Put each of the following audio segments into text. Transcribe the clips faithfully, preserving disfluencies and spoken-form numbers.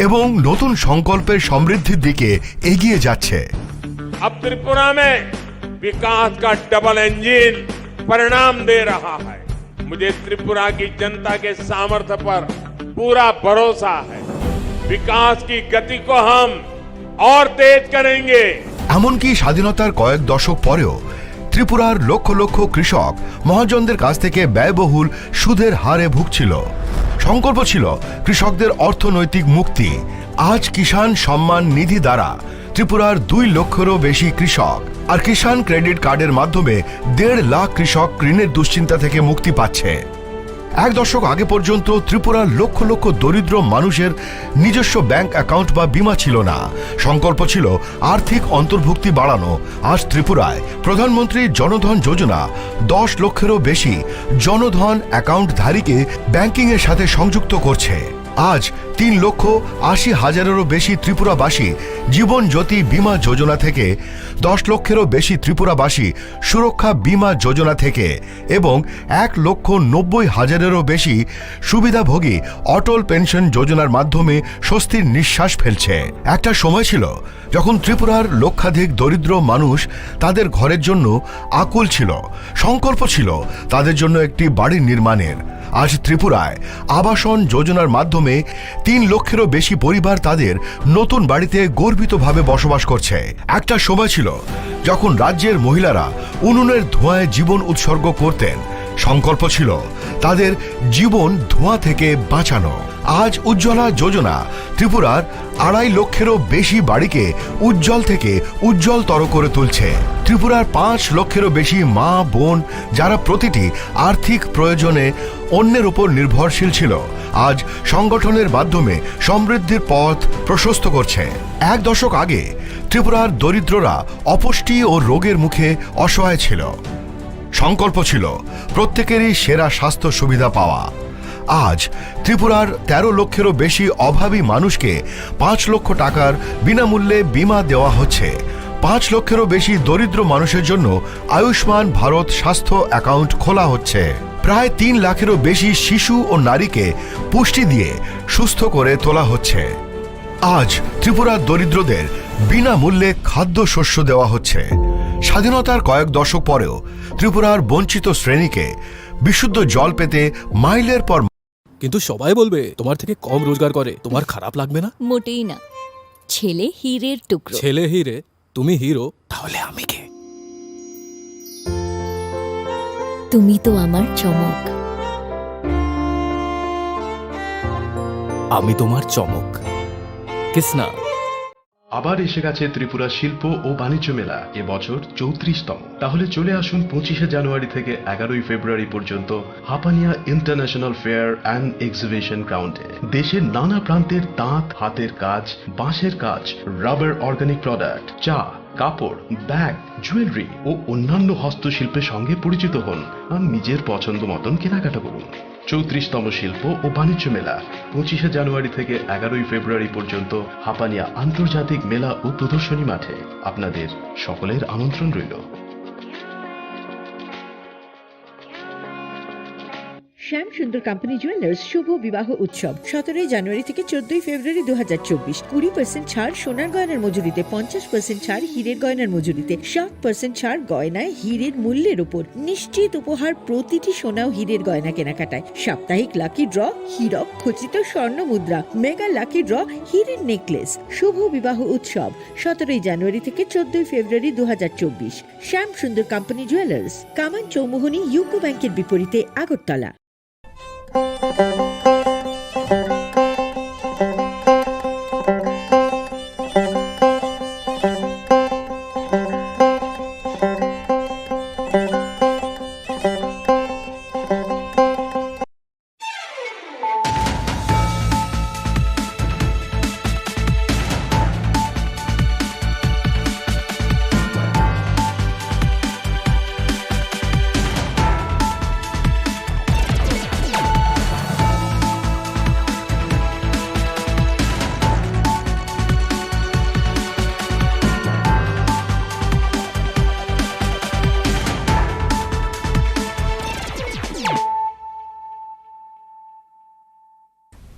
এবং নতুন সংকল্পের সমৃদ্ধির দিকে এগিয়ে যাচ্ছে। अब त्रिपुरा में विकास का डबल इंजन परिणाम दे रहा है। मुझे त्रिपुरा की जनता के सामर्थ्य पर पूरा भरोसा है। विकास की गति को हम और तेज करेंगे। এমনকি স্বাধীনতার কয়েক দশক পরেও ত্রিপুরার লক্ষ লক্ষ কৃষক মহাজনদের কাছ থেকে ব্যয়বহুল সুদের হারে ভুগছিল। সংকল্প ছিল কৃষকদের অর্থনৈতিক মুক্তি। আজ কিষাণ সম্মান নিধি দ্বারা ত্রিপুরার দুই লক্ষেরও বেশি কৃষক আর কিষাণ ক্রেডিট কার্ডের মাধ্যমে দেড় লাখ কৃষক ঋণের দুশ্চিন্তা থেকে মুক্তি পাচ্ছে। এক দশক আগে পর্যন্ত ত্রিপুরার লক্ষ লক্ষ দরিদ্র মানুষের নিজস্ব ব্যাংক অ্যাকাউন্ট বা বীমা ছিল না। সংকল্প ছিল আর্থিক অন্তর্ভুক্তি বাড়ানো। আজ ত্রিপুরায় প্রধানমন্ত্রী জনধন যোজনা দশ লক্ষেরও বেশি জনধন অ্যাকাউন্টধারীকে ব্যাংকিংয়ের সাথে সংযুক্ত করছে। আজ তিন লক্ষ আশি হাজারেরও বেশি ত্রিপুরাবাসী জীবন জ্যোতি বীমা যোজনা থেকে, দশ লক্ষেরও বেশি ত্রিপুরাবাসী সুরক্ষা বীমা যোজনা থেকে এবং এক লক্ষ নব্বই হাজারেরও বেশি সুবিধাভোগী অটল পেনশন যোজনার মাধ্যমে স্বস্তির নিঃশ্বাস ফেলছে। একটা সময় ছিল যখন ত্রিপুরার লক্ষাধিক দরিদ্র মানুষ তাদের ঘরের জন্য আকুল ছিল, সংকল্প ছিল তাদের জন্য একটি বাড়ি নির্মাণের। আজ ত্রিপুরায় আবাসন যোজনার মাধ্যমে তিন লক্ষেরও বেশি পরিবার তাদের নতুন বাড়িতে গর্বিতভাবে বসবাস করছে। একটা সময় ছিল যখন রাজ্যের মহিলারা উনুনের ধোঁয়ায় জীবন উৎসর্গ করতেন। সংকল্প ছিল তাদের জীবন ধোঁয়া থেকে বাঁচানো। আজ উজ্জ্বলা যোজনা ত্রিপুরার আড়াই লক্ষেরও বেশি বাড়িকে উজ্জ্বল থেকে উজ্জ্বলতর করে তুলছে। ত্রিপুরার পাঁচ লক্ষেরও বেশি মা বোন, যারা প্রতিটি আর্থিক প্রয়োজনে অন্যের উপর নির্ভরশীল ছিল, আজ সংগঠনের মাধ্যমে সমৃদ্ধির পথ প্রশস্ত করছে। এক দশক আগে ত্রিপুরার দরিদ্ররা অপুষ্টি ও রোগের মুখে অসহায় ছিল। সংকল্প ছিল প্রত্যেকেরই সেরা স্বাস্থ্য সুবিধা পাওয়া। আজ ত্রিপুরার তেরো লক্ষেরও বেশি অভাবী মানুষকে পাঁচ লক্ষ টাকার বিনামূল্যে বীমা দেওয়া হচ্ছে। পাঁচ লক্ষেরও বেশি দরিদ্র মানুষের জন্য আয়ুষ্মান ভারত স্বাস্থ্য অ্যাকাউন্ট খোলা হচ্ছে। প্রায় তিন লাখেরও বেশি শিশু ও নারীকে পুষ্টি দিয়ে সুস্থ করে তোলা হচ্ছে। আজ ত্রিপুরার দরিদ্রদের বিনামূল্যে খাদ্যশস্য দেওয়া হচ্ছে। স্বাধীনতার কয়েক দশক পরেও ত্রিপুরার বঞ্চিত শ্রেণীকে বিশুদ্ধ জল পেতে মাইলের পর কিন্তু সবাই বলবে তোমার থেকে কম রোজগার করে, তোমার খারাপ লাগবে না? মোটেই না। ছেলে হীরের টুকরো। ছেলে হিরে, তুমি হিরো, তাহলে আমি কে? তুমি তো আমার চমক। আমি তোমার চমক। কিসনা। আবার এসে গেছে ত্রিপুরা শিল্প ও বাণিজ্য মেলা, এবছর চৌত্রিশতম। তাহলে চলে আসুন পঁচিশে জানুয়ারি থেকে এগারোই ফেব্রুয়ারি পর্যন্ত Hapania international fair and exhibition গ্রাউন্ডে। দেশের নানা প্রান্তের তাঁত, হাতের কাজ, বাঁশের কাজ, রাবার অর্গানিক প্রোডাক্ট, চা, কাপড়, ব্যাগ, জুয়েলারি ও অন্যান্য হস্তশিল্পের সঙ্গে পরিচিত হন আর নিজের পছন্দ মতন কেনাকাটা করুন। চৌত্রিশতম শিল্প ও বাণিজ্য মেলা পঁচিশে জানুয়ারি থেকে এগারোই ফেব্রুয়ারি পর্যন্ত হাপানিয়া আন্তর্জাতিক মেলা ও প্রদর্শনী মাঠে। আপনাদের সকলের আমন্ত্রণ রইল। শ্যাম সুন্দর কোম্পানি জুয়েলার্স শুভ বিবাহ উৎসব সতেরোই জানুয়ারি থেকে চোদ্দই ফেব্রুয়ারি দু হাজার চব্বিশ। কুড়ি পার্সেন্ট ছাড় সোনার গয়নার মজুরিতে, পঞ্চাশ পার্সেন্ট ছাড় হীরের গয়নার মজুরিতে, সাত পার্সেন্ট ছাড় গয়নায় হীরের মূল্যের উপর। নিশ্চিত উপহার প্রতিটি সোনা ও হীরের গয়না কেনাকাটায়। সাপ্তাহিক লাকি ড্র, হীরক খচিত স্বর্ণ মুদ্রা, মেগা লাকি ড্র, হীরের নেকলেস। শুভ বিবাহ উৎসব সতেরোই জানুয়ারি থেকে চোদ্দই ফেব্রুয়ারি দু হাজার চব্বিশ। শ্যাম সুন্দর কোম্পানি জুয়েলার্স, কামান চৌমুহনী ইউকো ব্যাংকের বিপরীতে Agartala.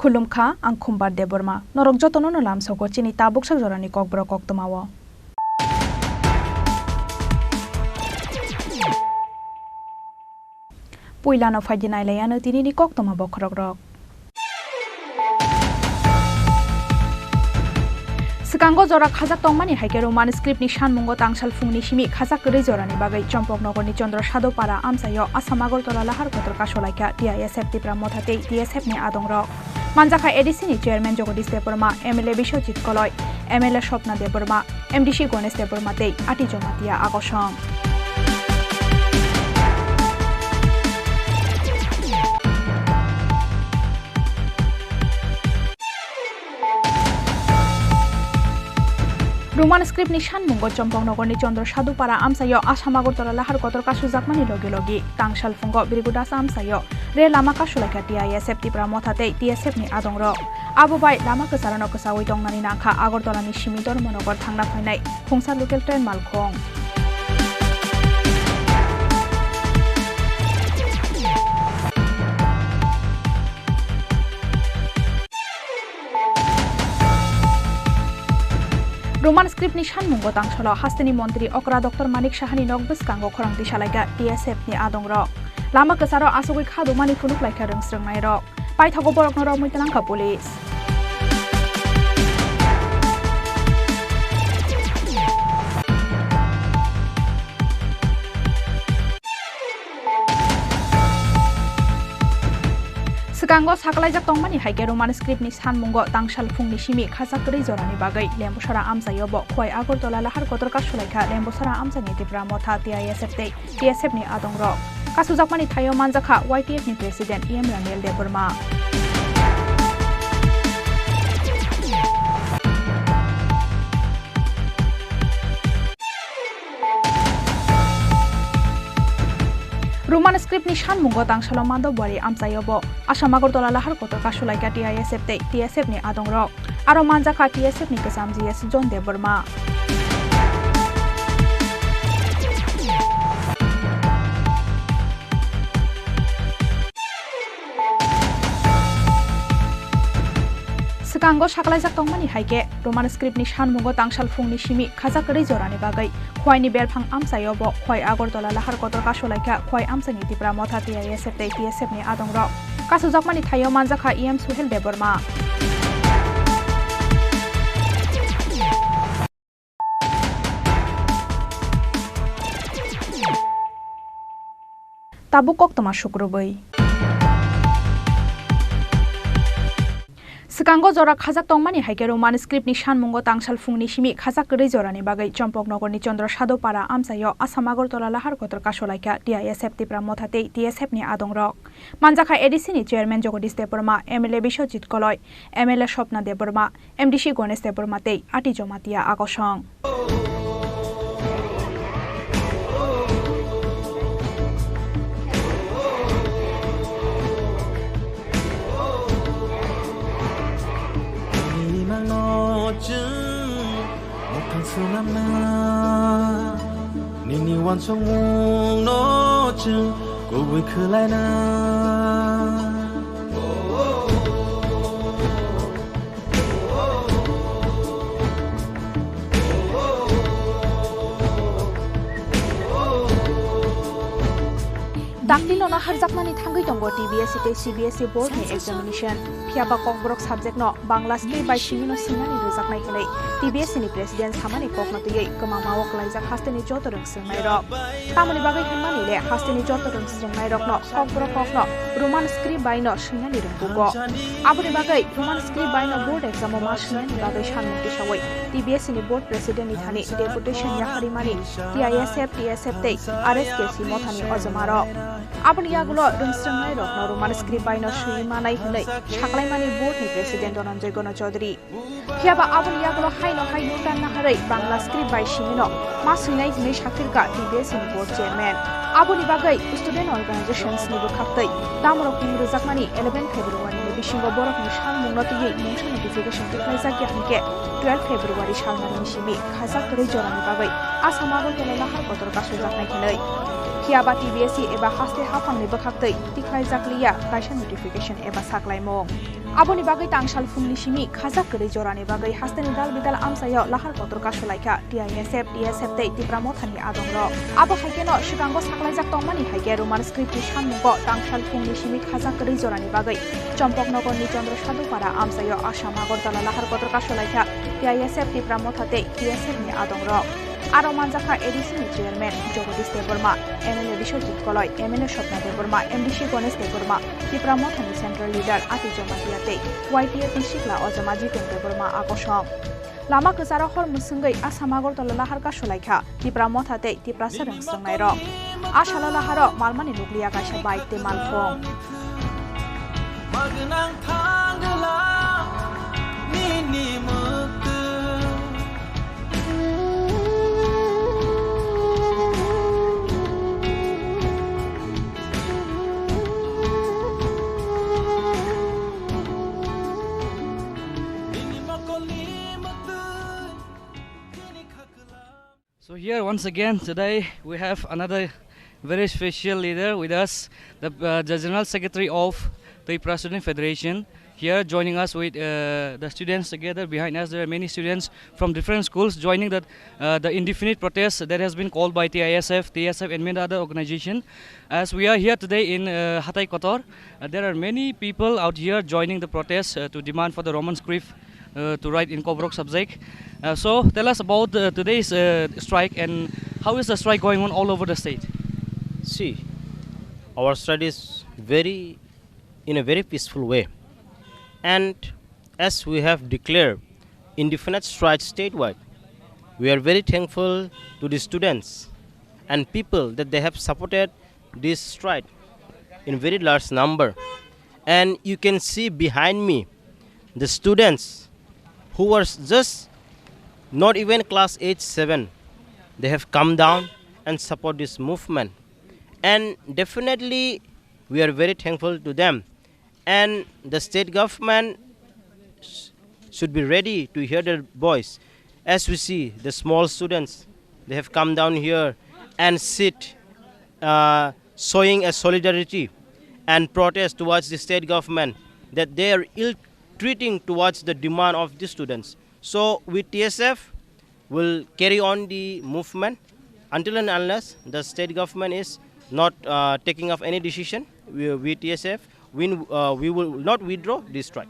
Khulumkha, ang Khumbar Debbarma. Norok jotono no lamsogo chini tabuksak jorani kokborok koktwmao. Puilano phaidi nailaiano tinini koktwma bokhorokrok. Swkango jora khajak tongmani hai khe Roman script ni sanmungo tangsal phungni simi khajak kwrwi jorani bagwi Chompoknogorni Chandra Sadhu Para amchaio Assam Agartala lahar kotor kasulaikha T I S F Tipra Motha tei T S F ni adongrok. Manjakha A D C ni chairman Jagadish Debbarma, M L A Biswajit Koloi, M L A Swapna Debbarma, M D C Ganesh Debbarma tei Ati Jamatia Agosong. Roman script ni sanmungo Chompoknogorni Chandra Sadhu Para amchaio Assam Agartala lahar kotor kasujakmani logi logi tangsal phungo Bhrigu Das amchaio rel lama kasulaikha T I S F Tipra Motha tei T S F ni adongrok. Abo bai lama kwcharano kwchaui tongnani nangkha Agartala ni simi Dharmanagar thangna phainai Khungsa local train malkhung. Roman script ni sanmungo tangsalo hasteni montri okra Doctor Manik Sahani nok bwskango khorang tisalaikha T S F ni adongrok. Lama kwcharo asugwi khadumani phunuk laikha rwngsrwngnairok. Paithago borokno romwi twlangkha police. Swkango sakalaijak tongmani hai khe Roman script ni sanmungo tangsal phungni simi khajak kwrwi jorani bagwi Lembusara amchaio bo Khwai Agartala lahar kotor kasulaikha Lembusara amchaini Tipra Motha T I S F tei T S F ni adongrok. Kasujakmani thaio manjakha Y T F ni President E M Raniel Debbarma. Roman script ni sanmungo tangsalo Madhobwari amchaio bo Assam Agartala lahar kotor kasulaikha T I S F tei T S F ni adongrok. Aro manjakha T S F ni kwcham G S John Debbarma. Swkango sakalaijak tongmani hai khe Roman script ni sanmungo tangsal phungni simi khajak kwrwi jorani bagwi Khwaini belphang amchaio bo Khwai Agartala lahar kotor kasulaikha Khwai amchaini Tipra Motha T I S F tei T S F ni adongrok. Kasujakmani thaio manjakha E M Suhel Debbarma. Tabuk koktwma sukrubwi. Swkango jora khajak tongmani hai khe Roman script ni sanmungo tangsal phungni simi khajak kwrwi jorani bagwi Chompoknogorni Chandra Sadhu Para amchaio Assam Agartala lahar kotor kasulaikha T I S F Tipra Motha tei T S F ni adongrok. Manjakha A D C ni chairman Jagadish Debbarma, M L A Biswajit Koloi, M L A Swapna Debbarma, M D C Ganesh Debbarma tei Ati Jamatia Agosong. Nini mangno chwng mukhang swnamna, nini uansukmungno chwng kubui khwlaina. Dakti lono harjakmani thangwi tongo T B S E tei C B S E board ni examination. Phiyaba kokborok subject no Bangla script bai simi no swingnani rwjaknai hwnwi T B S E ni president samani kokno twiwi kwmangma o kwlaijak hasteni joto rwngswngnairok. Tamoni bagwi hwnmani le hasteni joto rwngswngnairokno kokborok kokno Roman script bai no swingnani rwngbugo. Aboni bagwi Roman script bai no board exam o ma swingnani bagwi sanmung tisawi T B S E ni board president ni thani deputation yapharimani T I S F, T S F tei R S K C mothani ojomarok. Aboni yagulo rwngswngnairokno Roman script bai no swiwi manai hwnwi saklaimani board ni president Dhananjay Gano Chaudhary. Phiyaba aboni yagulo haino hai Nurdan Naharwi Bangla script bai simino ma swinai hwnwi sakhirkha T B S ni board chairman. Aboni bagwi student organizations ni bwkhaktwi damrok mung rwjakmani eleven February ni bisingo borokni salmungno twiwi mungsa notification tikhlaijakya hwnkhe twelve February salnani simi khajak kwrwi jorani bagwi Assam Agartala lahar kotor kasojaknai hwnwi. Phiyaba T B S E eba haste haphangni bwkhaktwi tikhlaijakliya kaisa notification eba saklaimung. Aboni bagwi tangsal phungni simi khajak kwrwi jorani bagwi hasteni dal bidal amchaio lahar kotor kasulaikha T I S F, T S F tei Tipra Mothani adongrok. Abo hai kheno swkango saklaijak tongmani hai khe Roman script ni sammungo tangsal phungni simi khajak kwrwi jorani bagwi Chompoknogor ni Chandra Sadhupara amchaio Assam Agartala lahar kotor kasulaikha T I S F Tipra Motha tei T S F ni adongrok. Aro manjakha A D C ni chairman Jagadish Debbarma, M L A Biswajit Koloi, M L A Swapna Debbarma, M D C Ganesh Debbarma, Tipra Mothani central leader Ati Jamatia tei Y T F ni sikla ojama Jiten Debbarma akosong. Lama kwcharo hor mwswngwi Assam Agartala lahar kasulaikha Tipra Motha tei Tiprasa rwngswngnairok. A salo laharo malmani nukliya kaisa bike tei malkhung. So here once again today we have another very special leader with us, the, uh, the General Secretary of the Tipra Student Federation, here joining us with, uh, the students together. Behind us there are many students from different schools joining the, uh, the indefinite protest that has been called by T I S F, T S F and many other organization. As we are here today in, uh, Hatai Kotor, uh, there are many people out here joining the protest, uh, to demand for the Roman script, uh, to write in Kokborok subject. Uh, so tell us about, uh, today's, uh, strike and how is the strike going on all over the state? See, our strike is very, in a very peaceful way. And as we have declared indefinite strike statewide, we are very thankful to the students and people that they have supported this strike in very large number. And you can see behind me the students who were just not even class eight, seven, they have come down and support this movement. And definitely, we are very thankful to them. And the state government sh-, should be ready to hear their voice. As we see, the small students, they have come down here and sit, uh, showing a solidarity and protest towards the state government that they are ill-treating towards the demand of the students. So, with T S F, will carry on the movement until and unless the state government is not, uh, taking of any decision. We, we T S F, we, uh, we will not withdraw this strike.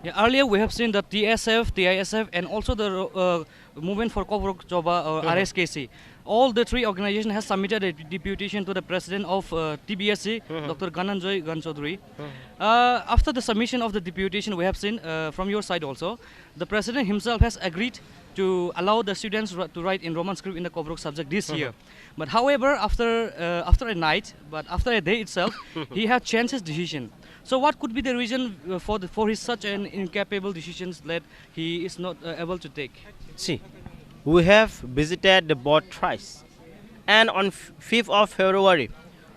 Yeah, earlier we have seen that T S F, T I S F, and also the, uh, Movement for Kokborok Choba, uh, Mhm. R S K C, all the three organizations has submitted a deputation to the president of, uh, T B S C, Mhm. Doctor Dhananjay Ghansudri. Mhm. Uh, after the submission of the deputation, we have seen, uh, from your side also, the president himself has agreed to allow the students ri-, to write in Roman script in the Kokborok subject this Mhm. year. But however, after, uh, after a night, but after a day itself, he had changed his decision. So what could be the reason, uh, for the, for his such an incapable decisions that he is not, uh, able to take? See, we have visited the board thrice, and on f-, fifth of February,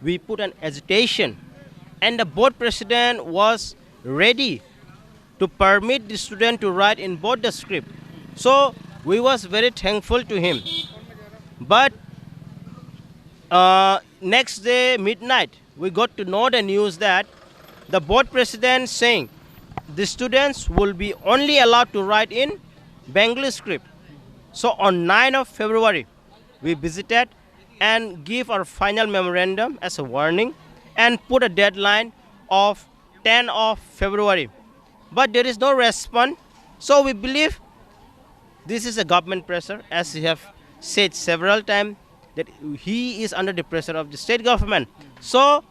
we put an agitation, and the board president was ready to permit the student to write in both the script. So we was very thankful to him. But, uh, next day midnight, we got to know the news that the board president saying the students will be only allowed to write in Bengali script. So on ninth of February, we visited and give our final memorandum as a warning and put a deadline of tenth of February. But there is no response. So we believe this is a government pressure, as we have said several times, that he is under the pressure of the state government. So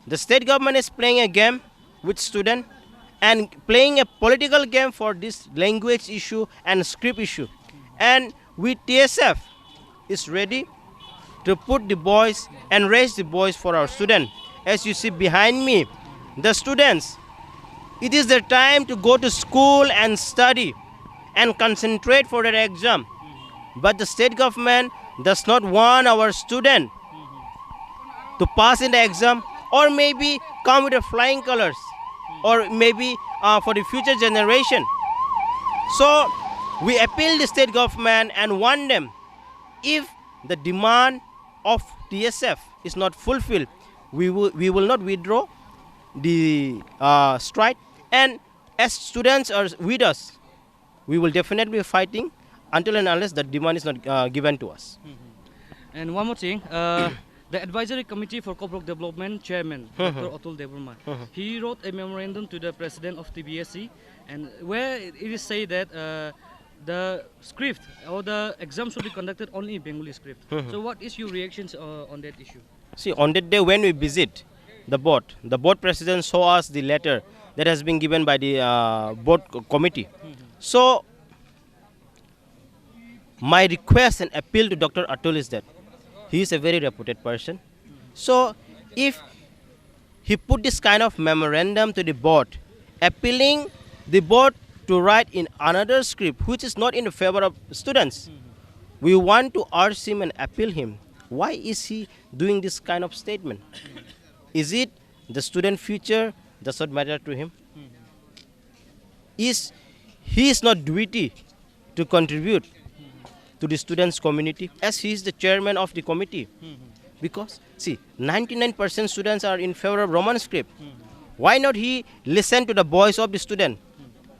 the state government is playing a game with student and playing a political game for this language issue and script issue. And we T S F is ready to put the voice and raise the voice for our student. As you see behind me, the students, it is their time to go to school and study and concentrate for their exam. But the state government does not want our student to pass in the exam or maybe come with the flying colors or maybe, uh, for the future generation. So we appeal the state government and warn them, if the demand of T S F is not fulfilled, we will, we will not withdraw the, uh, strike. And as students are with us, we will definitely be fighting until and unless the demand is not, uh, given to us. And one more thing, uh, the Advisory Committee for Kokborok Development Chairman, Doctor Atul Debbarma, he wrote a memorandum to the President of T B S C, and where it is said that, uh, the script or the exam should be conducted only in Bengali script. So what is your reactions, uh, on that issue? See, on that day when we visit the board, the board president show us the letter that has been given by the, uh, board co-, committee. So, my request and appeal to Doctor Atul is that he is a very reputed person. So, if he put this kind of memorandum to the board, appealing the board to write in another script which is not in favor of students, we want to urge him and appeal him. Why is he doing this kind of statement? Is it the student future does not matter to him? Is he is not duty to contribute to the students community as he is the chairman of the committee? Because see, ninety-nine percent students are in favor of Roman script. Why not he listen to the voice of the student?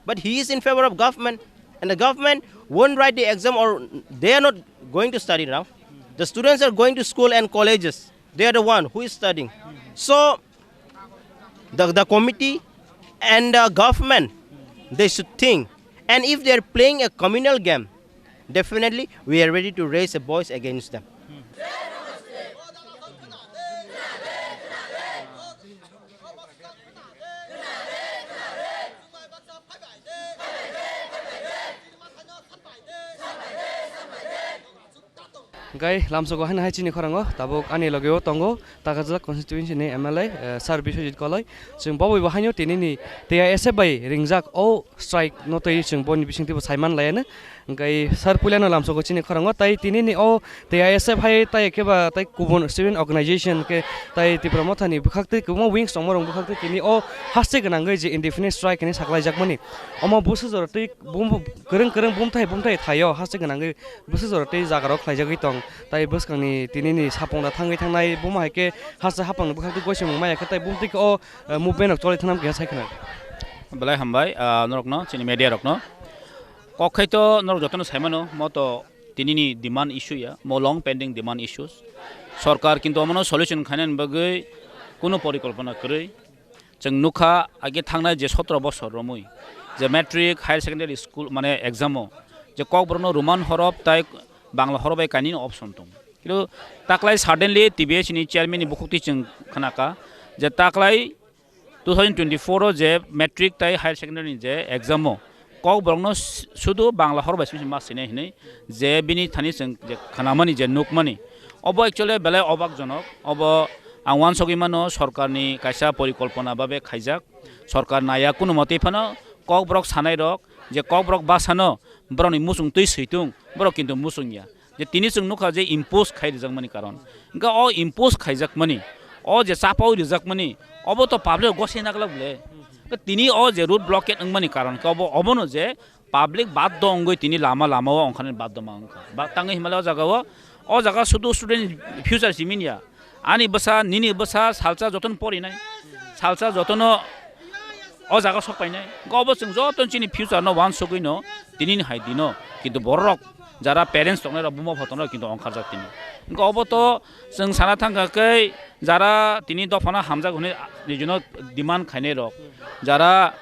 But he is in favor of government, and the government won't write the exam, or they are not going to study now. The students are going to school and colleges. They are the one who is studying. So the, the committee and the government, they should think. And if they are playing a communal game, definitely we are ready to raise a voice against them. Hingke lamsogo haino hai chini khorango tabuk ani logeo tongo Takajala constituency ni M L A, eh, Sir Biswajit Koloi. Chwng bo bai bo haino tini ni T I S F bai ringjak o strike no twi chwng boni bisingtwi bo saiman laiano. Hingke Sir puilano lamsogo chini khorango tai tini ni o T I S F hai tai khe ba tai kubun student organization khe tai Tipra Motha ni bwkhak twi kwbangma wings tongma rok bwkhak twi tini o haste gwnangwi je indefinite strike hinwi saklaijakmani. Omo busu jora twi bum-, kwrwng kwrwng bumthai bumthai thaio haste gwnangwi. Bwswk jora tei jaga rok khlaijagwi tong, tai bwskangni tini ni sapung da thangwi thangnai, buma hai khe hasteo hapang ni bwkhak twi goichimung maya khe, tai bumtwi khe o, eh, movement rok choli thangna keha sai khna. Belai hambai, ah, norokno, chini media rokno. Kok khai to norok jotono sai mano, mo to tini ni demand issue ya, mo long pending demand issues. Sorkar kintu omono solution khainani bagwi kunu porikolpona kwrwi. Chwng nukha, age thangnai je sotro bosor romwi, je matric, higher secondary school, mane exam o, je Kokborokno Roman horof tai Bangla horof bai kainwino option tong. Kintu taklai suddenly T B S ni chairman ni bukhuk twi chwng khnakha, je taklai two thousand twenty-four o je matric tai higher secondary ni je exam o, Kokborokno s-, sudu Bangla hor bai simi ma sini hinui je bini thani chwng je khanamani je nukmani. Obo actually belai obak jonok. Obo ang wansogwi mano sorkarni kaisa porikolpona babe khaijak. Sorkar naya kuno motwi phano Kokborok sanai rok je Kokborok basano borokni muchung twi switung, borok kintu muchung ya. Je tini chwng nukha je impose khai rijakmani karon. Hingke o impose khaijakmani, o je chapao rijakmani, obo to public gosi naglak bole. Hingke tini o je road blockade wngmani karon khe obo, obono je public baddo wngwi tini lama lama o ongkharnani baddo ma wngkha. Ba tangwi himale o jaga o, o jaga sudu student future simi ya. Ani bwsa, nini bwsa salsa jotono porinai. Salsa jotono o jaga sok painai. Hingke obo chwng joto chini future no wansugwi no tini ni hai dino. Kintu borok jara parents tongnai rok, buma pho tongnai rok kintu ongkharjak tini. Hingke obo to chwng sana thangkha khe jara tini dophano hamjak hwnwi nijino demand khainai rok. Jara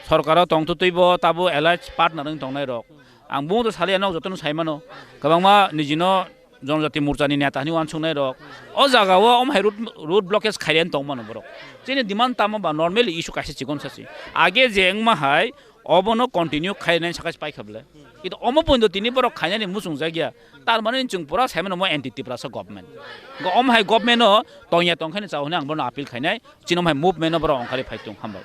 sorkaro tongtwtwi bo tabo allied partner wng tongnai rok. Ang bumung to saliya nok jotono sai mano. Kwbangma nijino Jonojati Morcha ni neta hinwi wansuknai rok. O jaga o omo hai road, road blockage khairiyani tongmano borok. Chini demand tamo ba normally issue kaisa chikon sasi. Age je wngma hai obono continue khairiyani saka se paikha bwle. Kintu omo pointo tini borok khainani muchung jakya. Tar mane chwng pura sai mano omo anti Tiprasa government. Omo hai government o tongya tongkhaini chao hinwi ang bono appeal khainai. Chini omo hai movement no borok ongkhari phai tong hambai.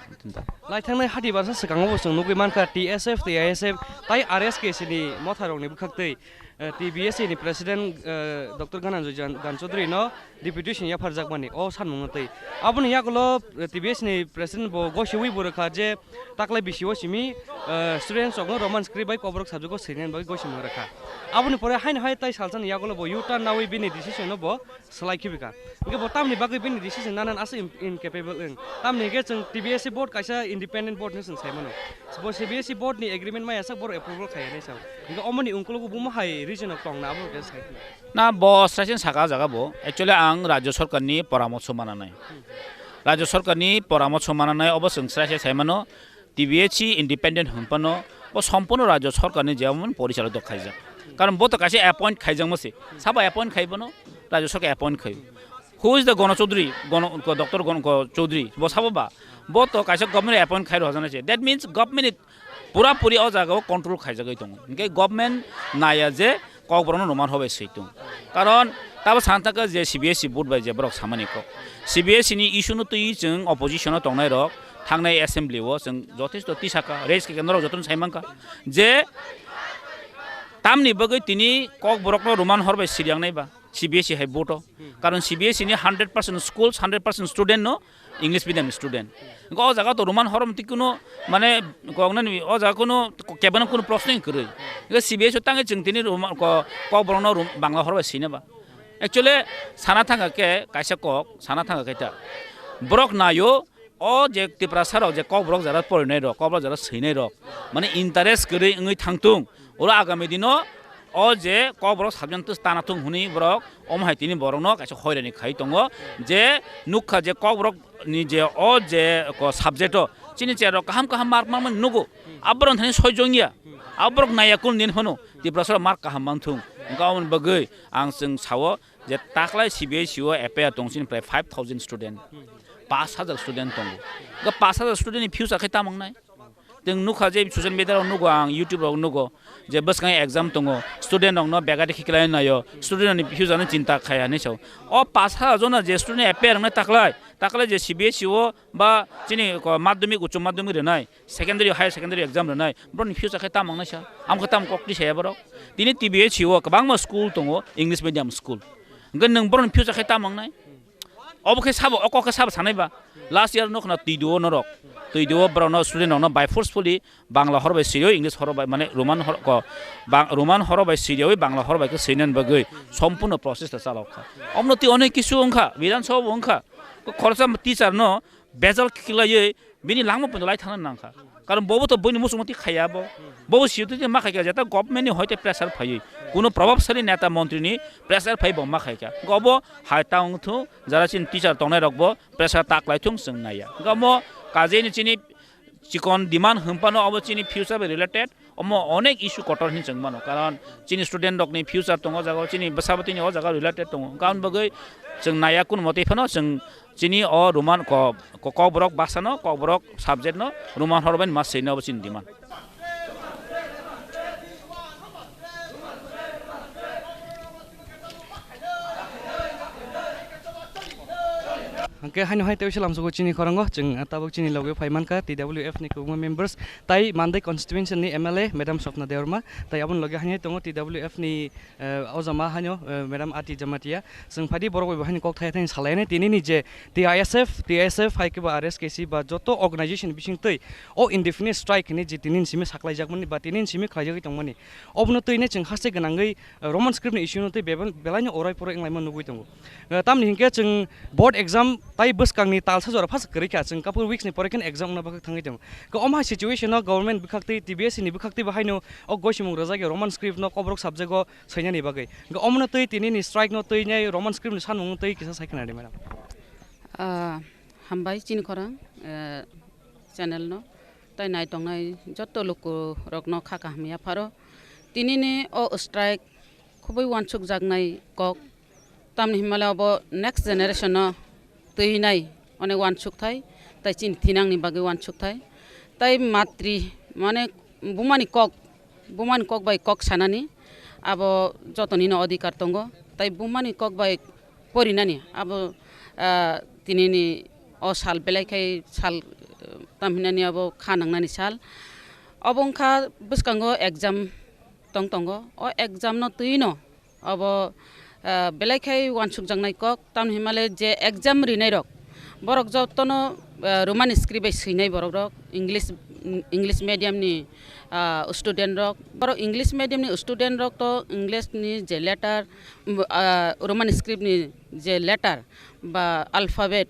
Laithangni hati barsa swkango bo chwng nugwi mankha T S F, T I S F tai R S K C ni motha rokni bwkhaktwi. Eh, T B S C ni President, eh, Doctor Dhananjoy Jan-, Dhan Chaudhary no deputation yapharjakmani o sanmungno twi. Aboni yagulo, eh, T B S C ni President bo gosiwi bo rwkha je taklai bisio simi, eh, students rokno Roman script bai Kokborok subject o swinani bagwi gosimung rwkha. Aboni pore haino hai tai salsani yagulo bo U-turn nawi bini decision no bo Salai khibika. Hingke bo tamni bagwi bini decision nanan asa im-, incapable wng. Tamni hingke chwng T B S C board kaisa independent board hinwi chwng sai mano. Bo C B S C board ni agreement maya sak bohrok approval khaiya nai sao. Hingke omoni ungkulogo bumo hai region o tongna abo hingke sai khna. Na bo sraising saka jaga bo. Actually ang Rajya Sarkar ni poramorso mananai. Rajya Sarkar ni poramorso mananai obo chwng sraising sai mano. T B S C independent hwnphano bo sompurno Rajya Sarkar ni jemon porichaloto khaijak. Karon bo to kaisa appoint khaijakma se. Sabo appoint khai bono Rajya Sarkar appoint khai. Who is the Gono Chaudhary? Gono, ko Doctor Gono, ko Chaudhary. Bo sabo ba? Bo to kaisa government appoint khai rw hajana se. That means government ni pura puri o jaga o control khaijagwi tongo. Hingke government naya je Kokborok no Roman hor bai swi tung. Karon tabo san thaka je C B S C board bai je borok samani kok. C B S C ni issue no twi chwng opposition o tongnai rok thangnai assembly o chwng jothesto tisaka raise khe norok jotono sai mankha je tamni bagwi tini Kokborok no Roman hor bai siriyangnai ba C B S C hai board o. Karon C B S C ni hundred percent schools, hundred percent student no English medium student. Hingke o jaga to Roman horom twi kuno mane koknani o jaga kuno kebeno kuno proshno kwrwi. Hingke C B S C o tangwi chwng tini Roman ko-, Kokborok no Rom-, Bangla hor bai sina ba. Actually sana thangkha khe kaisa kok, sana thangkha khe ta. Borok nayo o je Tiprasa rok je Kokborok jara porinai rok, Kokborok jara swinai rok mane interest kwrwi wngwi thangtung. Oro agami dino o je Kokborok subject tana thung hwnwi borok omo hai tini borokno kaisa hoirani khai tongo je nukha je Kokborok ni je o je ko subject o chini chair rok kaham kaham mark manmani nugo. Aborok thani soi jongya, aborok naya kul nin phano Tiprasa rok mark kaham manthung. Hingke aboni bagwi ang chwng sao je taklai C B S C o F I R tong chini prai five thousand student, pash hajar student tongo. Hingke pash hajar student ni future khe tamo wngnai? Chwng nukha je social media rok nugo, ang YouTube rok nugo je bwskang exam tongo, student rok no begati khiklai naio, student rok ni future no chinta khai hinwi sao. O pash hajar jona je student appear wngnai taklai, taklai je C B S C o ba chini ko madhyamik, uccho madhyamik rwnai, secondary, higher secondary exam rwnai, borok ni future khe tamo wngnai sa, amo khe tamo kok twi saya borok. Tini T B S C o kwbangma school tongo, English medium school, hingke nwng borok ni future khe tamo wngnai? Obo khe sabo, o kok khe sabo sanai ba? Last year no khna twi duo norok. Twi duo borok no student rok no by forcefully Bangla hor bai sirwi, English hor bai, mane Roman hor ko, Bang-, Roman hor bai sirwi, Bangla hor bai khe swinani bagwi sompurno process ta chalok kha. Omo no twi onek kisu wngkha, Bidhan Sabha bo wngkha. Ko khoroksa teacher no bejal khiklaiwi bini langma pono lai thangna nangkha. Karon bobo to boini muchungma twi khaiya bo. Bobo siyotwi twi ma khaikha, jeta government ni hoite pressure phaiwi. Kuno probabsali neta montri ni pressure phai bo ma khaikha. Obo hai ta wngthung, jara chini teacher tongnai rok bo pressure ta klai thung chwng naiya. Omo kajini chini chikon demand hwnphano obo chini future bai related. Omo onek issue kotor hinwi chwng mano, karon chini student rokni future tongo o jaga o, chini bwsa bwtwini o jaga o related tongo. Hwnkhe aboni bagwi chwng naiya, kunu motwi phano chwng chini o Roman ko-, ko-, Kokborok bhasha no, Kokborok subject no Roman hor bai ma swina, obo chini demand. Hwnkhe haino hai tei uaisa lamsogo chini khorang o, chwng tabuk chini logi o phai mankha T W F ni kwbangma members, tai Mandai constituency ni M L A Madam Swapna Debbarma, tai aboni logi haino hai tongo T W F ni, eh, ojama haino, eh, Madam Ati Jamatia. Chwng phaidi borok bai bo haino kok thai thai salai nai tini ni je T I S F, T I S F hai khe bo R S K C ba joto organization bising twi o indefinite strike hinwi je tini ni simi saklai jak mani ba tini ni simi khlai jagwi tong mani. Obono twi nai chwng haste gwnangwi Roman script ni issue no tei bebel-, belai no orai porai wnglaima nugwi tongo. Eh, tamni hinkhe chwng board exam tai bwskang ni talsa jora phas kwrwi kha, chwng couple weeks ni pore khe exam wngna bagwi thangwi tongo. Khe omo hai situation o government bwkhak tei T B S C ni bwkhak tei bo haino o goisimung rwjak ya Roman script no Kokborok subject o swinani bagwi. Khe omo no twi tini ni strike no twi nai Roman script ni sanmung no twi kisa sai khna di, madam. Ah, hambai chini khorang, eh, channel no. Tai nai tongnai joto lukurokno kha kaham yapharo. Tinini o strike khubui uansukjaknai kok. Tamni hinmale obo next generation-no twinai onek uansukthai, tai chini thinangni bagwi uansukthai. Tai matri, mane, bumani kok, bumani kok bai kok sanani abo jotonino odhikar tongo. Tai bumani kok bai porinani abo, ah, tinini o sal belai khai sal, eh, tamhinani abo kha nangnani sal. Obo wngkha bwskango exam tong tongo. O exam no twi no obo, ah, belai khai uansukjaknai kok, tamni hinmale je exam rinai rok borok jotono, ah, Roman script bai swinai borok rok, English English medium ni, ah, student rok, borok English medium ni student rok to English ni je letter, mm, ah, Roman script ni je letter ba alphabet,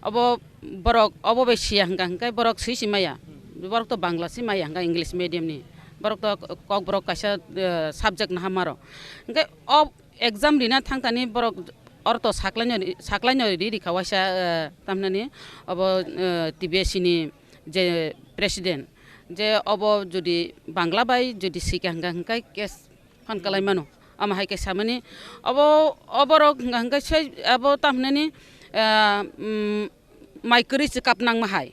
obo borok obo bai siya hwnkha hwnkhe borok swi si maya, borok to Bangla si maya hwnkha English medium ni, borok to Kokborok kaisa, eh, subject naharma rok, hwnkhe o exam rina thangtani borok oro to saklaino ri-, saklaino ri rikha waisa, eh, tamhinani obo, eh, T B S C ni je president, je obo jodi Bangla bai jodi sika hwnkha hwnkhe case phan kalai mano. Ama hai khe samani obo, oborok hwnkha hwnkhe sai abo tamhinani, eh, mm, mai kwrwi chwkap nangma hai.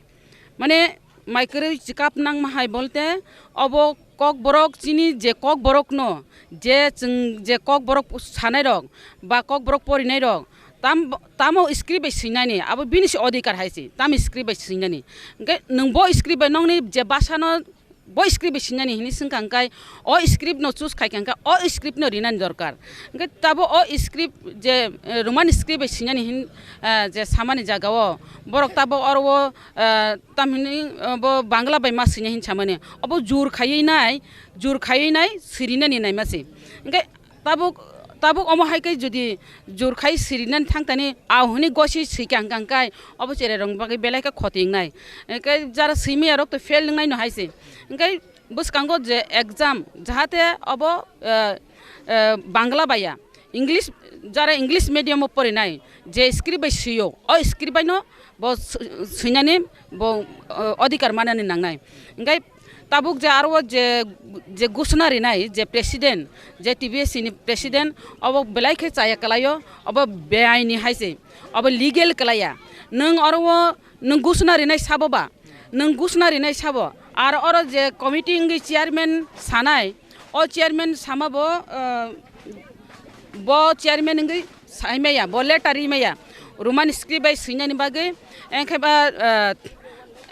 Mane mai kwrwi chwkap nangma hai bolte obo Kokborok chini je Kokborokno je chwng je Kokborok sanairok ba Kokborok porinairok tam, tamo script bai swinani abo bini se odhikar hai se tam script bai swinani. Hwnkhe nwng bo script bai nokni je bwsano bo script bai swinani hinwi swngkha hwnkhe o script no choose khaikha hwnkhe o script no rinani dorkar. Hwnkhe tabo o script je, eh, Roman script bai swinani hin, eh, je samani jaga o borok tabo oro o, eh, tamhinwi, eh, bo Bangla bai ma swina hin samani obo jur khaiwi nai, jur khaiwi nai sirinani naima se. Hwnkhe tabuk, tabuk omo hai khe jodi jur khai sirinani thangtani au hwnwi gosi swikha hwnkha hwnkhe obo cherai rokni bagwi belai khe khoti wngnai. Hwnkhe jara swimaya rok to fail wngnai no hai se. Hwnkhe bwskango je exam jahate obo, eh, eh, Bangla baiya, English, jara English medium o porinai je script bai swio, o script bai no bo swi-, swinani bo, eh, odhikar manani nangnai. Hwnkhe tabuk je aro o je, je gusna rinai je president, je T B S C ni president, obo belai khe chaya kwlaio, obo beaini hai se, obo legal kwlaiya. Nwng oro o nwng gusna rinai sabo ba, nwng gusna rinai sabo, ar oro je committee wngwi chairman sanai, o chairman sama bo, eh, bo chairman wngwi sai maya, bo letter ri maya, Roman script bai swinani bagwi, engkhe ba, eh,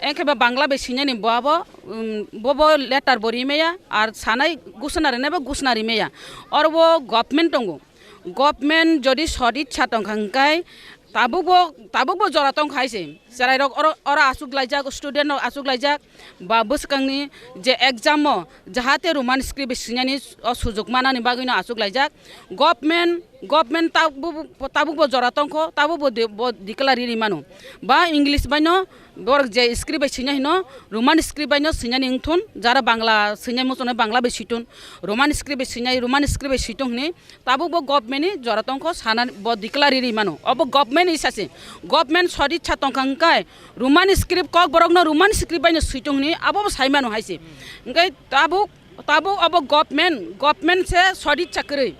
engkhe ba Bangla bai swinani bo abo, um, bo bo letter bo ri maya, ar sanai gusna rinai bo gusna ri maya. Oro o government tongo, government jodi soditsa tongkha hwnkhe tabukbo, tabukbo jora tongkha hai se. Chwrairok oro, oro achuk laijak, student rok achuk laijak, ba bwskangni je exam o jahate Roman script bai swinani o sujuk manani bagwino achuk laijak. Government, government tabuk, tabukbo jora tongkho, tabukbo de-, bo declare ri mano. Ba English baino borok je script bai swinai hino, Roman script baino swinani wngthun, jara Bangla swinai muchunai Bangla bai switun, Roman script bai swinai, Roman script bai switung hini, tabuk bo government ni jora tongkho sana bo declare ri mano. Obo government ni sase. Government soditsa tongkha hwnkhe Roman script Kokborok no Roman script baino switung hini abo bo sai mano hai se. Hwnkhe tabuk, tabuk obo government, government se soditsa kwrwi.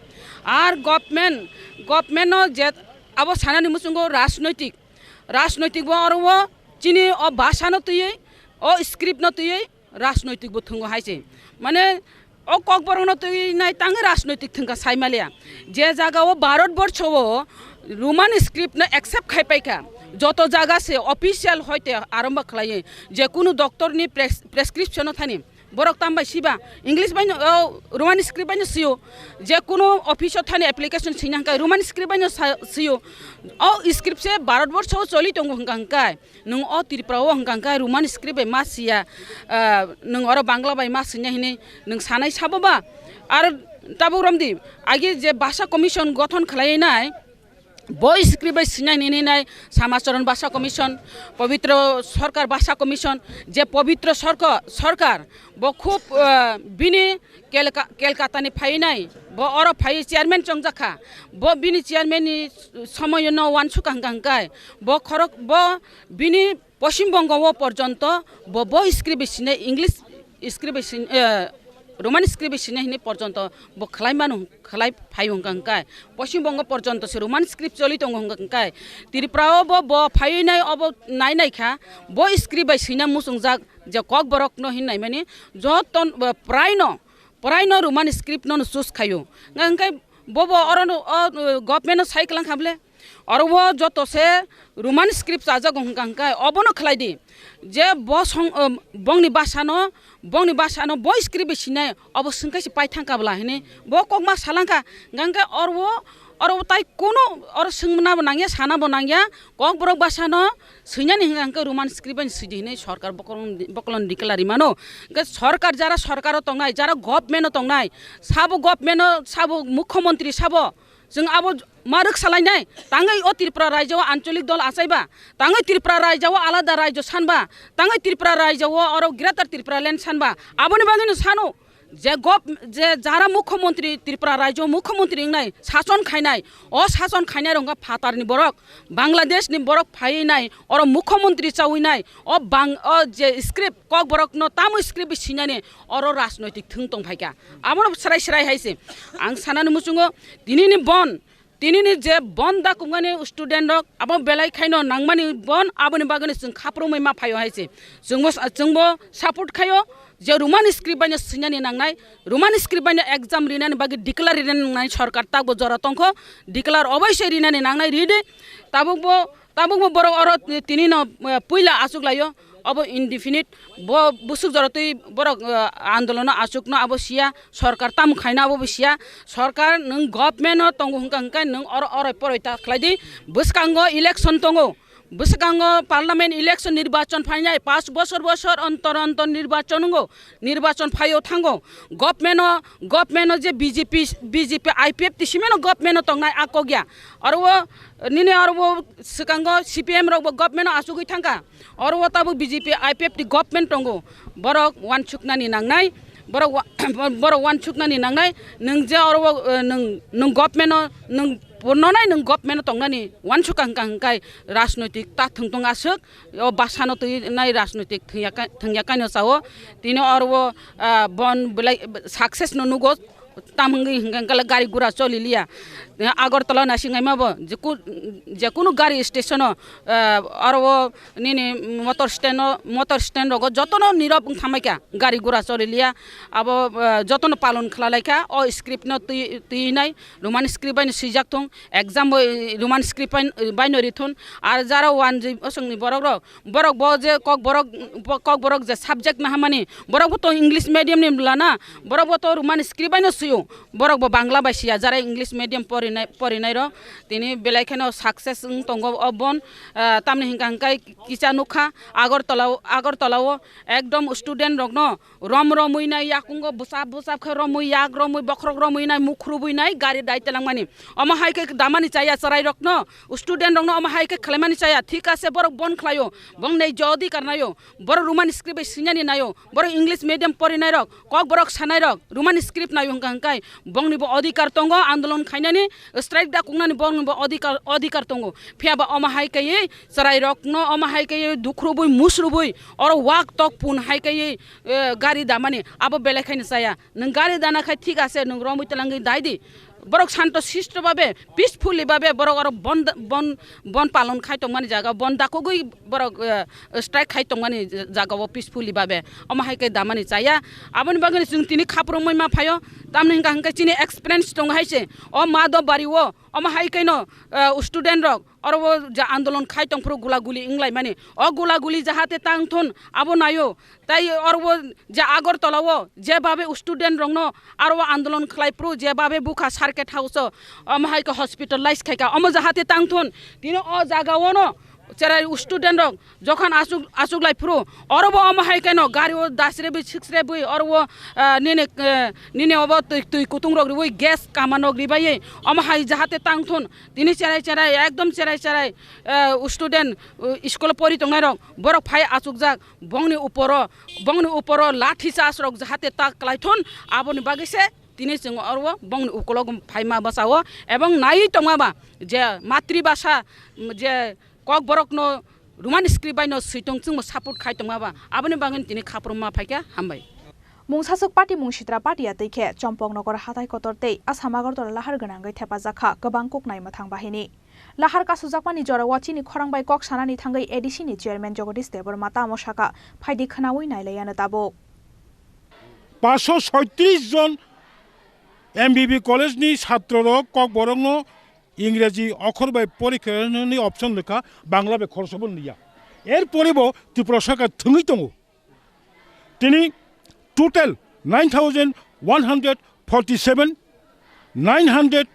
Ar government, government no je abo sanani muchungo rajnoitik, rajnoitik bo oro o chini o bhasha no twiwi, o script no twiwi, rajnoitik bo thwngo hai se. Mane o Kokborok no twi nai tangwi rajnoitik thwngkha sai maliya. Je jaga o Bharat borsho o Roman script no accept khai paikha, joto jaga se official hoite arombo khlaiwi, je kunu doctor ni pres-, prescription o thani borok tam bai siba English bai no, o Roman script bai no sio, je kunu office o thani application sina hwnkhe Roman script bai no sa-, sio. O script se Bharat borsho o choli tongo hwnkha hwnkhe. Nwng o Tripura o hwnkha hwnkhe Roman script bai ma siya, ah, nwng oro Bangla bai ma sina hinwi nwng sanai sabo ba? Aro tabuk romdi, agi je Bhasha Commission gothon khlai nai, bo script bai sina hinwi nai Samacharan Bhasha Commission, Pabitra Sarkar Bhasha Commission, je Pabitra Sarka-, Sarkar, bo khub, ah, bini Kelka-, Kelkata ni phainai, bo oro phai chairman chongjak kha, bo bini chairman ni somoyo no wansukha hwnkha hwnkhe, bo khorok, bo bini Poschim Bongo o porjonto bo, bo script bai sine, English script bai sine, eh, Roman script bai sine hini porjonto bo khlai mano, khlai phai hwnkha hwnkhe. Poschim Bongo porjonto se Roman script choli tongo hwnkha hwnkhe. Tripura o bo, bo phai nai obo nai nai kha, bo script bai sine muchungjak je Kokborok no hin nai mani joto, eh, prai no, prai no Roman script no choose khaio. Hwnkha hwnkhe bobo oro no, o, eh, government no sai kwlang kha bole. Oro o joto se Roman script chajago hwnkha hwnkhe obono khlai di. Je bo song, um, bongni bwsano, bongni bwsano bo script bai sinai, obo swngkhe se paithang kabla hinwi bo kokma salangkha. Hwnkha hwnkhe oro o Oro tai kuno oro swngna bo nangya, sana bo nangya, Kokborok bwsano swinani hwnka hwnkhe Roman script bai swidi hinwi sorkar bokolong, bokolong declare rimano. Hwnkhe sorkar jara sorkaro tongnai, jara government-o tongnai, sabo government-o, sabo mukhyamantri sabo, chwng abo ma rwksalainai, tangwi o Tripura rajyo-o ancholik dol achaiba, tangwi Tripura rajyo-o alada rajyo sanba, tangwi Tripura rajyo-o oro Greater Tripura Land sanba, aboni bagwino sano. Je gov-, je jara mukhyamantri, Tripura rajyo mukhyamantri wngnai, sason khainai, o sason khainai rok wngkha phatarni borok, Bangladeshni borok phaiwi nai, oro mukhyamantri chawi nai, o bang-, o je script, Kokborokno tamo script bai swinani, oro rajnoitik thwng tong phaikha. Abono srai srai hai se. Ang sanani muchungo, tinini bon, tinini je bon da kungani student rok, abo belai khaino nangmani bon, aboni bagwino chwng khaprumwi ma phaio hai se. Chwngbo, chwngbo support khaio je Roman script baino swinani nangnai, Roman script baino exam rinani bagwi declare rinani nangnai sorkar takbo jora tongkho, declare oboisoi rinani nangnai ridi, tabukbo, tabukbo borok oro tinino, eh, puila achuklaio, obo indefinite, bo busuk jora twi borok, eh, andolono achukno abo siya, sorkar tamo khaina abo bo siya, sorkar nwng government-o tongo hwnkha hwnkhe nwng oro oroi poroi ta khlaidi, bwskango election tongo, bwskango parliament election nirbachon phainai, paanch bosor bosor ontor ontor nirbachon wngo, nirbachon phaio thango, government-o, government-o je B J P, B J P I P F T simeno government-o tongnai a kok ya, oro o nini oro o swkango C P M rokbo government-o achugwi thangkha, oro o tabuk B J P I P F T government tongo, borok wansuknani nangnai, borok wa-, borok wansuknani nangnai, nwng je oro o, eh, nwng, nwng government-o, nwng purnonai nwng government-o tongnani wansukha hwnkha hwnkhe rajnoitik ta thwng tong aswk, o bwsano twi nai rajnoitik thwngya kai-, thwngya kaino chao, tini oro o, ah, bon belai success no nugo, tam hwngwi hwnkha hwnkhe gari gura choli liya, Agartala naisinglaima bo jeku-, jekunu gari station-o, ah, oro o nini motor stand-o, motor stand rogo jotono nirok wng thangbaikha, gari gura choli liya, abo, ah, jotono palon khlalaikha, o script no twi, twi nai. Roman script bai no swijak thung, exam bo, eh, Roman script bai, bai no ri thun, ar jara wanjwi bosongni borok rok, borok bo je Kokborok, bo Kokborok je subject nahamani, borok bo to English medium ni lana, borok bo to Roman script bai no swiyo, borok bo Bangla bai siya, jara English medium porinai, porinai rok, tini belai kheno success wng tongo o bon, ah, tamni hwnkha hwnkhe kisa nukha Agartala o, Agartala o ekdom student rok no, rom romwi nai, yakungo bwsap bwsap khe romwi, yak romwi, bokhorok romwi nai, mukhrubwi nai, gari dai telangmani. Omo hai khe damani chaya chwrairokno, student rokno omo hai khe khlaimani chaya. Thik ase, borok bon khlaio, bong nei je odhikar naio, borok Roman script bai swinani naio, borok English medium porinairok, Kokborok sanairok Roman script naio hwnkha hwnkhe bongni bo odhikar tongo andolon khainani, strike da kungnani bongni bo odhikar, odhikar tongo. Phiya ba omo hai khe chwrairokno omo hai khe dukhrubwi musrubwi oro wak tok pun hai khe, eh, gari damani abo belai khaino chaya. Nwng gari dana khai thik ase, nwng romwi twlangwi dai di. Borok santo sisto babe, peacefully babe borok oro bon, bon, bon palon khai tongmani jaga, bon dakugwi borok, eh, strike khai tongmani jaga o peacefully babe. Omo hai khe damani chaya. Aboni bagwi chwng tini khaprwngmani ma phaio. Tamni hwnkha hwnkhe chini experience tongo hai se. O Madhobari o omo hai khe no, eh, student rok oro o je andolon khai tongphuru gula guli wnglaimani, o gula guli jahate tang thun abo naio. Tai oro o je Agartala o je babe student rokno aro o andolon khlai phuru je babe bukha circuit house o, omo hai khe hospitalize khai kha, omo jahate tang thun. Tini o jaga o no cherai student rok jokhon asuk, asuk lai phuru oro bo omo hai khe no gari o dasrebwi siksrebwi oro o, ah, nini, eh, nini obo twi, twi kutung rok riwi gas kaman rok ribai omo hai jahate tang thun. Tini cherai cherai, ekdom cherai cherai, eh, student, eh, school pori tongnai rok, borok phai achukjak, bongni uporo, bongni uporo lathi charge rok jahate ta kwlaithun, aboni bagwi se tini chwng oro bongni ukolog phaima bwsao, ebong naiwi tongma ba je matribhasha, je Kokborokno Roman script bai no swi tong chwngbo support khai tongma ba, aboni bagwi tini khaprwngma phaikha, hambai. Mungsaswk patimung sitra patia twi khe Chompoknogor hathai kotor tei Assam Agartala lahar gwnangwi thepajak kha kwbang koknai mwthang bahini. Lahar kasujakmani jorao chini khorang bai kok sanani thangwi A D C ni chairman Jagadish Debbarma tamo sakha, phaidi khwnawi nailaiano tabuk. Paanch sho soitris jon M B B college ni chhatro rok Kokborok no Ingreji okhor bai porikha hwnwi option rwkha, Bangla bai khoroksa bo nliya. Er pore bo Tripura Sarkar thwngwi tongo. Tini total nine thousand one hundred forty seven, nine hundred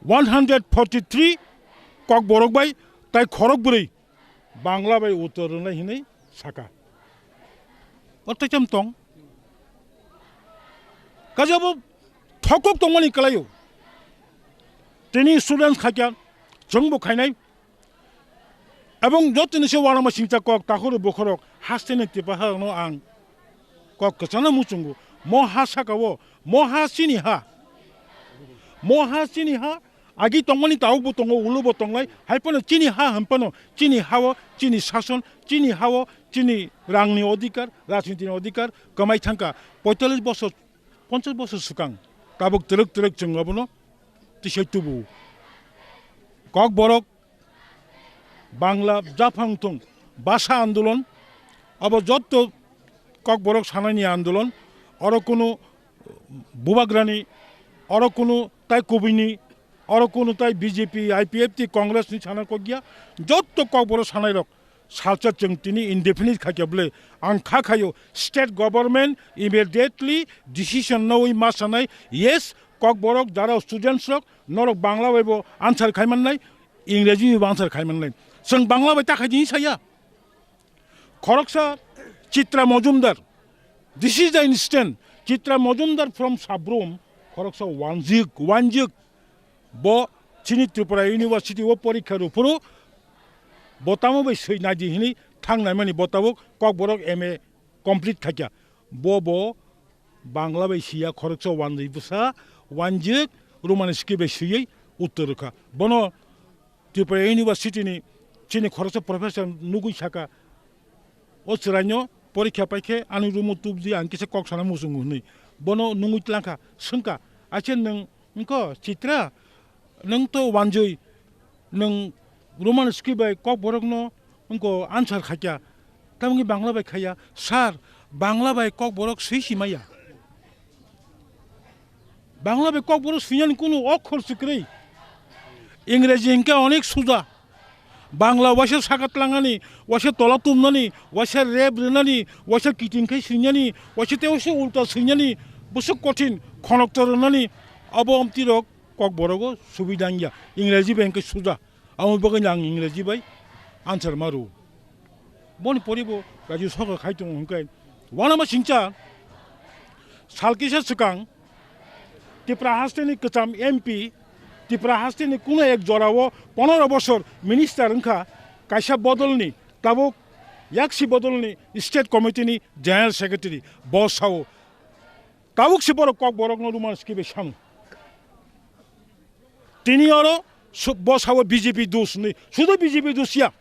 one hundred forty three Kokborok bai tai khorok bwrwi Bangla bai uttor rwnai hinwi saka. O tei cham tong. Kaisa bo thokok tongmani kwlaio. Tini students khaikha, chwngbo khainai. Ebong jotoni se uanama singcha kok takhoro bokhorok hasteni tipaharokno ang kok kwchangno muchungo. Mo ha sakao, mo ha chini ha. Mo ha chini ha, agi tongmani tabukbo tongo, ulobo tongnai. Hai phano chini ha hwn phano, chini hao, chini sason, chini hao, chini rangni odhikar, rajnitini odhikar kwmai thangkha. Poitallis bosor, ponchas bosor swkang tabuk twrwk twrwk chwng abono tisai tubu. Kokborok Bangla japhang thung basa andolon, abo jotto Kokborok sanani andolon, oro kunu bubagrani, oro kunu tai kubini, oro kunu tai B J P, I P F T, Congress ni sana kokya, jotto Kokborok sanairok salsa chwng tini indefinite khaikya bwle. Ang kha khaio state government immediately decision nawi ma sanai, yes, Kokborok jara students rok norok Bangla bai bo answer khai mannai, Ingreji bai bo answer khai mannai. Chwng Bangla bai ta khai di saya. Khoroksa Chitra Mojumdar, this is the instant, Chitra Mojumdar from Sabrum, khoroksa wanjik, wanjik, bo chini Tripura University o porikha rw phuru bo tamo bai swi nai di hwnwi thang nai mani bo tabuk Kokborok M A complete khaikha. Bo bo Bangla bai siya, khoroksa wanjwi bwsa, wanjik, Roman script bai swiwi uttor rwkha. Bono Tripura University ni chini khoroksa professor nugwi saka, "O chwraino porikha paikhe ani room o tubdi, ang kisa kok sana muchungo," hwnwi. Bono nungwi tlangkha, swngkha, "Acha nwng wngkho Chitra, nwng to wanjwi, nwng Roman script bai Kokborokno wngkho answer khaikha, tamni Bangla bai khaiya?" "Sir, Bangla bai Kokborok swi si maya." Bangla bai Kokborok swinani kunu okhor se kwrwi. Ingreji hinkhe onek suja. Bangla waisa saka tlangani, waisa tola tumnani, waisa rep rwnani, waisa kiting khai swinani, waisa tei waisa ulta swinani, bwswk kothin khonoktor rwnani, abo omtirok Kokborogo subida wngya. Ingreji bai hinkhe suja. Amo bagwi ang Ingreji bai answer ma rwo. Boni poribo Rajya Sarkar khai tongo hwnkhe, uanama singcha sal kisa swkang Tipra hasteni kwcham M P, Tipra hasteni kuno ek jorao pondro bosor minister wngkha, kaisa bodolni, tabuk yaksi bodolni state committee ni general secretary, bo sao, tabuk se borok Kokborokno Roman script bai samo. Tini oro su-, bo sao B J P dos hwnwi, sudu B J P dos ya.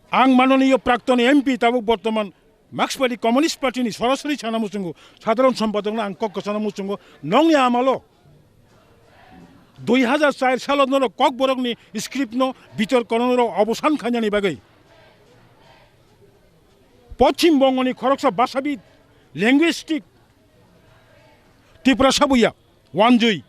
Ang manoniyo prakton M P, tabuk bortoman Marxist Party, Communist Party ni sorasori sana muchungo, sadharon sompadokno ang kok kwchana muchungo, nongni amalo dui hajar char salo norok Kokborokni script no bitor kono norok obosan khainani bagwi Poschim Bongoni khoroksa bhashabid, linguistic, Tiprasa buya, wanjwi.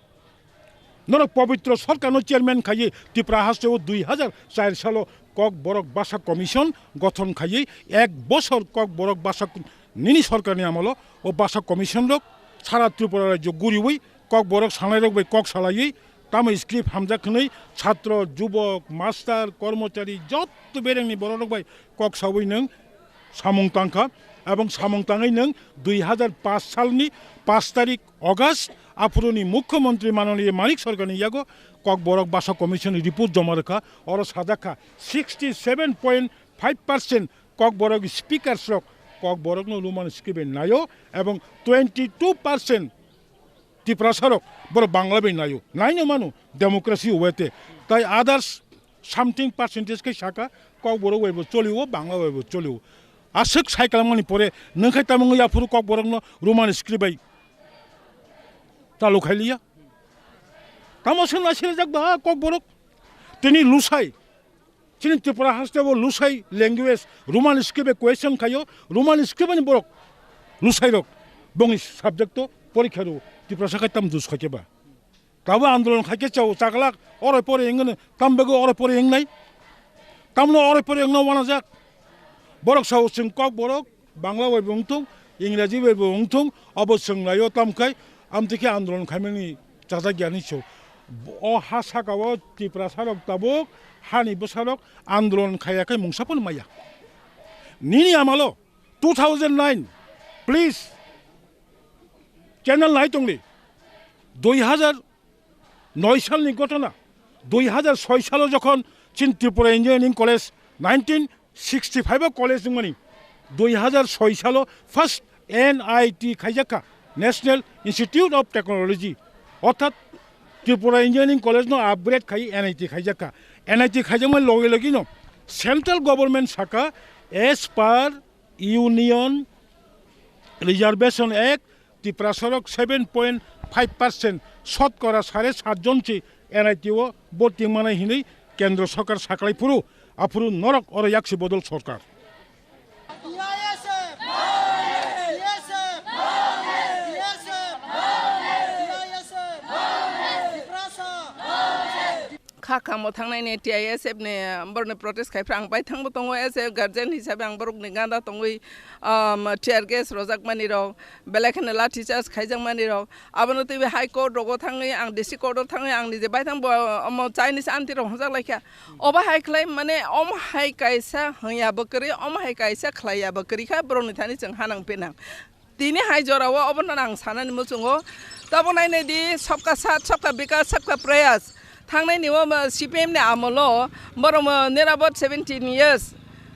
Norok Pobitro Sarkarno chairman khaiwi Tipra hasteo dui hajar char salo Kokborok Basa Commission gothon khaiwi ek bosor Kokborok Basa nini sarkarni amolo o Basa Commission rok sara Tripura rajyo guriwi Kokborok sanairok bai kok salaiwi tamo script hamjak hwnwi chhatro, jubok, master, kormochari jotto berengni bororok bai kok sawi nwng samung tangkha, ebong samung tangwi nwng dui hajar paanch salni paanch tarik August aphuruni Mukhyamantri manoniya Manik Sarkarni yago Kokborok Basa Commission report joma rwkha, oro sajak kha sixty seven point five percent Kokborok speakers rok Kokborokno Roman script bai naio ebong twenty two percent Tiprasa rok borok Bangla bai naio, naino mano democracy way te, tai others something percentage khe saka Kokborok bai bo cholio, Bangla bai bo cholio. Aswk sai kalamani pore nwng khai tamo wngya phuru Kokborokno Roman script bai chalu khai liya. Tamo se na sirjak ba Kokborok. Tini lusai. Chini Tripura haste bo lusai language Roman script bai question khaio, Roman script ni borok lusai rok bongni subject o porikha rw Tiprasa khai tam dus khaikhe ba. Tabo andolon khaikhe chao chaklak oro pore wngno tam bagwi oro pore wngnai. Tamno oro pore wngno wanajak. Borok sao chwng Kokborok Bangla bai bo wngthung, Ingreji bai bo wngthung, obo chwng laio tam khai amtwi khe andolon khaimani chajak ya hinwi sao. O ha saka o Tiprasa rok tabuk hani bwsa rok andolon khaiya khe mungsa pono maya. Nini amalo two thousand nine, please channel nai tongdi. Dui hazar noi salni ghotona, dui hazar soi salo jokhon chin Tripura Engineering College nineteen sixty five o college wngmani, dui hazar soi salo first N I T khaijak kha, National Institute of Technology, orthat Tripura Engineering College no upgrade khai N I T khaijak kha. N I T khaijakmani loge loge no central government saka as per Union Reservation Act, Tiprasarok seven point five percent, sotkora sare sat jon se N I T o borti manai hinwi Kendro Sorkar saklai phuru, aphuru norok oro yaksi bodol sorkar. Kha kamo thangnai ni T I S F ni borokni protest khai phra ang bai thangbo tongo as a guardian hisabe ang borokni ganda tongwi, um, tear gas rojak mani rok, belai kheno lathi charge khaijak mani rok, abono twiwi High Court rogo thangwi ang D C Court o thangwi ang nije bai thangbo, omo Chinese aunty rok hwnjak lai kha. Obo hai khlai mane omo hai kaisa hwnya bo kwrwi, omo hai kaisa khlai ya bo kwrwi kha borokni thani chwng hanang penang. Tini hai jora o obono ang sanani muchungo. Tabo nainai di, sabka saath, sabka bikas, sabka prayas. Thangnai ni o C P M ni amolo borok nirabot seventeen years,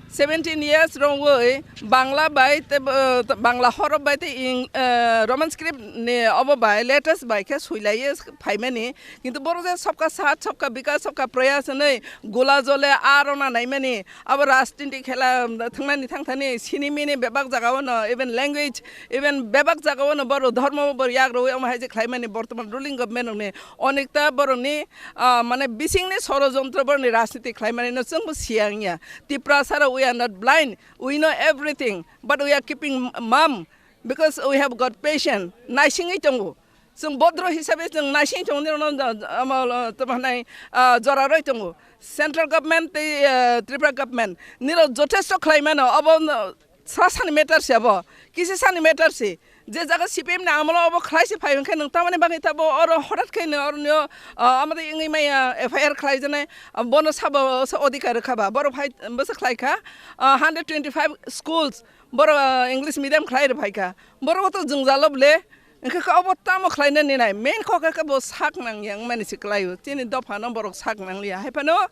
seventeen years rongwi Bangla bai te, eh, Bangla horop bai te ing, eh, Roman script ni obo bai latest bai khe suilaiye phaimani. Kintu borok je sabka saath, sabka bikas, sabka prayas hinwi gula jole aro na naimani. Abo rajniti khela, um, thangnani thangthani sinimini bebak jagao no, even language, even bebak jagao no borok dhormo bo yak rwi omo hai je khlaimani bortoman ruling government rokni onekta borokni, ah, mane bisingni sorojontro borokni rajniti khlaimani no chwngbo siya wngya. Tiprasa rok, we are not blind, we know everything, but we are keeping mum because we have got patience, naisingwi tongo. Chwng bodro hisabe chwng naising tongo, nirokno, ah, tamo hwnai, ah, jora rwi tongo. Central government tei, ah, Tripura government nirok jothesto khlai mano, obo no sa sani matter se abo, kisi sani matter se. Je jaga C P M ni amolo obo khlai se phai hwnkhe nwng tamani bagwi tabo oro hothat khe no oro no, ah, amari wngwi maya F I R khlai janai, ah, bono sabo se odhikar rwkha ba, borok phai bwsa khlai kha, ah, hundred twenty five schools, borok, ah, English medium khlai rw phai kha, borok to jwngjalo ble. Hwnkhe khe obo tamo khlaina ninai? Main kok khe bo sak nang yang mani se kwlaio. Chini dopha no borok sak nang liya. Hai phano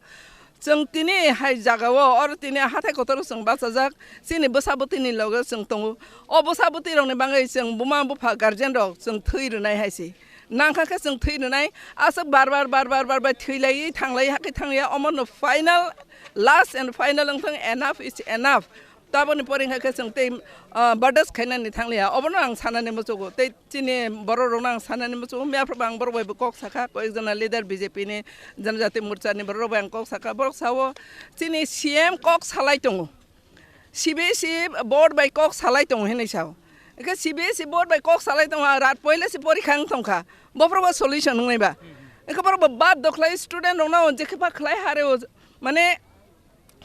chwng tini hai jaga o, oro tini hathai kotor o chwng bachajak. Chini bwsa bwtwi ni loge chwng tongo. O bwsa bwtwi rok ni bagwi chwng buma bupha guardian rok chwng thwi rwnai hai se. Nang kha khe chwng thwi rwnai. Aswk bar bar, bar bar, bar bar thwi lai, thang lai, hakhe thang ya. Omo no final, last and final wng thang, enough is enough. Taboni pore hwnkha khe chwng tei, ah, bardas khainani thang liya. Obono ang sanani muchungo. Tei chini borok rokno ang sanani muchungo. Mia phuru ang borok bai bo kok sakha, koyek jona leader B J P ni, Janajati Morcha ni borok rok bai ang kok sakha. Borok sao chini C M kok salai tongo. C B S E board bai kok salai tongo hinwi sao. Hwnkhe C B S E board bai kok salai tongo, rat poila se porikha wng tongkha. Bophuru bo solution wngnai ba? Hwnkhe borok bo bad dokhlai student rokno je khe pha khlai hareo, mane,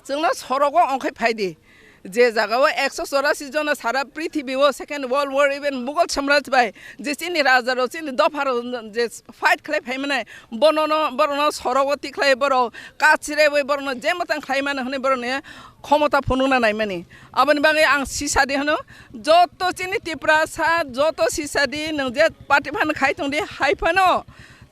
chwngno sorogo ongkhai phai di. Je jagao ekso chorasi jona sara prithibi o Second World War, even Mughal Samraj bai je chini raja rok, chini dopha rok je fight khlai phai mani, bono no, borok no sorogo tikhlai, borok kachire bai borok no je mwtang khlai mani hwnwi borok ni khomota phunukna nai mani. Aboni bagwi ang sisa di hwno, joto chini Tiprasa, joto sisa di, nwng je party phan khai tong di, hai phano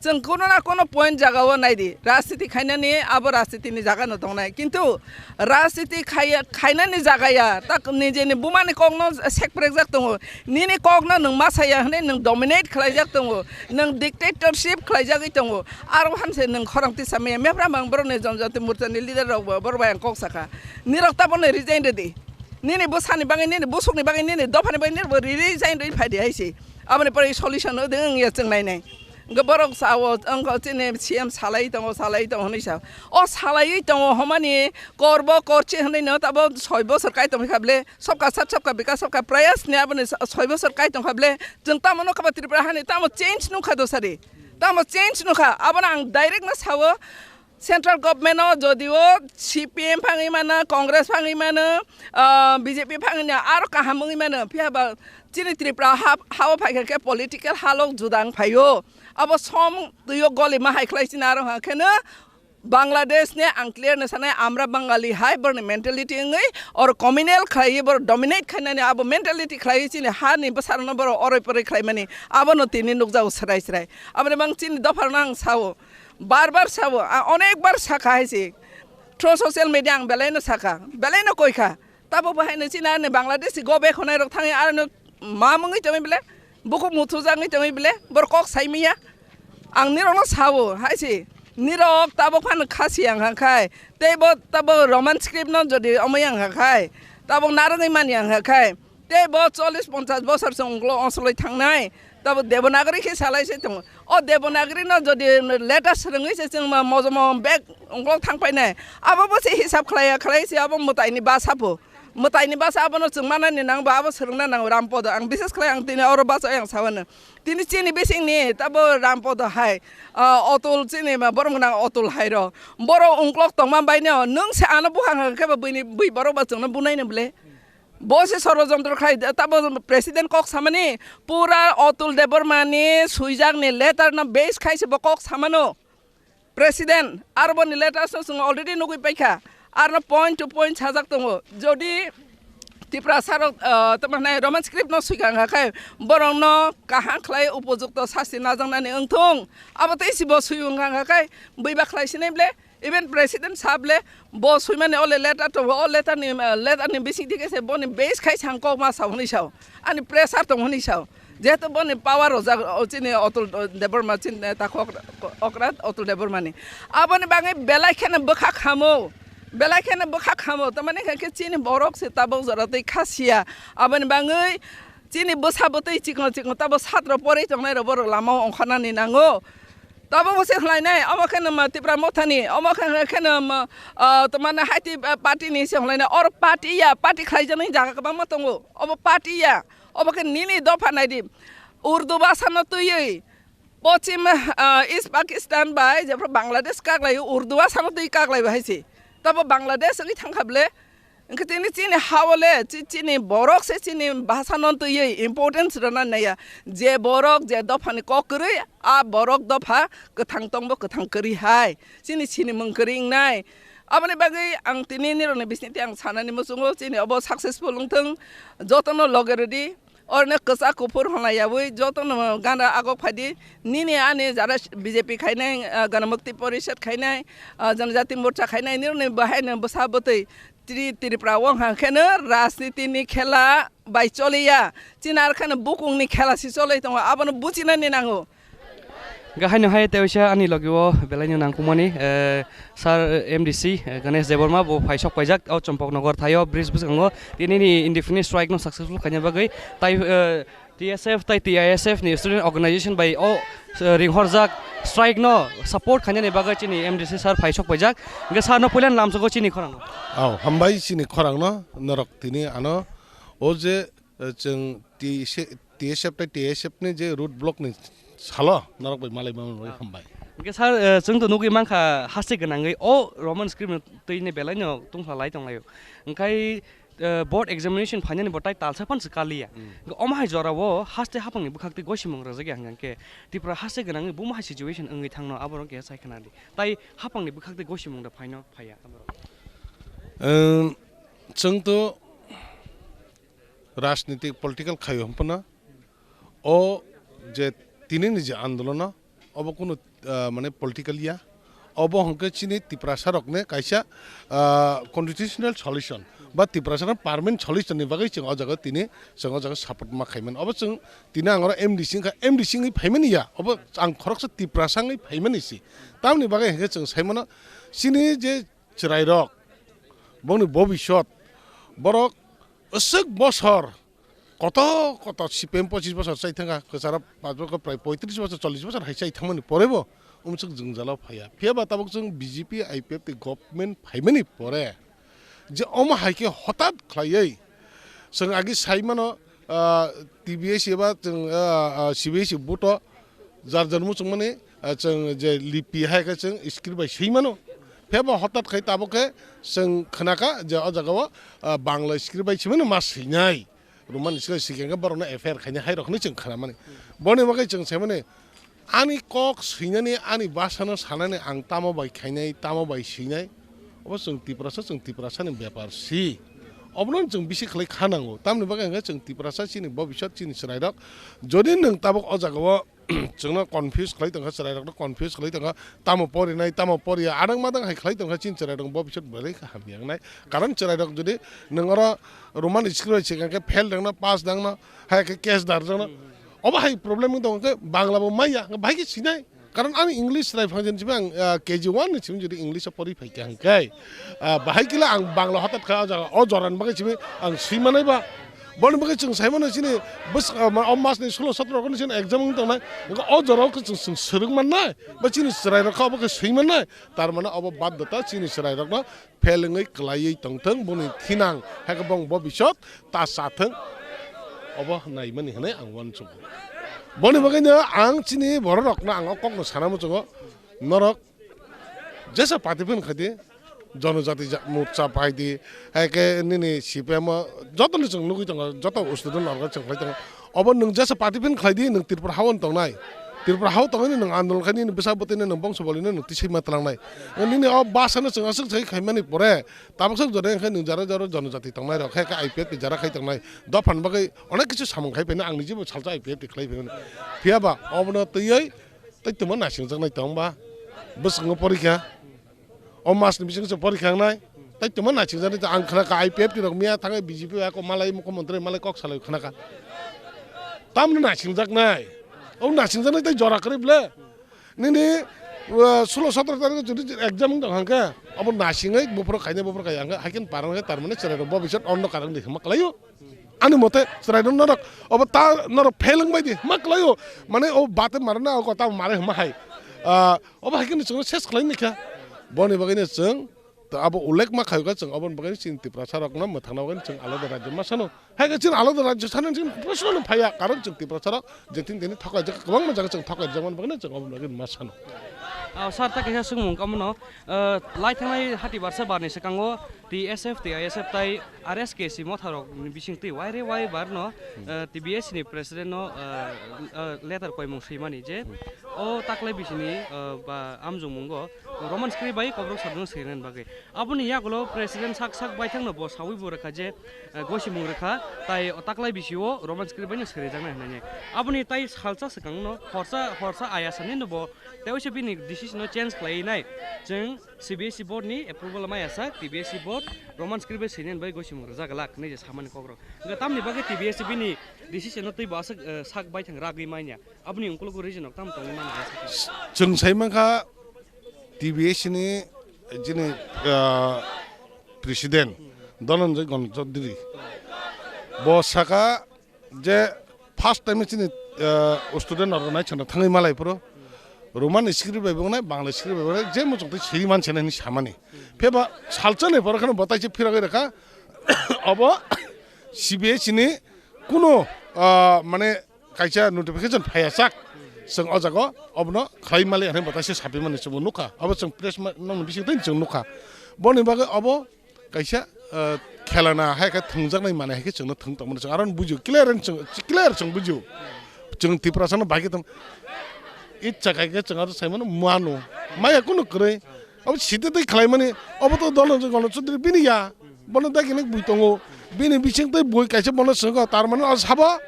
chwng kono na kono point jaga o nai di, rajniti khainani abo rajniti ni jaga no tongnai, kintu rajniti khaiya, khainani jaga ya, tak nijeni buma ni kok no sek prekjak tongo, nini kok no nwng ma saya hwnwi nwng dominate khlaijak tongo, nwng dictatorship khlaijagwi tongo, aro hanse nwng khorang tisa maya. Mepra mang borok ni Janajati Morcha ni leader rok bo borok bai ang kok sakha, nirok taboni resign rwdi. Nini bwsani bagwi, nini bwswkni bagwi, nini dophani bagwi nini bo riri jain rwi phai di hai se. Aboni pore solution o de wng ya chwng nai nai. Hwnkhe borok sao, wngkha chini C M salai tongo, salai tongo hwnwi sa. O salaiwi tongo hwnmani korbo korchi hwnwi no tabo soi bosor kai tongwi kha ble. Sabka saath, sabka bikas, sabka prayas ni aboni soi bosor kai tong kha ble. Chwng tamo nukha ba Tripura hani tamo change nukha dosari. Tamo change nukha. Abono ang direct no sao. Central government o jodio C P M phangwi mano, Congress phangwi mano, ah, B J P phangwi mano, aro kaham wngwi mano, phiya ba Chini Tripura ha, ha o phaikha khe political halok juda wng phaio. Abo som twi o goli ma hai khlai chini aro ha kheno Bangladesh ni ang clear no sanai, amra Bangali hai borni mentality wngwi or communal khlai bor dominate khainani abo mentality khlai chini ha ni bwsarok no boro oroi poroi khlai mani abo no tini nukjago srai srai. Aboni bang chini dopha no ang sao, bar bar sao, a onek bar sakha hai si. Through social media ang belai no sakha, belai no koi kha. Tabo bo haino chini ani Bangladeshi go back honai rok thangwi aroni ma mungwi tongwi bele, bukhuk muthujaknwi tongwi bele, bor kok saimaya. Ang nirokno sao, hai si, nirok tabok phano khasi ang kha khai, tei bo tabo Roman script no jodi omo yang kha khai, tabok narwgwi mani ang kha khai, tei bo chollish ponchash bosor se unglo onsoloi thangnai, tabo Devanagari khe salai se tongo. O Devanagari no jodi letter swrwngwi se chwng ma mojomo bag unglo thang painai, abo bo se hisab khlaiya khlai se abo mwtaini basa pho. Mwtaini basa abono chwng manani nang ba abo swrwngna nango Rampodo. Ang bises khlai ang tini oro basa yang sawano. Tini chini bisingni tabo Rampodo hai, ah, Otul chini ma borok nang Otul hai ro. Boro ungklok tongma baino nwng se ano bukhang khe ba buini bui borok ba chwngno bunai no bwle. Bo se sorojontro khlai tabo president kok samani pura Otul Debbarma ni swijak ni letter no base khai se bo kok samano. President, aro boni letters no chwng already nugwi paikha, arno point to point sajak tongo. Jodi Tiprasa rok, ah, tamo hwnai Roman script no swikha wngkha khe, borok no kaham khlai upojukto sasti najaknani wngthung. Abo tei si bo swi wngkha wngkha khe, buiba khlai sinai ble, even president sab le, bo swimani ole letter tongo, o letter ni, ah, letter ni bising thike se boni base khai sang kok ma sa hwnwi sao, ani pressure tong hwnwi sao. Jehetu boni power rojak, o chini Otul Debbarma chini neta kok-, okra Otul Debbarmani. Aboni bagwi belai kheno bwkha khamo, belai kheno bwkha khamo. Tamani khe chini borok se tabok jora twi kha siya. Aboni bagwi chini bwsa bwtwi chikon chikon tabo satro porwi tongnai rok borok lama o ongkhornani nango. Tabo bo se khlainai, omo kheno ma Tipra Mothani, omo kheno ma, ah, tamani haiti, ah, party ni se khlainai. Or party ya, party khlaijaknai jaga kwbangma tongo. Obo party ya. Obo khe nini dopha naidi. Urdu bhasha no twiwi Pochim, ah, East Pakistan bai jephru Bangladesh kaklaio, Urdu bhasha no twi kaklaio hai se. Tabo Bangladesh wngwi thangkha ble. Hwnkhe tini chini ha o le, chi-, chini borok se chini bhasha no twiwi importance rwna naiya. Je borok je dopha ni kok kwrwi, a borok dopha kwthang tongbo kwthang kwrwi hai. Chini sinimung kwrwi wngnai. Aboni bagwi ang tini nirokni bisingtwi ang sanani muchungo, chini obo successful wngthung, jotono loge rwdi, orne kwchak kuphur hwnlai yaui jotono gana agok phaidi, nini ani jara B J P khainai, ah, Ganamukti Porishad khainai, ah, Janajati Morcha khainai, nirokni bahaino bwsa bwtwi Tri-, Tripura o hwnkheno rajniti ni khela bai choliya, chini arkhano bukung ni khela si choloi tongo, abono buchinani nango. Hwnkhe haino hai tei waisa ani logi o belai no nangkukmani, eh, sir, eh, M D C, eh, Ganesh Debbarma bo phai sok paijak o Champaknagar thaio bridge bwskango tini ni indefinite strike no successful khaina bagwi tai, eh, T S F tai T I S F ni student organization bai o, eh, ringhorjak strike no support khainani bagwi chini M D C sir phai sok paijak. Hwnkhe sir no puila lamsogo chini khorang no. Oh, hambai chini khorang no norok tini ano o je, eh, chwng T S F tai T S F ni je road block ni salo norok bai malai mano bai hambai. Hwnkhe sir, eh, chwng to nugwi mankha haste gwnangwi o Roman script no twi ni belai no tungpha lai tong laio. Hwnkhe, eh, board examination phainani bo tai talsa phan se kaliya. Hmm. Hwnkhe omo hai jora o haste hapang ni bwkhak twi gosimung rwjak ya hwnkhe Tripura haste gwnangwi buma hai situation wngwi thangno aborok khe sai khna di. Tai hapang ni bwkhak twi gosimung da phaino phaiya aborok. Em, chwng to rajnitik political khaio hwnphano o je tini ni je andolono obo kunu, ah, mane political ya, obo hwnkhe chini Tiprasa rokni kaisa, ah, constitutional solution ba Tiprasa rok permanent solution ni bagwi chwng o jaga tini chwng o jaga support ma khaimani. Obo chwng tini ang oro M D C wngkha, M D C wngwi phaimani ya, obo ang khoroksa Tiprasa wngwi phaimani si. Tamoni bagwi hwnkhe chwng saimano chini je chwrairok, bongni bobiswt, borok aswk bosor, koto koto C P M pochis bosor chai thangkha, kwcharo pach bosor, prai poitris bosor, chollis bosor hai chai thangmani porebo umswk jwngjalo phaiya. Phiya ba tabuk chwng B J P, I P F tei government phaimani pore je omo hai khe hotat khlaiwi chwng agi sai mano, ah, T B S eba chwng, ah, ah, C B S E buto jar jar muchungmani, ah, chwng je lipi hai khe chwng script bai swi mano. Phiya ba hotat khai tabuk khe chwng khnakha je o jaga o, ah, Bangla script bai swi mano ma swinai. Roman script sikhe borokno F I R khainai hai rokni chwng khnamani. Boni bagwi chwng saimani ani kok swinani, ani basano sanani ang tamo bai khainai, tamo bai swinai. Obo chwng Tiprasa, chwng Tiprasani bepar si. Obono chwng bisi khlai kha nango. Tamni bagwi hwnkhe chwng Tiprasa chini bobiswt chini chwrairok. Jodi nwng tabuk o jagao chwngno confuse khlai tongkha, chwrairokno confuse khlai tongkha, tamo porinai, tamo poriya, adang madang hai khlai tongkha, chini chwrairok bobiswt belai kha hamya wngnai. Karon chwrairok jodi nwng oro Roman script bai swkang khe fail dangno, pass dangno, hai khe case darjakno, obo hai problem wng tongkha khe Bangla bo maya, bahai khe sinai. Karon ani English chwrai phang jani simi ang, ah, K G one ni simi jodi English o pori phai kha hwnkhe, ah, bahai kila ang Bangla hotat kha o jaga, o jorani bagwi simi ang swi manai ba. Boni bagwi chwng sai mano chini bwswk, ah, ma-, o mas ni sulo sotro rokni chini exam wng tongnai. Hwnkhe o jora o khe chwng, chwng swrwng mannai, ba chini chwrai rok kha obo khe swi mannai. Tar mane obo baddhota chini chwrai rokno fail wngwi kwlaiwi tongthwng, boni thinang hai khe bong bobiswt ta chathwng, obo naimani hwnwi ang uansukgo. Boni bagwino ang chini bororokno ang o kokno sana muchungo, norok jesa party phano khaidi, Jonojati ja-, Morcha phaidi, hai khe nini C P M o jotono chwng nugwi tongo, joto student organ chwng khlai tongo. Obo nwng jesa party phano khlaidi, nwng Tripura hao tongnai. Tripura hao tongwi nwng andolon khai nini bwsa bwtwino nwng bongso bolino nwng tisima tlangnai. Nini o basano chwng aswk sai khaimani pore, tabuk swk jora wngkhe nwng jara jara Jonojati tongnai rok, hai khe I P F T jara khai tongnai. Dophani bagwi onek kisu samung khai phaino, ang nijibo salsa I P F T khlai phaimani. Phiyaba obono twiwi tei tongma naisingjaknai tongba. Bwswkno porikha. O masni bisingtwi se porikha wngnai. Tai tongma naisingjaknai, ang khnakha I P F T rok miya thangwi B J P bai ako malai mukhyamantri malai kok salai khnakha. Tamni naisingjaknai. O naisingjaknai tai jora kwrwi ble. Nini, uh, sulo sotro tarikh jodi exam wng tong hangkhe, abo naisingwi buphuru khainai buphuru khai hangkhe, haikhe parang khe tar mane chwrai rok bobiswt ondokar wngdi hwnma kwlaio. Ani mote chwrai rok norok obo ta norok fail wng bai di hwnma kwlaio. Mane o bate mare na o kota mare hwnma hai. Ah, obo hai khe ni chwngno ses khlai ni kha. Boni bagwi no chwng to abo ullekh ma khayo kha, chwng oboni bagwi chini Tiprasa rokno mwthangna bagwi chwng alada rajyo ma sano. Hai khe chini alada rajyo sana chini proshno no phaiya, karon chwng Tiprasa rok je tin tini thokai jak kwbangma jaga chwng thokai jak mani bagwi chwng oboni bagwi ma sano. Ah, sir, ta kaisa swngmung kamono, ah, lai thangnai hati barsa barni swkango T S F, T I S F tai R S K C motharokni bisingtwi waire waibar no, eh, T B S ni president no, eh, eh, letter koimung swimani je o taklai bisini, eh, ba amjongmungo Roman script bai kokrok sabjwng swinani bagwi. Aboni yagulo president sak sak baithangno bo sawi bo rwkha je, eh, gosimung rwkha, tai o taklai bisio Roman script bai no swrijaknai hwnwi. Aboni tai salsa swkangno horsa, horsa ayasani no bo tei waisa bini decision no change khlai nai. Chwng C B S E board ni approval maya sak, T B S E board Roman script bai sini bai gosimung rwjak glak hinwi je samani kokrok. Hwnkhe tamni bagwi T B S E bini decision no twi bo aswk, eh, sak baithang ragwi manya. Aboni ungkulugo reason rok tamo tongwi mano hai sakhe. Chwng sai mankha T B S ni jini, ah, president Dhananjay Ganesh Chaudhary. Bo saka je first time chini, ah, student rok nai chwngno thangwi malai phuru Roman script bai bo nai, Bangla script bai bo nai, je muchung twi siri man chana hinwi samani. Pheba salchani pore kheno bo tai se phirogwi rwkha. Obo C B S E ni kuno, ah, mane kaisa notification phaiya sak, chwng o jaga obono khlai mali hinwi bo tai se sapi mani chwngbo nukha. Obo chwng press ma-, nokni bising twi chwng nukha. Boni bagwi obo kaisa, ah, khelana hai khe thwngjaknai manwi hai khe chwngno thwng tongmani chwng aro bujio clear chwng, clear chwng bujio. Chwng Tiprasano bai khe tong icha kai khe chwng aro saimano muano. Maya kunu kwrwi. Obo site tei khlaimani, obo to Dhananjay Ganesh Chaudhary bini ya. Bono dagi nik bui tongo. Bini bising tei bui kaisa bono swngkha, tar mane o sabo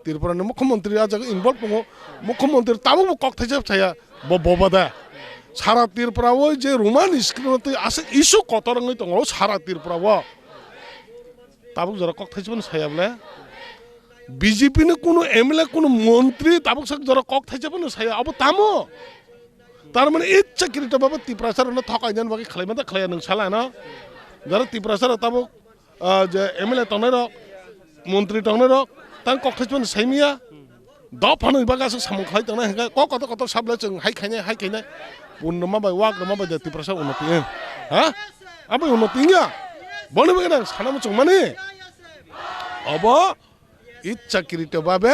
Tripura ni mukhyamantri a jaga involve tongo. Mukhyamantri tabuk bo kok thaisa saya, bo boba da. Sara Tripura o je Roman script tei aswk issue kotor wngwi tongo sara Tripura o. Tabuk jora kok thaisa bono saya bole. B J P ni kunu M L A, kunu montri tabuk sak jora kok thaisa bono saya, abo tamo? Tar mane icha kirito baba Tiprasa rokno thokai nani bagwi khlai manta khlaiya nwng sala no. Jara Tiprasa rok tabuk, ah, je M L A tongnai rok, montri tongnai rok, tang kok thaisa bono saimiya. Dophani bagwi aswk samung khlai tongnai hwnkhe kok kotor kotor sable chwng hai khainai, hai khainai. Purnama bai, wakrama bai de Tiprasa unnoti, eh. Ha? Abo unnoti wngya. Boni bagwi nang sana muchung mani. Obo icha kirito babe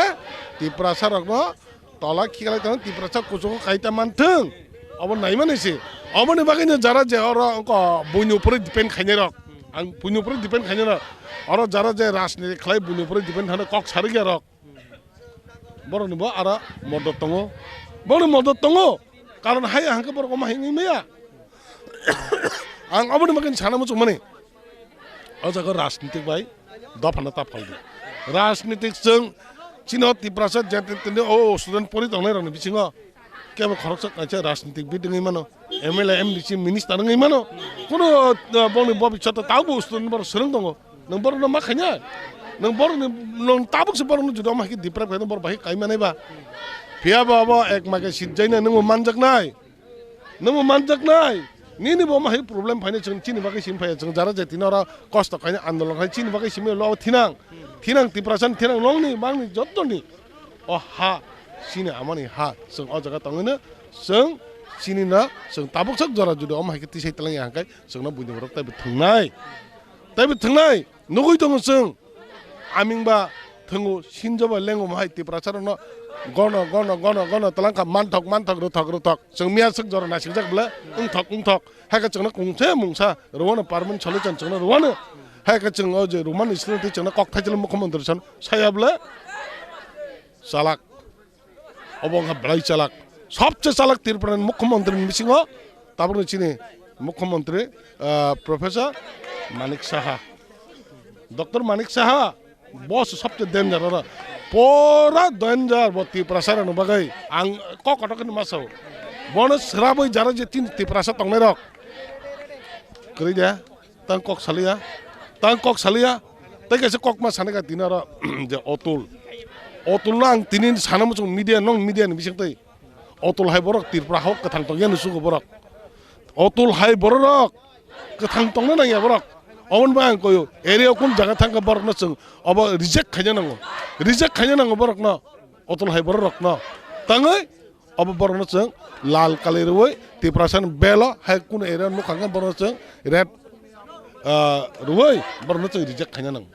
Tiprasa rokno tola khiklai tongo, Tiprasa kuchugo kaita manthwng. Obo naimani se. Oboni bagwino jara je oro wngkha buini upore depend khainai rok. Ang buini upore depend khainai rok. Oro jara je rajniti khlai buini upore depend thani kok sarikya rok. Borokni bo ara modot tongo. Borokni modot tongo. Karon hai hangke borok omo hai wngwi maya. Ang oboni bagwi sana muchung mani. O jaga rajnitik bai dophano ta phaldi. Rajnitik chwng chini o Tiprasa jati tini o student pori tongnai rokni bisingo kebo khoroksa kaisa rajnitik bid wngwi mano. M L A, M D C, minister wngwi mano. Kuno, uh, bongni bobiswt tabuk student borok swrwng tongo. Nwng borokno ma khainai? Nwng borokni, nwng tabuk se borokno jodi omo hai khe deprive khainai borok bahai kai manai ba. Phiya bo abo ek mage sitjaina nwngbo manjaknai. Nwngbo manjaknai. Nini bo omo hai problem phainai chwng chini bagwi simi phaiya chwng jara jatino oro kosto khainai andolon khai chini bagwi simi lo thinang. Thinang Tiprasani thinang nongni mangni jottoni. O ha chini amani ha chwng o jaga tongwino chwng chini na chwng tabuk sak jora jodi omo hai khe tisai twlangya hangkai chwngno buini borok taibo thwngnai. Taibo thwngnai. Nugui tongo chwng. Aming ba thwngo sinjo ba lengo hai Tiprasa rokno gono, gono, gono, gono twlang kha manthok, manthok, rwthok, rwthok. Chwng miya swk jora naisik jak bwle wngthok, wngthok. Hai khe chwngno kungse mungsa rwano permanent solution chwngno rwano. Hai khe chwng o je rwmani sini twi chwngno kok thaisilo mukhyamantri san saya bwle chalak. Obo wngkha belai chalak. Sobse chalak Tripura ni mukhyamantri ni bisingo tabukni chini mukhyamantri, ah, Professor Manik Saha. Doctor Manik Saha, boss sobse danger oro. Pura danger bo Tiprasa rokni bagwi. Ang kok kotor khe ma sao. Bono srabwi jara je tin Tiprasa tongnai rok. Kwrwi de. Tang kok saliya, tang kok saliya, tei kaisa kok ma sanai ka tini oro je Otul. Otul no ang tini sana muchung media, nong media ni bising tei. Otul hai borok Tripura hok kwthang tong yani sugo borok. Otul hai borok kwthang tongna nangya borok. Oboni bai ang koyo area kun jaga thangka borok no chwng obo reject khaina nango. Reject khaina nango borok no. Otul hai borok rok no. Tangwi Obo borokno chwng lal kalai rwui Tiprasani belo hai kunu area nukha khe borokno chwng red, ah, rwui borokno chwng reject khaina nango.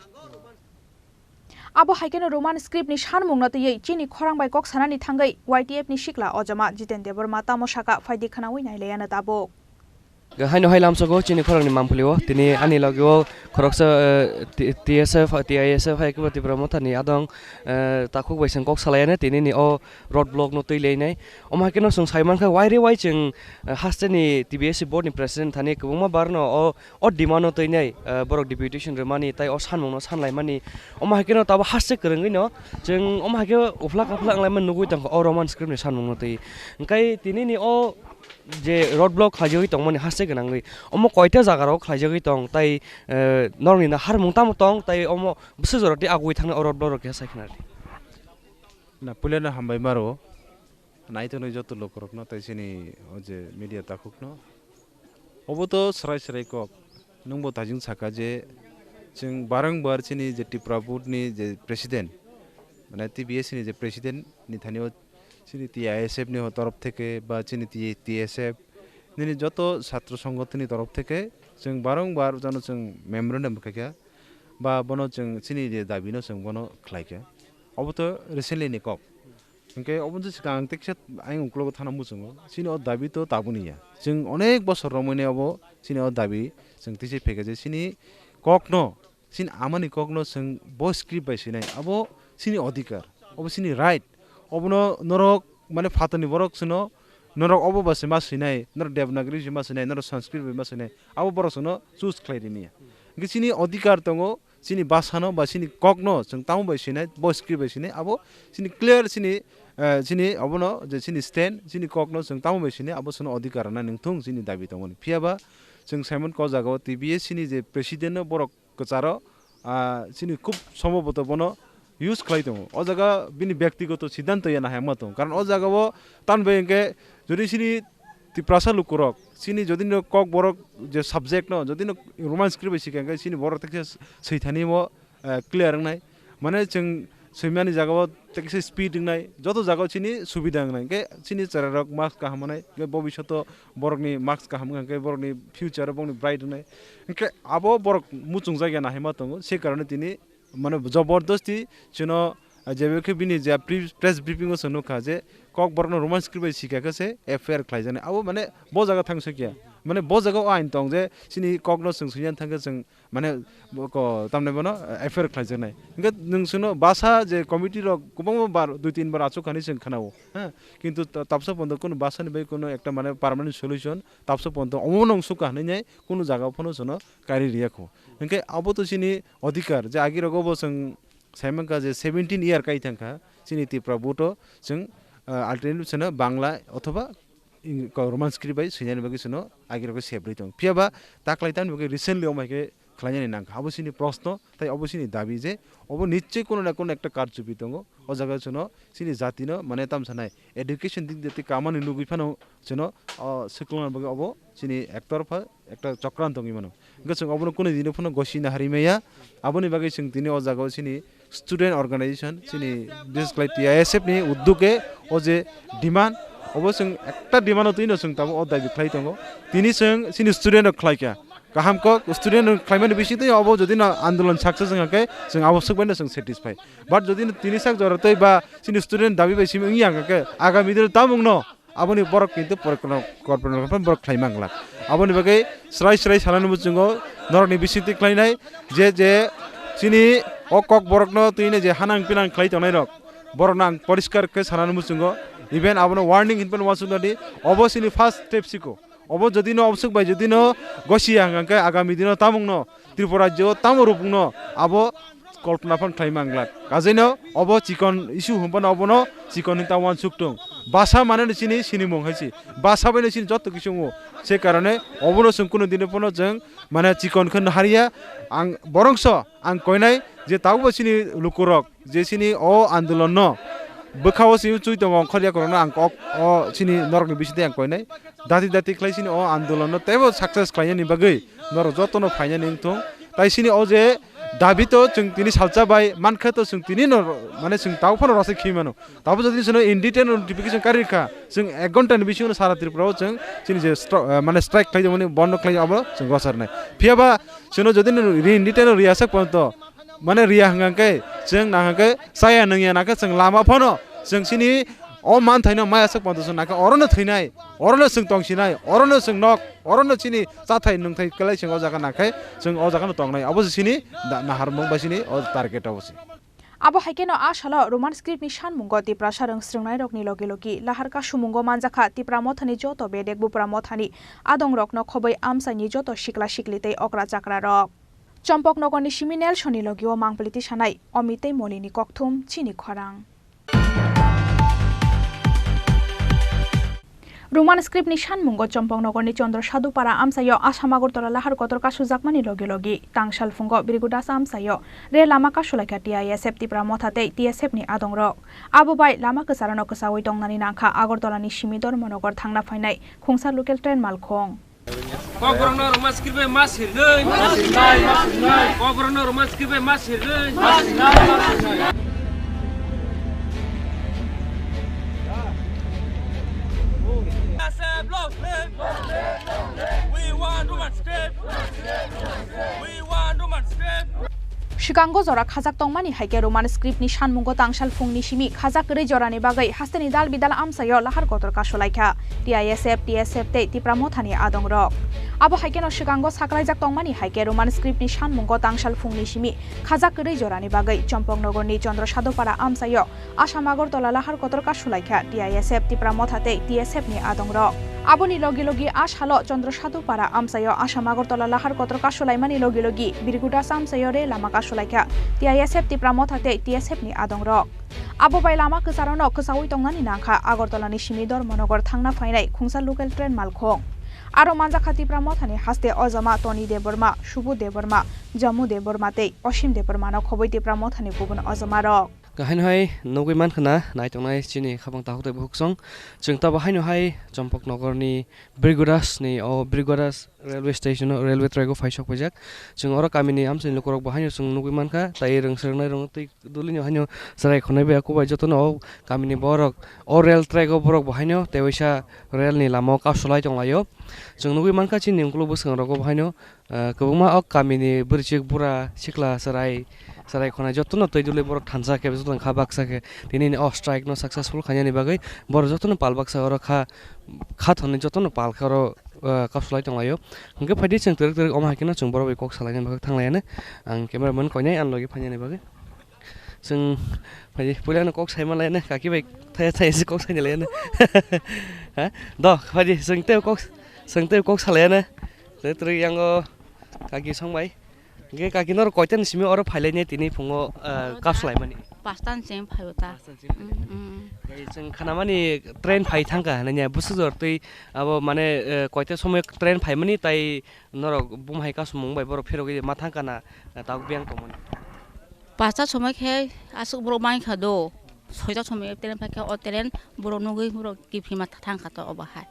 Abo hai kheno Roman script ni sanmungno twiwi chini khorang bai kok sanani thangwi Y T F ni sikla ojama Jiten Debbarma tamo saka phaidi khwnaui nailayano tabuk. Haino hai lamsogo chini khorang ni mampli o tini ani logi o khoroksa, eh, T-, T S F, T I S F hai kebo Tipra Motha ni adong, eh, takhuk bai chwng kok salai anw tini ni o road block no twi leinai. Omo hai kheno chwng sai mankha, wai re wai chwng, eh, haste ni T B S C board ni president thani kwbangma bar no o, o demand no twi nai, eh, borok deputation rwmani, tai o sanmung no sanlaimani. Omo hai kheno tabo haste kwrwngwi no chwng omo hai khe uphla kaphla wnglaimani nugwi tongkha o Roman script ni sanmung no twi. Hwnkhe tini ni o je road block khlaijagwi tongmani haste gwnangwi, omo koita jaga rok khlaijagwi tong, tai, eh, norokni na harmung tamo tong, tai omo bwswk jora tei agwi thangna o road block rok khe sai khna di. Na, puilano hambai maro. Naitonwi joto lukurokno tei chini o je media takhukno. Obo to swrai swrai kok. Nwngbo tajwng saka je chwng barangbar chini je Tipra Board ni je president, mane T B S ni je president ni thani o chini T I S F ni torop theke ba chini T-, T S F nini joto satro songgothon ni torop theke chwng barangbar jano chwng memorandum rwkha khe ba bono chwng chini je dabi no chwng bono khlai kha. Obo to recently ni kok. Hwnkhe obo je swkang ang teksa ayang uklogo thana muchungo. Chini o dabi to tabuni ya. Chwng onek bosor romwi nai obo chini o dabi chwng tisi phekha je chini kokno, chini amani kokno chwng bo script bai swinai. Abo chini odhikar, obo chini right. Obono norok mane phatarni borok chwngno norok obo bai se ma swinai, norok Devanagari se ma swinai, norok Sanskrit bai ma swinai. Abo borok chwngno choose khlai rini ya. Hwnkhe chini odhikar tongo, chini bhasano ba chini kokno chwng tamo bai sinai, bo script bai sinai, abo chini clear chini, eh, chini obono je chini stand, chini kokno chwng tamo bai sinai, abo chwngno odhikar rwna nangthung chini dabi tongmani. Phiya ba chwng Simon ko jagao T B S ni je president no borok kwcharo, ah, chini khub somboboto bono use khlai tongo. O jaga bini byaktigoto siddhanto ya nahai ma tongo. Karon o jagao tan bai hwnkhe jodi chini Tiprasa lukurok, chini jodi no Kokborok je subject no, jodi no Roman script bai sikha hwnkhe chini borok teksa swithani mo, eh, clear wngnai. Mane chwng swimani jagao teksa speed wngnai, joto jagao chini subida wngnai. Hwnkhe chini chwrairok marks kaham manai, hwnkhe bobishoto borokni marks kaham wngkha hwnkhe borokni future o borokni bright wngnai. Hwnkhe abo borok muchungjak ya nahai ma tongo, se karone tini mane jobordosti chwngno, ah, jebe khe bini je pre-, press briefing o chwng nukha je Kokborokno Roman script bai sikha khe se F I R khlaijaknai. Abo mane bo jaga thang sokya. Mane bo jaga o ain tong je chini kokno chwng swinani thangkhe chwng mane bo ko tamni bono, eh, F I R khlaijaknai. Hingkhe nwng chwngno basa je committee rok kwbangma bar dui tin bar achuk hani chwng khnao, ha? Kintu ta-, tabsa pondo kunu basani bai kunu ekta mane permanent solution tabsa pondo omo nung sukha hinwi nai kunu jaga phano chwngno kari riya kho. Hingkhe abo to chini odhikar je agi rogo bo chwng sai mankha je seventeen year kai thangkha chini Tripura board o chwng, ah, alternative chwngno Bangla othoba ing-, ko Roman script bai swinani bagwi chwngno agi rogo sebrwi tongo. Phiya ba taklai tamni bagwi recently omo hai khe khlainani nangkha. Abo chini proshno, tai obo chini dabi je obo nischoi kono na kono ekta karchupi tongo. O jaga chwngno chini jatino mane tamsa nai education dik de tei kamani nugwi phano chwngno, o, swklangnani bagwi obo chini ektorpha ekta chokran tongwi mano. Hingkhe chwng obono kunu dino phano gosi nahari maya. Aboni bagwi chwng tini o jaga o chini student organization, chini bises khlai T I S F ni uddoge o je demand, obo chwng ekta demand o twino chwng tabuk o dabi khlai tongo. Tini chwng chini student rok khlai kha. Kaham kok student rok khlaimani bisingtwi obo jodi no andolon success wngkha khe chwng abo swk bai no chwng satisfy. But jodi no tini sak jora tei ba chini student dabi bai simi wngya wngkha khe agami dino tamung no aboni borok kintu porikolpona, korpona borok khlai manglak. Aboni bagwi srai srai salano muchungo norokni bisingtwi khlainai je, je chini o kok borokno twino je hanang pinang khlai tongnai rok, borokno ang poriskar khe salano muchungo, even abono warning hinphano uansuknadi, obo chini first step siko. Obo jodi no obswk bai jodi no gosi ya hwnkha khe agami dino tamung no Tripura rajyo tamo rupung no abo kolpona phan khlai manglak. Kajaino obo chikon issue hwnphano obono chikon hinwi ta uansuk tong. Basa mane no chini sinimung hai se. Basa bai no chini jotto kisu wngo. Se karone obono chwng kunu dino phano chwng mane chikon khe no hariya. Ang borongso ang koinai je tabukbo chini lukurok je chini o andolon no bwkha o simi chui tongo ongkhor yakurok no ang kok o chini norok ni bisingtwi ang koinai. Dati dati khlai chini o andolon no teibo success khlainani bagwi norok jotono phainani wngthung. Tai chini o je dabi to chwng tini salsa bai mankhe to chwng tini no mane chwng tabuk phano rwchapwi mano. Tabuk jodi chwngno in detail notification kari rwkha, chwng ek ghonta ni bisingo sara Tripura o chwng chini je stro-, eh, mane strike khlai mani bondo khlai abo chwng rwcharnai. Phiya ba chwngno jodi no in detail no riya sak ponto mane riya hwnkha khe chwng nahwnkhe chaya nungya nakhe chwng lama phano chwng chini o manthaino maya sak ponto chwng nakhe orono thwinai, orono chwng tongsinai, orono chwng nok, orono chini chathai nungthai kwlai chwng o jaga nakhe chwng o jaga no tongnai. Abo se chini da-, naharmung bai chini o target abo se. Abo hai kheno a salo Roman script ni sanmungo Tiprasa rwng srwngnairokni logi logi lahar kasumungo manjakha Tipra Mothani joto bedek Bupra Mothani adongrokno khobwi amchaini joto sikla sikli tei okra chakrarok. Chompoknogorni simi Nelsonni logio mangpili tisanai Omit tei Molini kokthum chini khorang. Roman script ni sanmungo Chompoknogorni Chandra Sadhupara amchaio Assam Agartala lahar kotor kasujakmani logi logi tangsalphungo Bhrigu Das amchaio rel lama kasulaikha T I S F Tipra Motha tei T S F ni adongrok. Abo bai lama kwcharano kwchaui tongnani nangkha Agartala ni simi Dharmanagar thangna phainai khungsa local train malkhung. Kokborokno Roman script bai ma sirnai. Kokborokno Roman script bai ma sirnai. We want Roman script. We want Roman script. Sikango jora khajak tongmani hai khe Roman script ni sanmungo tangsalphung ni simi khajak kwrwi jorani bagwi hasteni dal bidal amchaio lahar kotor kasulaikha T I S F, T S F tei Tipra Mothani adongrok. Abo hai kheno sikango saklaijak tongmani hai khe Roman script ni sanmungo tangsalphung ni simi khajak kwrwi jorani bagwi Chompoknogorni Chandra Sadhupara amchaio Assam Agartala lahar kotor kasulaikha T I S F Tipra Motha tei T S F ni adongrok. Aboni logi logi a salo Chandra Sadhupara amchaio Assam Agartala lahar kotor kasulaimani logi logi Bhrigu Das amchaio rel lama kasulaikha T I S F Tipra Motha tei T S F ni adongrok. Abo bai lama kwcharano kwchaui tongnani nangkha Agartala ni simi Dharmanagar thangna phainai khungsa local train malkhung. Aro manjakha Tipra Mothani haste ojama Toni Debbarma, Subodh Debbarma, Jammu Debbarma tei Osim Debbarmano khobwi Tipra Mothani kubun ojamarok. Haino hai nugwi mankha na naitongnai chini khapang takhuk tei bukhuksong. Chwng tabo haino hai Chompoknogorni Bhrigu Das ni o Bhrigu Das railway station o railway track o phai sok paijak. Chwng oro kamini amchaini lukurok bo haino chwng nugwi mankha. Tai rwng srwngnai rwng twi dulini haino chwrai khonai bai kubai jotono o kamini borok o rail track o borok bo haino tei waisa rail ni lama o kasolai tonglaio. Chwng nugwi mankha chini ukuluk bwskango rogo bo haino Ah, kwbangma o kamini bwrwichwk bura sikla chwrai, chwrai khonai jotono twi dulwi borok thansa khe jotono kha baksa khe tini o strike no successful khainani bagwi borok jotono pal baksa oro kha, kha thonwi jotono pal khe oro ah, kapsulai tonglaio. Hwnkhe phaidi chwng twrwk twrwk omo hai kheno chwng borok bai kok salaina bagwi thanglaiano. Ang cameraman koinai ani logi phainani bagwi. Chwng phaidi puilano kok saima laiano, kaki bai thaya thaya se kok saina laiano. Ha? Do, phaidi chwng tei kok, chwng tei kok salaiano. Twrwk twrwk yango kaki song bai. Hwnkhe kaki norok koitani simi oro phailaini tini phungo, ah, kap swlaimani? Pasta ni simi phaio ta. Pasta ni simi phailaini. Mm, mm. Hwnkhe chwng khanamani train phai thangkha hinwi bwswk jora twi abo mane, eh, koita somoi train phaimani tai norok bumhai kasumung bai borok phirogwi ma thangkha na, eh, tabuk biyang tongmani? Pasta somoi khe aswk borok mankha do. Soita somoi train phaikha o train borok nugwi borok kiphilma thangkha to obo hai.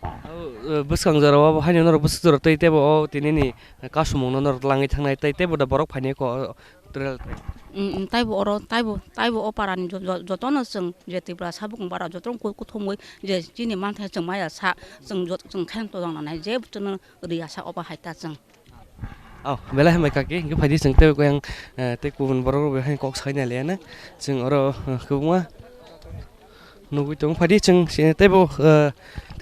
O, eh, bwskang jora o haino norok bwswk jora tei teibo o tinini kasumungno norok langwi thangnai tei teibo da borok phainai kho, o, trail. Mm, mm, taibo oro, taibo, taibo o parani jo-, jo-, jotono chwng je Tripura sabukung bara jotono ku-, kuthumwi je chini manthai chwng maya sa, chwng jot-, chwng khaino todong nanai je chwngno rwya sa obo hai ta chwng. Oh, belai hambai kaki, hwnkhe phaidi chwng tei kuyang, eh, tei kubun borok rok bai kok sai nai laiya na. Chwng oro, eh, kwbangma nugwi tongo. Phaidi chwng sini teibo, eh,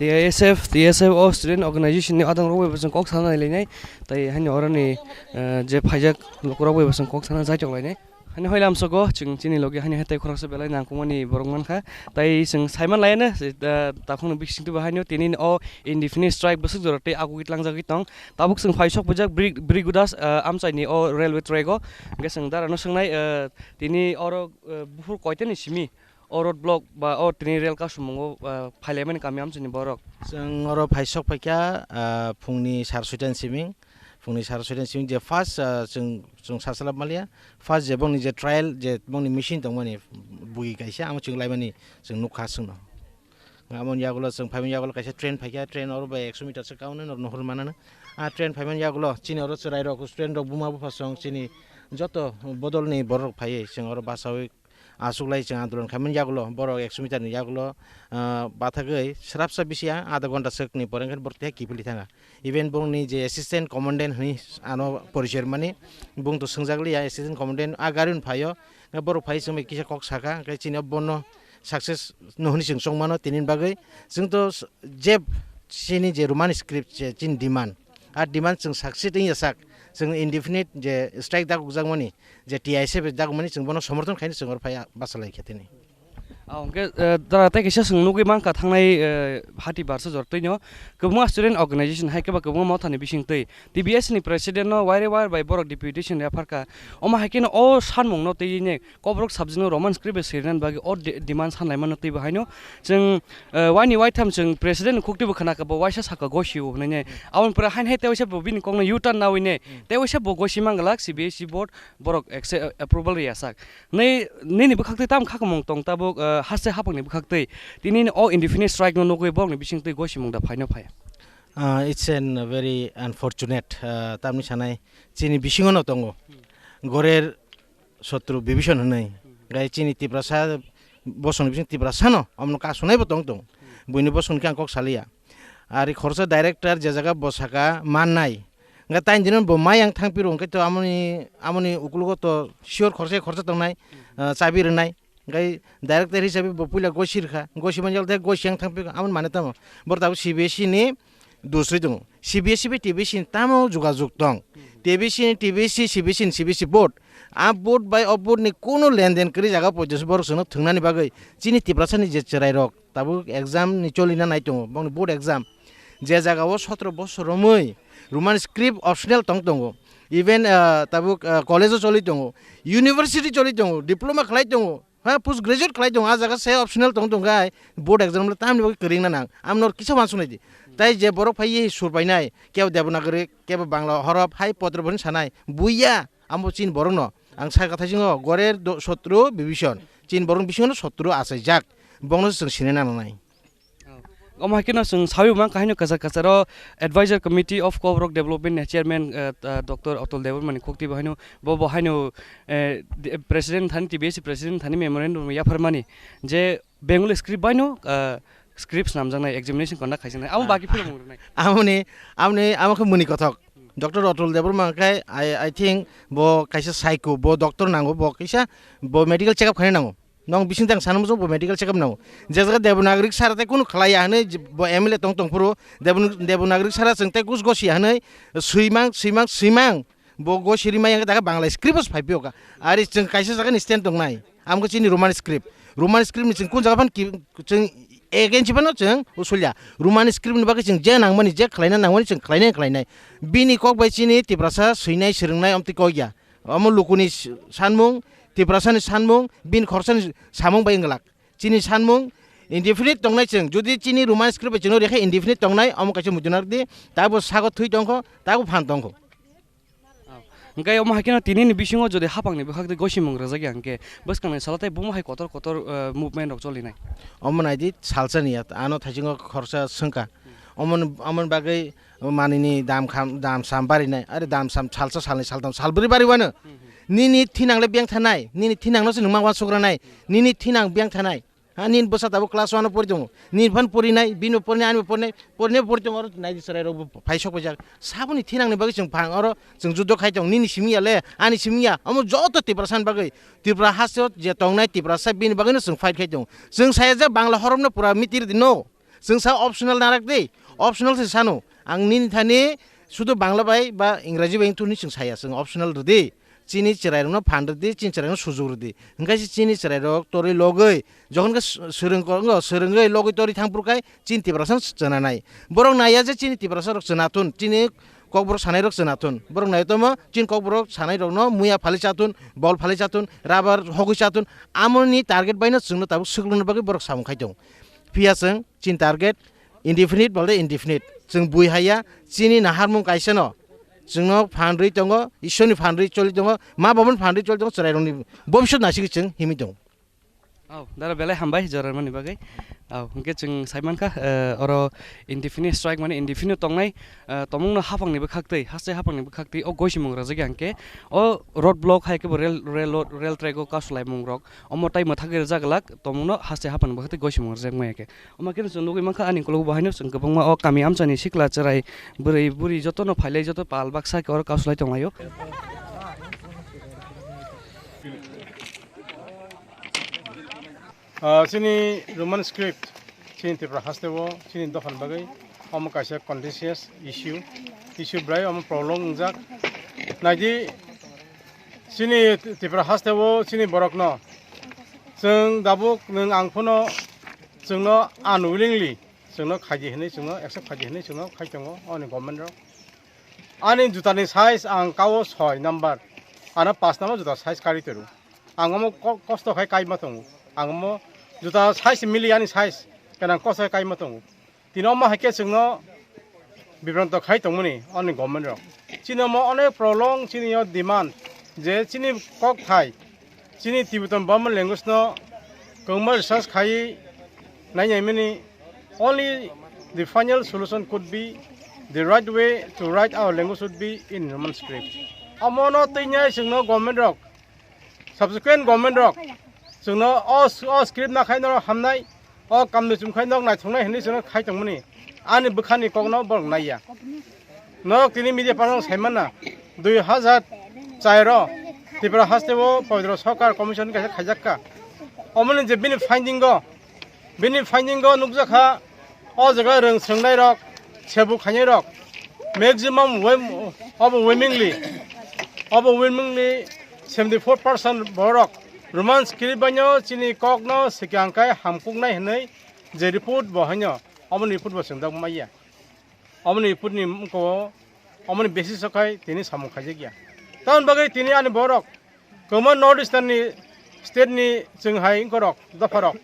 T I S F, T S F o student organization ni adang rok bai bo chwng kok sana nai lainai. Tai haino oro ni, eh, je phaijak lukurok bai bo chwng kok sana jai tong lainai. Hani hoi lamsogo chwng chini logi hani hatai khoroksa belai nangkukmani borok mankha. Tai chwng saiman laiano, eh, takhukno bisingtwi bo haino tini o indefinite strike bwswk jora tei agugwi tlangjagwi tong. Tabuk chwng phaisok bujak Bri-, Brigudas, eh, amchaini o railway track o. Hwnkhe chwng darano swngnai, eh, tini oro, eh, buphur koitani simi o road block ba o tini rail kasumungo, eh, phailaimani kami amchaini borok. Chwng oro phaisok phaikha, eh, phungni sar soitani simi. Phungni sar soitani simi je first, ah, chwng, chwng sasalap maliya, first je bongni je trial je bongni machine tongmani bui kaisa, amo chwng laimani chwng nukha chwngno. Amoni yagulo chwng phaimani yagulo kaisa train phaikha, train oro bai ekso meter se kaune nor nuhur manana. A train phaimani yagulo chini oro chwrairok, student rok, buma bupha song chini joto bodolni borok phaiwi chwng oro basawi. Aswk lai chwng andolon khaimani yagulo, borok ekso meter ni yagulo, ah, bathagwi swrapsa bisi a adha ghonta swkni pore wngkhe borok tei kiphilwi thangkha. Even bongni je assistant commandant hwnwi ano porichoi rwmani, bung to swngjak liya, assistant commandant a gari rwng phaio, borok phai chwngbai kisa kok sakha, hwnkhe chini o bono success no hwnwi chwng chongmano, tini bagwi chwng to s-, jeb chini je Roman script je chini demand, a demand chwng success wngya sak, chwng indefinite je strike dakukjakmani, je T I S F dakmani chwng bono somorthon khaina chwng oro phai bachalai khe tini. Ah, hwnkhe, eh, dara tei kisa chwng nugwi mankha thangnai, eh, hati barsa jor twino kwbangma student organization hai khe ba kwbangma mothani bising twi T B S ni president no wire wire bai borok deputation yapharkha. Omo hai kheno o sanmung no twi ne Kokborok subject no Roman script bai swirinani bagwi o de-, demand sanlaimano twibo haino chwng, eh, waini waitham chwng president ni khuktwibo khnakha, bo waisa sakha gosio hwnwi ne. Aboni pore haino hai tei waisa bo bini kokno U-turn nawi ne. Hmm. Tei waisa bo gosi manglak C B S E board borok acce-, approval rwya sak. Nei, nini bwkhaktwi tamo khakamung tong tabuk, eh, haste haphangni bwkhaktwi. Tini o indefinite strike no nugwi borokni bisingtwi gosimung da phaino phai. Ah, it's an very unfortunate, ah, tamni sanai chini bisingo no tongo. Hmm. Gorer sotru Bibison hwnwi. Hmm. Gai chini Tiprasa bosongni bising Tiprasano omno kasunaibo tong tong. Hmm. Buini bosongni khe ang kok saliya. Ari khoroksa director je jaga bo saka mannai. Hwnkhe taini dino bo mai ang thangphiro hwnkhe to amoni, amoni ukologo to sure khoroksa khoroksa tongnai, hmm, ah, chabi rwnai. Hwnkhe director hisabe bo puila gosi rwkha, gosi manjak tei gosi ang thangphikha, amoni mane tamo? Borok tabuk C B S E ni dusri tongo. C B S E bai T B C ni tamo jogajog tong? T B C ni, T B C, C B C ni, C B C board. A board bai o board ni kuno lenden kwrwi jaga poito se borok chwngno thwngnani bagwi chini Tiprasa ni je chwrai rok tabuk exam ni cholina nai tongo, bongni board exam. Je jaga o sotro bosor romwi Roman script optional tong tongo. Even, ah, tabuk, ah, college o choli tongo, university choli tongo, diploma khlai tongo. Ha, post graduate khlai tongo, ah jaga se optional tong tong khai, board exam le tamni bagwi kwrwngna nang. Amno kisa uansuknai di. Tai je borok phai ye sur painai, kebo Devanagari, kebo Bangla horop, hai potro boni sanai. Buya, amo chin borokno. Ang sai kathai singo, gorer do, sotro, Bibison. Chin borok bisingo sotro achaijak. Bongno chwng sinina nangnai. Omo hai kheno chwng sawi mang kahaino kwchar kwcharo Advisor Committee of Kokborok Development ni Chairman, eh, eh, Doctor Atul Debbarma ni khuktwi bo haino, bo, bo haino, eh, di-, President thani, T B S president thani memorandum yapharmani je Bengali script baino, eh, script snamjaknai, examination conduct khaijaknai. Amo baki philmung rwnai. Amoni, amoni, amo khe muni kothok. Doctor Atul Debbarma khe I, I think bo kaisa psycho, bo doctor nango, bo kaisa, bo medical check up khainai nango. Nong bising tang sanam bo medical check up nango. Je jaga Devanagari sara tei kunu khlai ya hwnwi bo M L A tong tong phuru Devan-, Devanagari sara chwng tei gus gosi ya hwnwi swimang, swimang, swimang. Bo gosi rimai yang daga Bangla script phai pio ka. Ari chwng kaisa jaga ni stand tong nai. Amgo chini Roman script. Roman script ni chwng kun jaga phan ki, chwng against phano chwng usulya. Roman script ni bagwi chwng je nangmani, je khlaina nangmani chwng khlainai, khlainai. Bini kok bai chini Tiprasa swinai, swrwngnai omtwi kok ya. Omo lukuni s-, sanmung, Tiprasani sanmung, bini khorsani samung bai wng glak. Chini sanmung indefinite tongnai chwng, jodi chini Roman script bai chwngno rekha indefinite tongnai, omo kaisa muitu narwk di, tabo sago thwi tongkho, tabo phan tongkho. Hwnkhe omo hai kheno tinini bisingo jodi hapangni bwkhak tei gosimung rwjak ya hwnkhe bwskangni salo tei bomo hai kotor kotor, eh, movement rok cholinai. Omo naidi salsa ni ya, ano thaisingo khorsa swngkha. Omo, omo bagwi manini dam kham, dam sam barinai, are dam sam salsa salni saltam salbri bari wano. Nini thinang le beng thanai, nini thinang no se nungma wan sukranai, nini thinang beng thanai. Ha, nini bwsa tabuk class one o pori tongo. Nini phan porinai, bini porinai, ani porinai, porinai pori tongo, oro naidi chwrai rok bo phai sok paijak. Saboni thinang ni bagwi chwng phang oro chwng juddo khai tong, nini simi ya le, ani simi ya, omo joto Tiprasa ni bagwi. Tripura haste o je tongnai Tiprasa bini bagwi no chwng fight khai tong. Chwng saya je Bangla horop no pura mitir di no. Chwng sa optional narak di, optional se sano. Ang nini thani sudu Bangla bai ba Ingraji bai wngthu hwnwi chwng saya, chwng optional rwdi. Chini chwrairokno phan rwdi, chini chwrairokno sujuk rwdi. Hwnkhe se chini chwrairok torwi logwi, jokhon khe s-, swrwng ko-, wngo, swrwngwi logwi torwi thang phuru khai chini Tiprasa chwna nai. Borok naiya je chini Tiprasa rok chwna thun, chini kokborok sanai rok chwna thun. Borok nai tomo chini kokborok sanai rokno muya phalwi cha thun, bol phalwi cha thun, rubber hogwi cha thun. Amoni target baino chwngno tabuk swkluno bagwi borok samung khai tongo. Phiya chwng chini target indefinite balde indefinite. Chwng bui haiya, chini naharmung kaisa no. Chwngno phan rwi tongo, Ishorni phan rwi choli tongo, ma babani phan rwi choli tongo, chwrairokni bobiswt naisingwi chwng himwi tongo. Au, dara belai hambai jorarmani bagwi. Au, hwnkhe chwng saimankha, eh, oro indefinite strike mane indefinite tongnai, eh, tomungno haphangni bwkhaktwi, haste haphangni bwkhaktwi o goisimung rwjakya hwnkhe o road block hai khe bo rail, rail, rail track o kasulaimung rok. Omo tai mwthagwi rwjak glak, tomungno haste haphangni bwkhaktwi goisimung rwjak maya khe. Omo khe chwng nugwi mankha ani ukulukgo bo haino chwng kwbangma o kami amchaini sikla chwrai bwrwi buri jotono phailai joto pal baksa khe oro kasulai tonglaio. Ah, chini Roman script, chini Tripura haste o, chini dophani bagwi omo kaisa contentious issue, issue bwrai omo prolong wngjak. Naidi, chini Tripura haste o chini borokno chwng dabuk nwng ang phano chwngno unwillingly chwngno khaidi hwnwi chwngno accept khaidi hwnwi chwngno khai tongo oni government rok. Ani jutani size ang kao soi number, ano pas number juta size kari toru. Ang omo ko-, kosto khai kaima tongo. Ang omo juta size mili ani size, kenang kosto khai kaima tongo. Tini omo hai khe chwngno bibranto khai tongmani oni government rok. Chini omo onek prolong chini o demand je chini kok thai, chini Tibetan Burman language no kwbangma research khai nai nai mani. Only the final solution could be the right way to write our language would be in Roman script. Omo no twi nai chwngno government rok, subsequent government rok chwngno o, o script na khai norok hamnai, o kamni chum khai norok naithoknai hinwi chwngno khai tongmani. Ani bwkhani kokno borok naiya. Norok tini media panel sai manna, dui hazar char o Tripura haste o Pabitra Sarkar Commission kaisa khaijak kha. Omoni je bini finding o, bini finding o nukjak kha, o jaga rwng swngnai rok, sebu khainai rok, maximum wem-, overwhelmingly, overwhelmingly seventy four percent borok Roman script baino chini kokno swkang kai hamkuknai hinwi je report bo haino, omoni report bo swngjak maya. Omoni report ni mko, omoni basis o khai tini samung khaijak ya. Tamoni bagwi tini ani borok kwbangma North Eastern ni state ni chwng hai wngkorok, dopharok,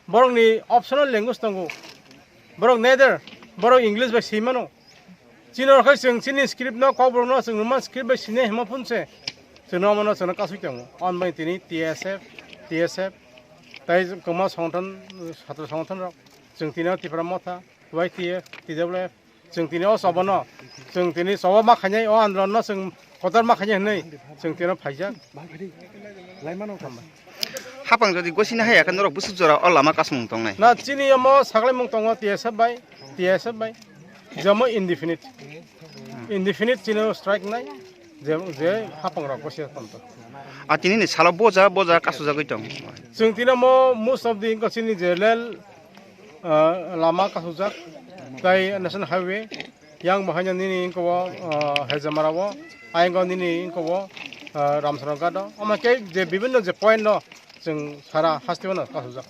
borokni optional language tongo. Borok neither, borok English bai swi mano. Chini rok khai chwng chini script no, kokborok no chwng Roman script bai sini hima phunse chwng no omono chwng no kasui tongo. Amoni bagwi tini T S F, T S F, tai kwbangma songothan, satro songothan rok, chwng tini o Tipra Motha, Y T F, T W F, chwng tini o choba no, chwng tini choba ma khainai, o andolon no chwng kotor ma khainai hinwi chwng tini o phaijak. Hapang jodi gosina haya khe norok bwswk jora o lama kasmung tongnai. Na chini omo saklaimung tongo T S F bai, T S F bai, jemo indefinite. Indefinite chini o strike nai, je, je hapang rok gosia tonto. A tini ni salo boja boja kasujagwi tong. Chwng tini mo most of the wngkha chini je rel, ah, lama kasujak, tai National Highway, yang bo haino nini wngkha o, ah, Hejamara o, ayang o nini wngkha o, ah, Ramsara ghat o. Omo khe je bibinno je point no chwng sara haste o no kasujak.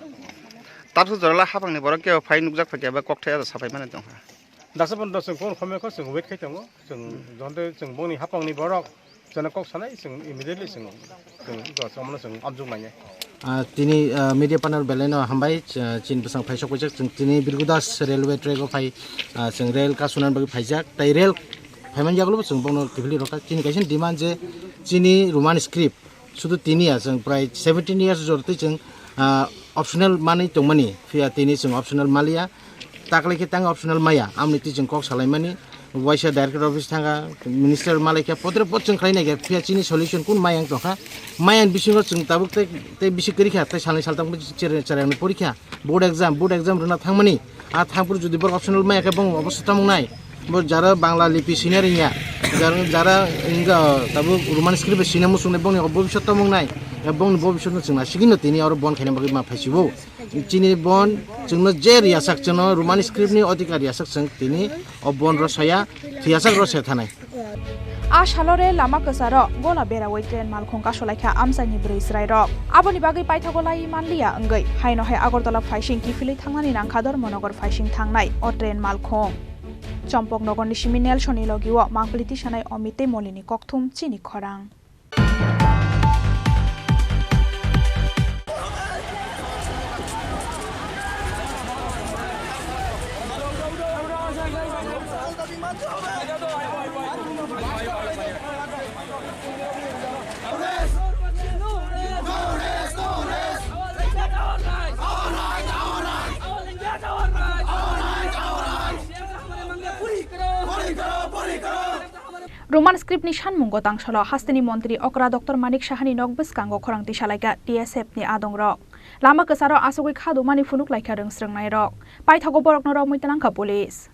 Tabuk jora la hapang ni borok khe phai nukjak phaikha ba kokthai aro sapai mani tongkha. Dasa pono chwng phone khamya kho chwng wait khai tongo. Chwng jonte chwng bongni hapangni borok chwngno kok sanai chwng immediately chwng chwng chwng amjok nai. Ah, tini, ah, media panel belai no hambai, ch-, chini bwsang phai sok paijak chwng tini Birgudas railway track o phai, ah, chwng rail kasunan bagwi phaijak tai rail phaiman yagulo chwng bongno kiphilwi rokha chini kaisa demand je chini Roman script Sudu tini ya, chwng prai seventeen years jor twi chwng, ah, optional manwi tongmani, phiya tini chwng optional maliya, taklai khe tang optional maya, amni twi chwng kok salaimani, waisa director office thanga, minister malaikha, potre pot chwng khlai naikha, phiya chini solution kun maya wng tongkha, maya ni bisingo chwng tabuk tei, tei bisi kwrwikha, tei salnwi saltang cherai, cherai wngwi porikha. Board exam, board exam rwna thangmani, a thangphuru jodi borok optional maya khe bong obo swtang wngnai. Bo jara Bangla lipi sina rwngya, jara, jara wngkha, tabuk Roman script bai sina muchungnai bongni bobiswt tamo wngnai. Bongni bobiswt no chwng nasigino tini oro bon khaina bagwi ma phaisibo. Chini bon chwngno je riyasak chwngno Roman script ni odhikar riyasak chwng tini o bon rw saya, phiyasak rw saya thanai. A salo rel lama kwcharo gola beraui train malkhung kasulaikha amchaini bwrwi chwrairok. Aboni bagwi paithago laiwi manliya wngwi haino hai Agartala phaising kiphilwi thangnani nangkha Dharmanagar phaising thangnai o train malkhung. Champaknagarni simi Nelsonni logio mangpili tisanai Omit tei Molini kokthum chini khorang. Roman script ni sanmungo tangsalo hasteni montri okra Doctor Manik Sahani nok bwskango khorang tisalaikha T S F ni adongrok. Lama kwcharo asugwi kha dumani phunuk laikha rwngsrwngnairok. Paithago borokno romwi twlangkha police.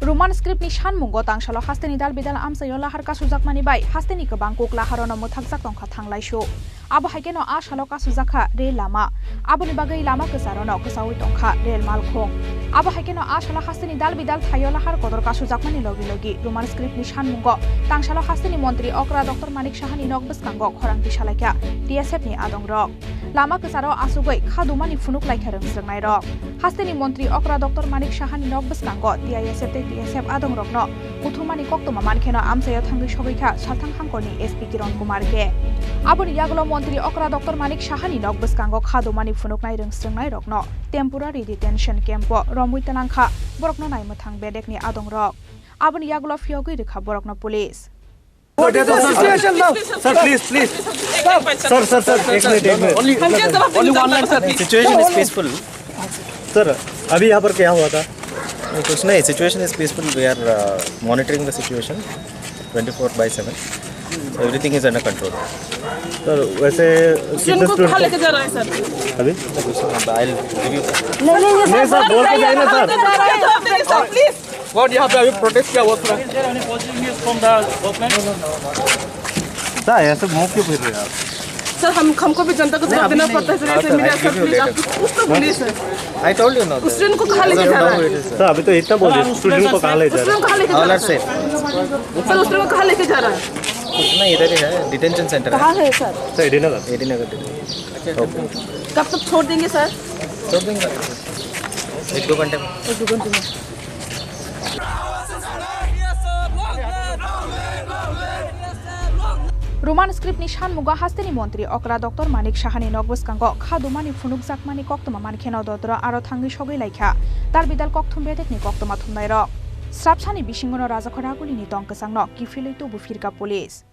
Roman script ni sanmungo tangsalo hasteni dal bidal amchaio lahar kasujakmani bai hasteni kwbang kuk laharono mwthakjak tongkha thanglaisu. Abo hai kheno a salo kasujakha rel lama. Aboni bagwi lama kwcharono kwchaui tongkha rel malkhung. Abo hai kheno a salo hasteni dal bidal thaio lahar kotor kasujakmani logi logi Roman script ni sanmungo tangsalo hasteni montri okra Doctor Manik Sahani nok bwskango khorang tisalaikha T S F ni adongrok. Lama kwcharo asugwi kha dumani phunuk laikha rwngsrwngnairok. Hasteni montri okra Doctor Manik Sahani nok bwskango T I S F tei T S F adongrokno kuthumani koktwma mankheno amchaio thangwi sogwikha Salthang hangkorni S P Kiron Kumar khe. Aboni yagulo montri okra Doctor Manik Sahani nok bwskango kha dumani phunuknai rwngsrwngnairokno temporary detention camp-o romwi twlangkha borokno naimwthang bedekni adongrok. Aboni yagulo phiyogwi rwkha borokno police. What is the situation now? Sir, please, please. Sir, sir, sir, ek minute, ek minute. Only, only one line, sir. Situation is peaceful. Sir, अभी यहाँ पर क्या हुआ था? कुछ नहीं, situation is peaceful. We are, uh, monitoring the situation twenty-four by seven. So everything is under control. Sir, वैसे कितने स्टूडेंट को कहाँ लेके जा रहा है, सर? अभी? I'll give you. नहीं, नहीं, नहीं, सर, बोल के जाइए ना, सर। प्लीज। कौन यहाँ पे अभी प्रोटेस्ट किया हुआ थोड़ा? Sir, ऐसे मुंह क्यों फिर रहे हैं आप? सर, हम, हमको भी जनता को जवाब देना पड़ता है, सर, ऐसे मीडिया, सर, प्लीज, आप उसको बोलिए, सर। I told you ना। उस स्टूडेंट को कहाँ लेके जा रहा है? सर, अभी तो इतना बोलिए, स्टूडेंट को कहाँ ले जा रहा है? स्टूडेंट को कहाँ लेके जा रहा है? सर, उस स्टूडेंट को कहाँ लेके जा रहा है? कुछ नहीं, इधर ही है, डिटेंशन सेंटर है। कहाँ है, सर? सर, एडी नगर। एडी नगर, डिटेंशन। कब तक छोड़ देंगे, सर? छोड़ देंगे। एक दो घंटे में। एक दो घंटे में। Roman script ni sanmungo hasteni montri okra Doctor Manik Sahani nok bwskango kha dumani phunukjakmani koktwma mankheno dodro aro thangwi sogwi laikha dal bidal kokthum bedekni koktwma thumnairok. Srapsani bisingono Rajakhor Ragulini tong kwchangno kiphilwi tubu phirkha police.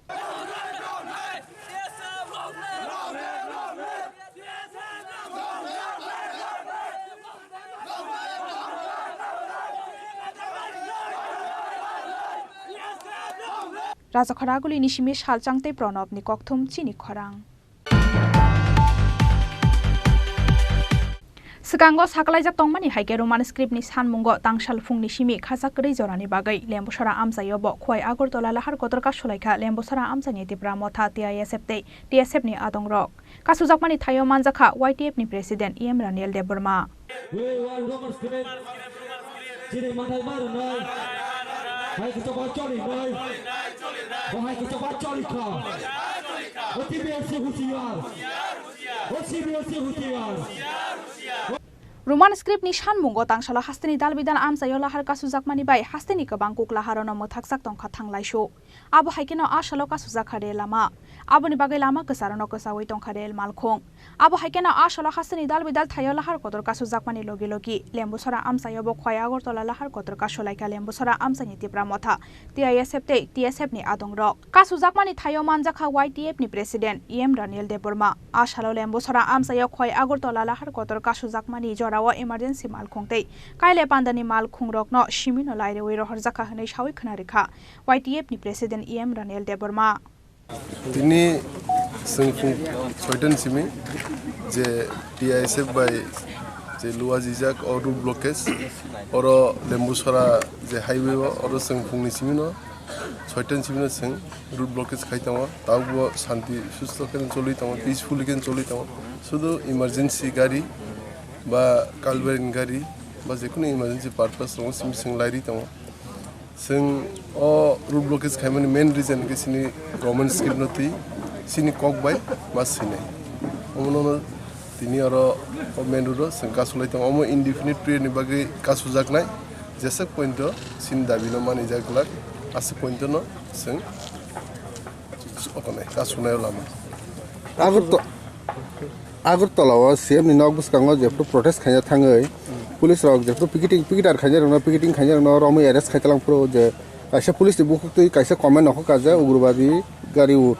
Rajakhora Agulini simi Salchang tei Pranobni kokthum chini khorang. Swkango sakalaijak tongmani hai khe Roman script ni sanmungo tangsal phungni simi khajak kwrwi jorani bagwi Lembusora amchaio bo Khowai Agartala lahar kotor kasulaikha Lembusora amchaini Tipra Motha, T I S F tei T S F ni adongrok. Kasujakmani thaio manjakha Y T F ni President E M Raniel Debbarma. We want Roman script. Chini manai ma rwnai. Hai khe chokma choli nai. O hai khe chokma choli kha. O T B S C hutiyar. O T B S C hutiyar. Roman script ni sanmungo tangsalo hasteni dalbidal amchaio lahar kasujakmani bai hasteni kwbang kuk laharono mwthakjak tongkha thanglaisu. Abo hai kheno a salo kasujak kha rel lama. Aboni bagwi lama kwcharano kwchaui tongkha rel malkhung. Abo hai kheno a salo hasteni dalbidal thaio lahar kotor kasujakmani logi logi Lembusora amchaio bo Khowai Agartala lahar kotor kasulaikha Lembusora amchaini Tipra Motha, T I S F tei T S F ni adongrok. Kasujakmani thaio manjakha Y T F ni President E M Raniel Debbarma. A salo Lembusora amchaio Khowai Agartala lahar kotor kasujakmani jorao emergency malkhung tei kaile pandani malkhungrokno simino laireui rohorjakha hwnwi saui khwnarikha Y T F ni President E M Raniel Debbarma. Tini chwng phung soitan simi je T I S F bai je luajijak o road blockage, oro Lembusora je highway o, oro chwng phungni simino soitan simino chwng road blockage khai tongo. Tabukbo santi susto khe choli tongo, peacefully khe choli tongo. Sudu emergency gari ba culverine gari ba jekunu emergency purpose tongo, simi chwng lairi tongo. Chwng o road blockage khaimani main reason khe chini government script no twi chini kok bai ma swinai. Omono no tini oro o main road o chwng kasulai tongo. Omo indefinite period ni bagwi kasujaknai. Jeswk point o chini dabi no manijak glak, aswk point o no chwng okonai kasunai o lama. Agarta-, Agartala o C M ni nok bwskango jephru protest khaina thangwi police rok jephru picketing, picketer khainai rokno, picketing khainai rokno romwi arrest khai talang phuru je kaisa police ni bukhuk twi kaisa comment nokhor ka je ugrobadi gari ut.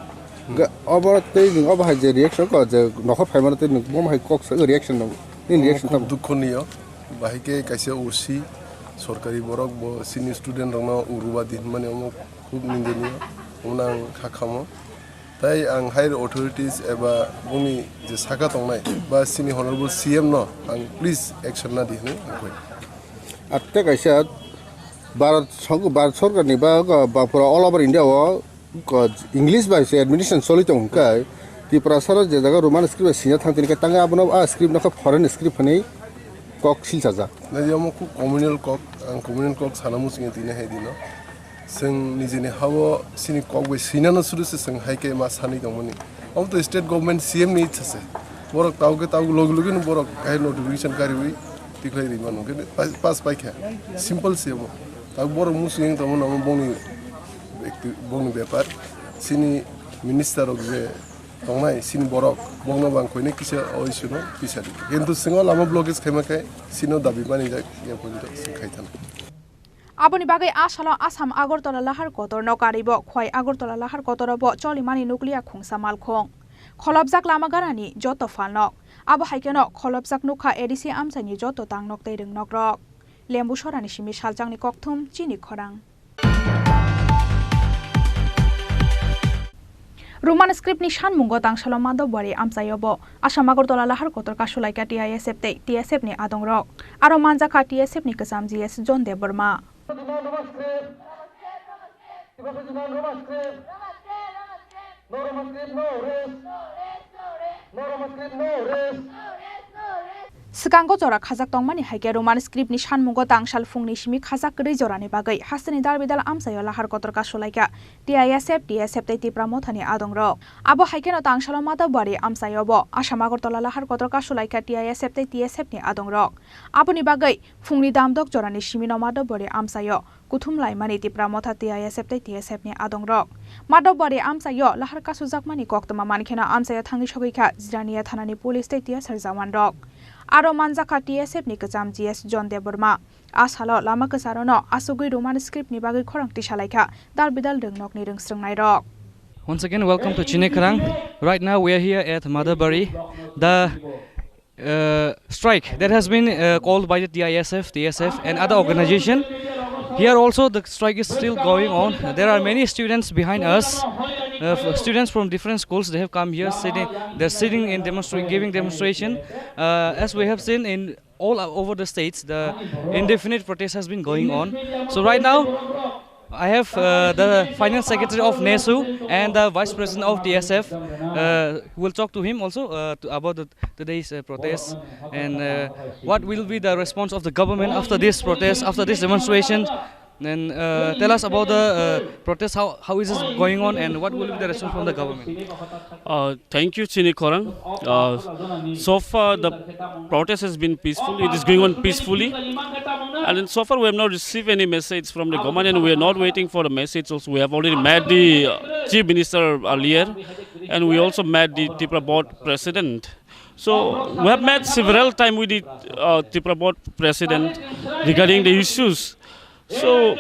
Ga-, obo tei nwng obo hai je reaction ko je nokhor phaimano tei nwng bo hai kok sa reaction nang. Nini reaction tamo? Dukho niyo, bahai khe kaisa O C, sorkari borok bo chini student rokno ugrobadi hinmani omo khub nindoniyo, omono ang kha khamo. Tai ang higher authorities eba bongni je saka tongnai ba chini honorable C M no ang please action na di hinwi ang koi. Atte kaisa Bharat song-, Bharat sorkar ni ba, ba pura all over India o ko English bai se administration choli tong khe Tripura sara je jaga Roman script bai sina thang tini khe tang abono a script no khe foreign script hinwi kok silchajak. Na omo khu communal kok, ang communal kok sana muchungya tini hai dino. Chwng nijini hao chini kok bai sinano sudu se chwng hai khe ma sanwi tongmani. Omo to state government C M ni itsa se. Borok tao khe tao logi logi no borok hai notification kariwi tikhlai ri mano khe pas, pas pai kha. Simple se omo. Tao borok musu yang tongmano omo bongni bekti, bongni bepar. Chini minister rok je tongnai chini borok bongno bang koine kisa o issue no kisa di. Kintu singo lama blockage khaima khe chino dabi mani jak ya poito sing khai thana. Aboni bagwi a salo Assam Agartala lahar kotorno karibo Khowai Agartala lahar kotoro bo cholimani nukliya khungsa malkhung. Kholopjak lama ganani joto phalnok. Abo hai kheno kholopjak nukha A D C amchaini joto tangnok tei rwngnokrok. Lembusorani simi Salchangni kokthum chini khorang. Roman script ni sanmungo tangsalo Madhobari amchaio bo Assam Agartala lahar kotor kasulaikha T I S F tei T S F ni adongrok. Aro manjakha T S F ni kwcham G S John Debbarma. Swkango jora khajak tongmani hai khe Roman script ni sanmungo tangsal phungni simi khajak kwrwi jorani bagwi hasteni dalbidal amchaio lahar kotor kasulaikha T I S F, T S F tei Tipra Mothani adongrok. Abo hai kheno tangsalo Madhobari amchaio bo Assam Agartala lahar kotor kasulaikha T I S F tei T S F ni adongrok. Aboni bagwi phungni damdok jorani simino Madhobari amchaio kuthum laimani Tipra Motha T I S F tei T S F ni adongrok. Madhobari amchaio lahar kasujakmani koktwma mankheno amchaio thangwi sogwikha Jirania thanani police tei T S R jawanrok. Aro manjakha T S F ni kwcham G S John Debbarma. A salo lama kwcharono achugwi Roman script ni bagwi khorang tisalaikha dalbidal rwngnokni rwngsrwngnairok. Once again, welcome to Chini Khorang. Right now, we are here at Madhobari. The uh, strike that has been uh, called by the T I S F, T S F, and other organization. Here also the strike is still going on. There are many students behind us. Uh, f- students from different schools, they have come here sitting. They're sitting in demonstra- giving demonstration. Uh, as we have seen in all o- over the states, the indefinite protest has been going on. So right now, I have uh, the finance secretary of NESU and the vice president of T S F. Uh, we'll talk to him also uh, to, about the, today's uh, protest and uh, what will be the response of the government after this protest, after this demonstration. Then uh, tell us about the uh, protest. How, how is this going on, and what will be the response from the government? Uh, thank you, Chini Khorang. Uh, so far, the protest has been peaceful. It is going on peacefully. And then so far, we have not received any message from the government, and we are not waiting for the message also. We have already met the uh, Chief Minister earlier, and we also met the Tipra Board President. So we have met several times with the uh, Tipra Board President regarding the issues. So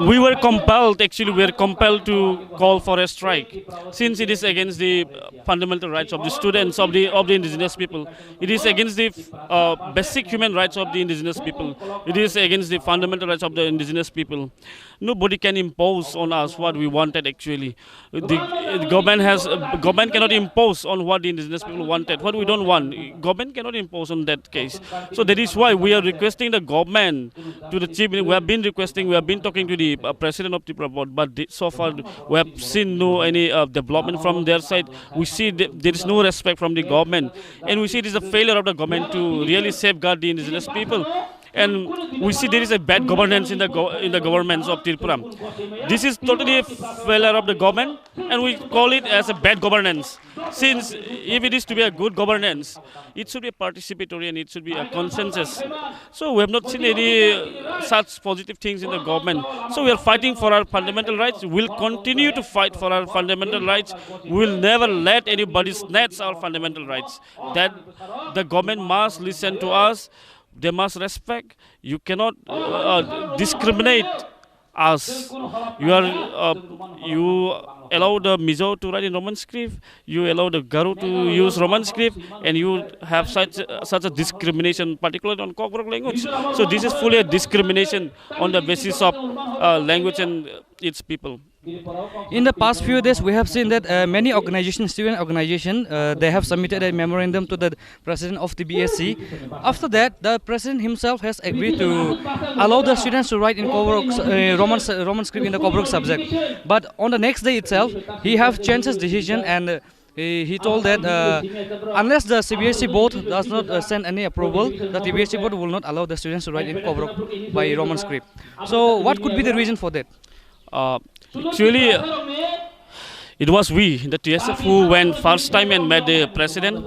we were compelled, actually, we were compelled to call for a strike, since it is against the fundamental rights of the students, of the of the indigenous people. It is against the uh, basic human rights of the indigenous people. It is against the fundamental rights of the indigenous people. Nobody can impose on us what we wanted, actually. The, the government has uh, government cannot impose on what the indigenous people wanted, what we don't want. Government cannot impose on that case. So that is why we are requesting the government to the chief. We have been requesting, we have been talking to the uh, president of Tipra Board, but the, so far we have seen no any uh, development from their side. We see th- there is no respect from the government, and we see it is a failure of the government to really safeguard the indigenous people. And we see there is a bad governance in the go- in the governments of Tripura. This is totally a failure of the government, and we call it as a bad governance. Since if it is to be a good governance, it should be participatory and it should be a consensus. So we have not seen any uh, such positive things in the government. So we are fighting for our fundamental rights. We'll continue to fight for our fundamental rights. We'll never let anybody snatch our fundamental rights. That the government must listen to us. They must respect. You cannot uh, discriminate us. You are uh, you allow the Mizo to write in Roman script. You allow the Garo to use Roman script, and you have such such a discrimination, particularly on Kokborok language. So this is fully a discrimination on the basis of uh, language and its people. In the past few days, we have seen that uh, many organizations, student organization, uh, they have submitted a memorandum to the president of the B S C. After that, the president himself has agreed to allow the students to write in Kokborok, uh, Roman Roman script in the Kokborok subject. But on the next day itself, he have changed his decision and uh, he, he told that uh, unless the C B S E board does not uh, send any approval, the C B S E board will not allow the students to write in Kokborok by Roman script. So what could be the reason for that? Uh, actually, uh, it was we, the T S F, who went first time and met the president.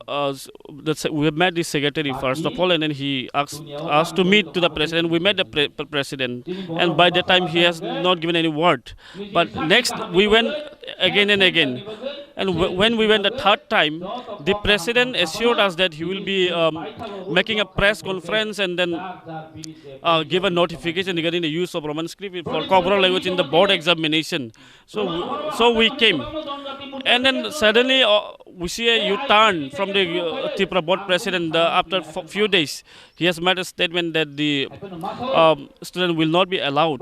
Uh, s- the, se- we met the secretary first of all, and then he asked us to meet to the president. We met the pre- pre- president, and by that time he has not given any word. But next we went again and again, and w- when we went the third time, the president assured us that he will be um, making a press conference and then uh, give a notification regarding the use of Roman script for Kokborok language in the board examination. So, so we came, and then suddenly uh, we see a U-turn from the uh, Tipra board president. The, after f- few days, he has made a statement that the um, student will not be allowed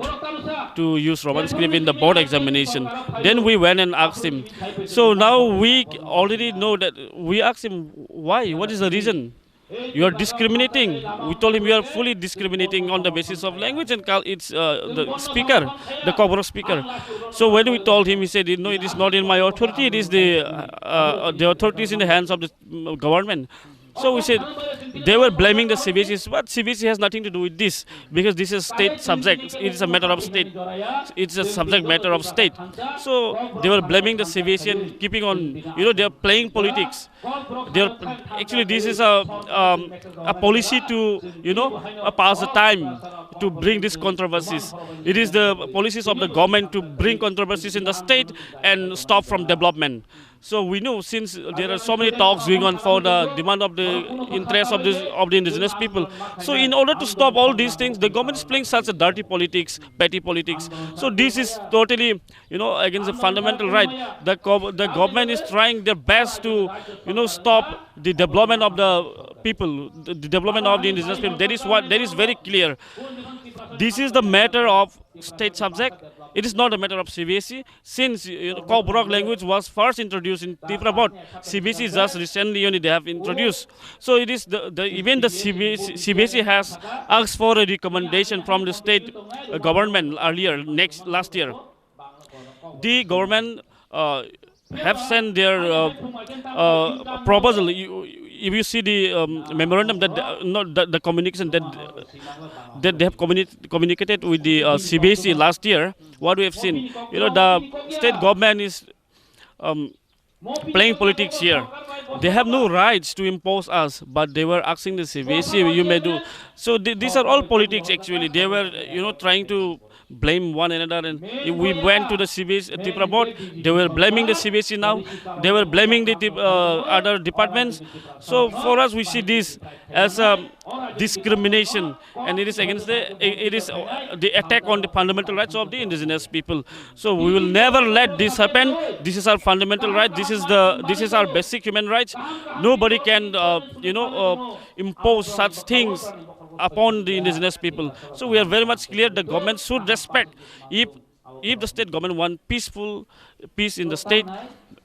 to use Roman script in the board examination. Then we went and asked him. So now we already know that we asked him why, what is the reason? You are discriminating. We told him you are fully discriminating on the basis of language and cul- it's uh, the speaker, the Kokborok speaker. So when we told him, he said, "No, it is not in my authority. It is the uh, uh, the authority is in the hands of the mm, government." So we said they were blaming the C B S E, but C B S E has nothing to do with this because this is state subject. It is a matter of state. It's a subject matter of state. So they were blaming the C B S E and keeping on. You know, they are playing politics. They are actually this is a um, a policy to you know uh, pass the time to bring these controversies. It is the policies of the government to bring controversies in the state and stop from development. So we know since there are so many talks going on for the demand of the interest of the of the indigenous people. So in order to stop all these things, the government is playing such a dirty politics, petty politics. So this is totally you know against the fundamental right. The gov- the government is trying their best to you know stop the development of the people, the, the development of the indigenous people. That is what that is very clear. This is the matter of state subject. It is not a matter of C B S E. Since, you know, Kokborok language was first introduced in Tripura board, C B S E just recently only they have introduced. So it is the, the even the C B S E, C B S E has asked for a recommendation from the state, uh, government earlier next last year. The government, uh, have sent their, uh, uh, proposal. You, if you see the, um, memorandum that, uh, not the, the communication that that they have communi- communicated with the, uh, C B S E last year, what we have seen, you know, the state government is, um, playing politics here. They have no rights to impose us, but they were asking the C B S E, "You may do." So th- these are all politics actually. They were, you know, trying to blame one another, and we went to the C B S E Tripura board. They were blaming the C B S E now. They were blaming the, uh, other departments. So for us, we see this as a discrimination, and it is against the, it is, uh, the attack on the fundamental rights of the indigenous people. So we will never let this happen. This is our fundamental right. This is the, this is our basic human rights. Nobody can, uh, you know, uh, impose such things upon the indigenous people. So we are very much clear. The government should respect. If if the state government want peaceful, peace in the state,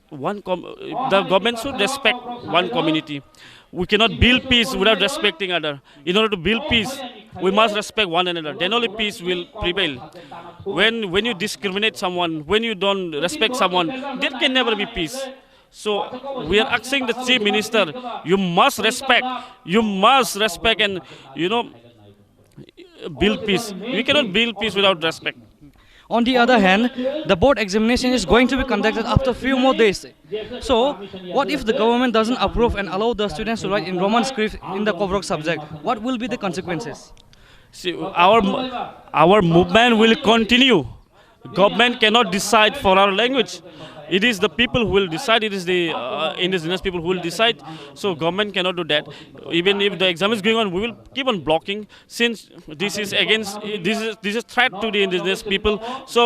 one com- the government should respect one community. We cannot build peace without respecting other. In order to build peace, we must respect one another. Then only peace will prevail. When when you discriminate someone, when you don't respect someone, there can never be peace. So we are asking the chief minister, you must respect, you must respect and, you know, build peace. We cannot build peace without respect. On the other hand, the board examination is going to be conducted after few more days. So, what if the government doesn't approve and allow the students to write in Roman script in the Kokborok subject? What will be the consequences? See, our mo- our movement will continue. Government cannot decide for our language. It is the people who will decide. It is the, uh, indigenous people who will decide. So government cannot do that. Even if the exam is going on, we will keep on blocking, since this is against, this is, this is threat to the indigenous people. So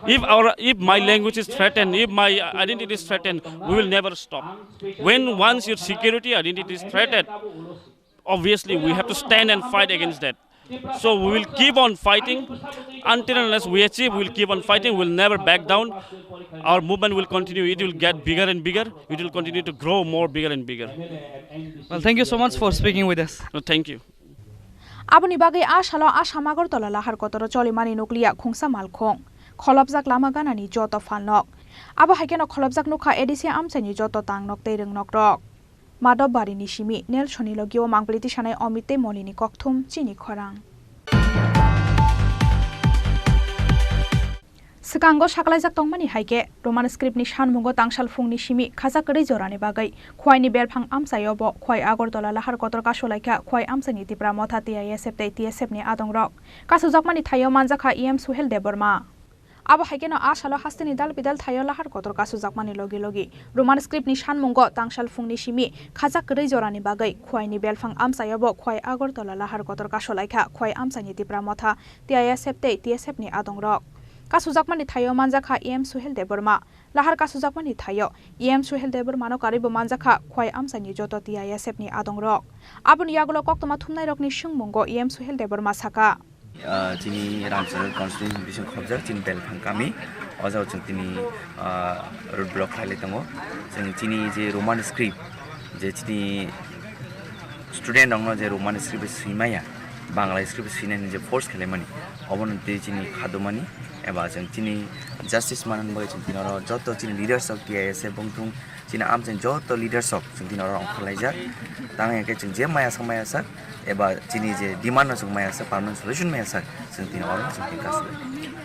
if our, if my language is threatened, if my identity is threatened, we will never stop. When once your security identity is threatened, obviously we have to stand and fight against that. So we will keep on fighting until unless we achieve. We'll keep on fighting. We'll never back down. Our movement will continue. It will get bigger and bigger. It will continue to grow more bigger and bigger. Well, thank you so much for speaking with us. No, thank you. Aboni bagwi a salo Assam Agartala lahar kotoro cholimani nukliya khungsa malkhung, kholopjak lama ganani joto phalnok. Abo hai kheno kholopjak nukha A D C amchaini joto tangnok tei rwngnokrok. Madhobbarini simi Nelsonni logio mangpili tisanai Omit tei Molini kokthum chini khorang. Swkango sakalaijak tongmani hai khe, Roman script ni sanmungo tangsal phungni simi khajak kwrwi jorani bagwi Khwaini belphang amchaio bo Khwai Agartala lahar kotor kasulaikha Khwai amchaini Tipra Motha T I S F tei T S F ni adongrok. Kasujakmani thaio manjakha E M Suhel Debbarma. Abo hai kheno a salo hasteni dal bidal thaio lahar kotor kasujakmani logi logi Roman script ni sanmungo tangsal phungni simi khajak kwrwi jorani bagwi Khwaini belphang amchaio bo Khwai Agartala lahar kotor kasulaikha Khwai amchaini Tipra Motha T I S F tei T S F ni adongrok. Kasujakmani thaio manjakha E M Suhel Debbarma. Lahar kasujakmani thaio E M Suhel Debbarmano karwibo manjakha Khwai amchaini joto T I S F ni adongrok. Aboni yagulo koktwma thumnairokni swngmungo E M Suhel Debbarma saka. Ah, chini Ramsar constituency bising khobjak chini belphang kami. O jaga chwng tini, ah, road block khlailai tongo. Chwng chini je Roman script, je chini student rokno je Roman script swimaya, Bangla script swinani je force khailaimani, obono tei chini khadomani, eba chwng chini justice manani bagwi chwng tini oro joto chini leaders rok T I S F wngthung, chini amchaini joto leaders rok chwng tini oro ongkhorlaijak. Tang hwnkhe chwng je maya sak maya sak, eba chini je demand no chwng maya sak, permanent solution maya sak, chwng tini oro chwng tini kasu.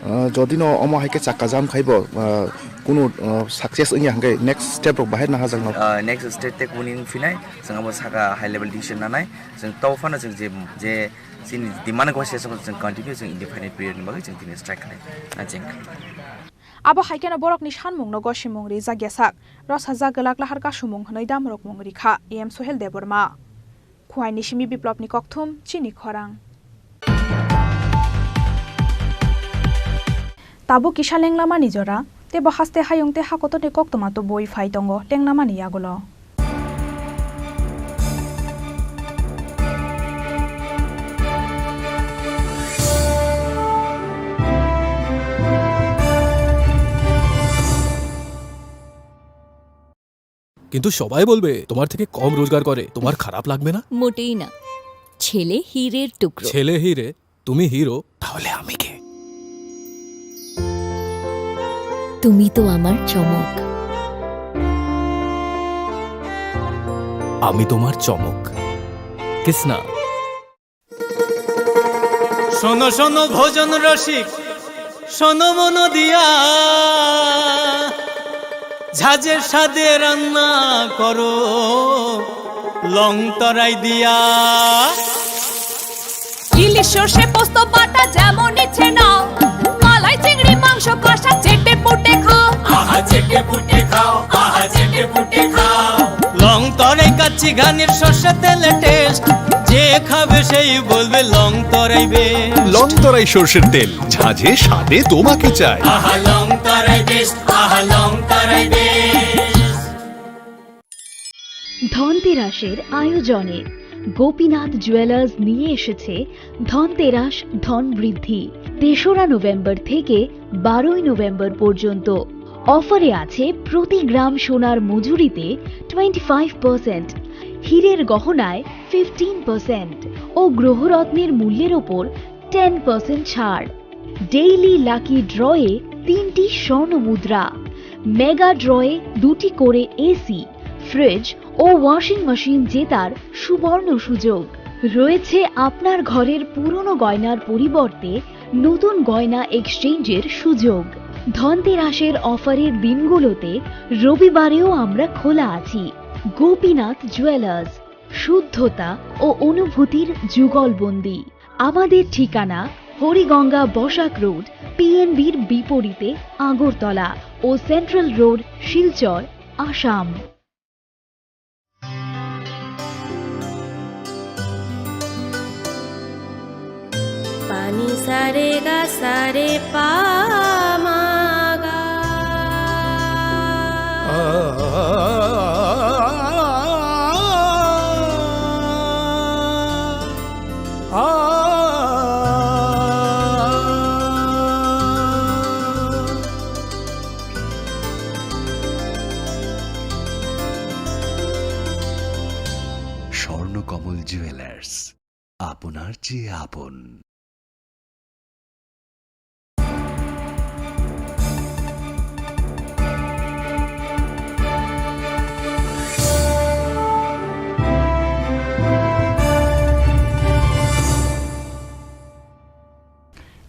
Ah, jodi no omo hai khe chakka jam khai bo, ah, kunu, ah, success wngya hwnkhe next step rok bahai nahajak no? Ah, next step tei kuni wng phinai, chwng abo saka high level decision nanai, chwng to phano chwng je, je chini demand ko se chwng continue chwng indefinite period ni bagwi chwng tini strike khlai, ah, jeng khlai. Abo hai kheno borokni sanmungno gosimung rijak ya sak, rwsajak glak lahar kasumung hwnwi damrokmung rikha E M Suhel Debbarma. Khwaini simi Biplopni kokthum, chini khorang. Tabuk kisa lenglamani jora, teibo haste hayung tei hakotorni koktwma tubui phai tongo lenglamani yagulo. কিন্তু সবাই বলবে তোমার থেকে কম রোজগার করে। তোমার খারাপ লাগবে না? মোটেই না। ছেলে হীরের টুকরো। ছেলে হীরে, তুমি হিরো, তাহলে আমি কে? তুমি তো আমার চমক। আমি তোমার চমক। কিসনা। শোনো শোনো ভোজন রসিক, শোনো মন দিয়া, ঝাঁঝে স্বাদে রান্না করো লং তরাই দিয়া। ইলিশ সর্ষে পোস্ত বাটা যেমন ইচ্ছে নাও, মালাই চিংড়ি মাংস কষা চেটে পুটে খাও। আহা চেটে পুটে খাও, আহা চেটে পুটে খাও। লং তরাই কাচ্চি ঘানির সর্ষে তেলে টেস্ট, যে খাবে সেই বলবে লং তরাই বেস্ট। লং তরাই সর্ষের তেল, ঝাঁঝে স্বাদে তোমাকে চাই। আহা লং তরাই বেস্ট, আহা লং তরাই বেস্ট। ধনতেরাসের আয়োজনে গোপীনাথ জুয়েলার্স নিয়ে এসেছে ধনতেরাস ধন বৃদ্ধি। তেসরা নভেম্বর থেকে বারোই নভেম্বর পর্যন্ত। অফারে আছে প্রতি গ্রাম সোনার মজুরিতে টোয়েন্টি ফাইভ পার্সেন্ট, হীরের গহনায় ফিফটিন পার্সেন্ট ও গ্রহরত্নের মূল্যের ওপর টেন পার্সেন্ট ছাড়। ডেইলি লাকি ড্রয়ে তিনটি স্বর্ণ মুদ্রা, মেগা ড্রয়ে দুটি করে এসি, ফ্রিজ ও ওয়াশিং মেশিন জেতার সুবর্ণ সুযোগ। রয়েছে আপনার ঘরের পুরনো গয়নার পরিবর্তে নতুন গয়না এক্সচেঞ্জের সুযোগ। ধনতেরাসের অফারের দিনগুলোতে রবিবারেও আমরা খোলা আছি। গোপীনাথ জুয়েলার্স, শুদ্ধতা ও অনুভূতির যুগলবন্দি। আমাদের ঠিকানা হরিগঙ্গা বসাক রোড, পিএনবির বিপরীতে আগরতলা ও central road, Silchar, Assam. Pani sare ga sare pa ma ga. Swarnakamal jewellers, আপনার চেয়ে আপন।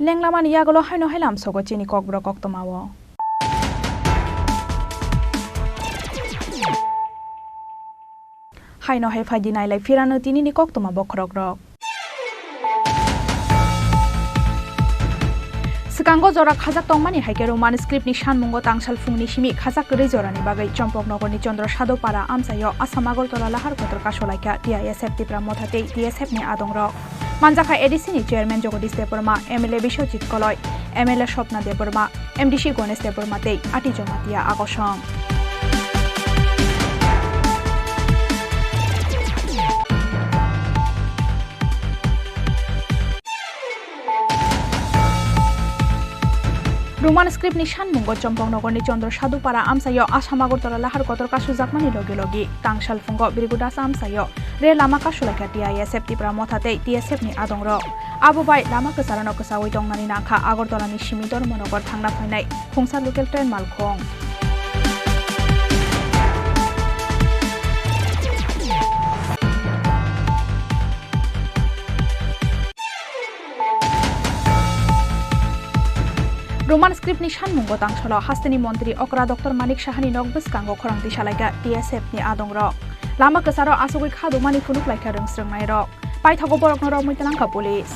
Lenglamani yagulo haino hai lamsogo chini kokborok koktwmao. Haino hai phaidi nailai phirano tinini koktwma bokhorokrok. Swkango jora khajak tongmani hai khe Roman script ni sanmungo tangsal phungni simi khajak kwrwi jorani bagwi Chompoknogor ni Chandra Sadhu Para amchaio Assam Agartala lahar kotor kasulaikha T I S F Tipra Motha tei T S F ni adongrok. Manjakha A D C ni chairman Jagadish Debbarma, M L A Biswajit Koloi, M L A Swapna Debbarma, M D C Ganesh Debbarma tei Ati Jamatia Agosong. Roman script ni sanmungo Chompoknogor ni Chandra Sadhu Para amchaio Assam Agartala lahar kotor kasujakmani logi logi tangsal phungo Birgudas amchaio rel lama kasulaikha T I S F Tipra Motha tei T S F ni adongrok. Abo bai lama kwcharano kwchaui tongnani nangkha Agartala ni simi Dharmanagar thangna phainai Khungsa local train malkhung. Roman script ni sanmungo tangsalo hasteni montri okra Doctor Manik Sahani nok bwskango khorang tisalaikha T S F ni adongrok. Lama kwcharo achugwi khadumani phunuk laikha rwngsrwngnairok. Paithago borokno romwi twlangkha police.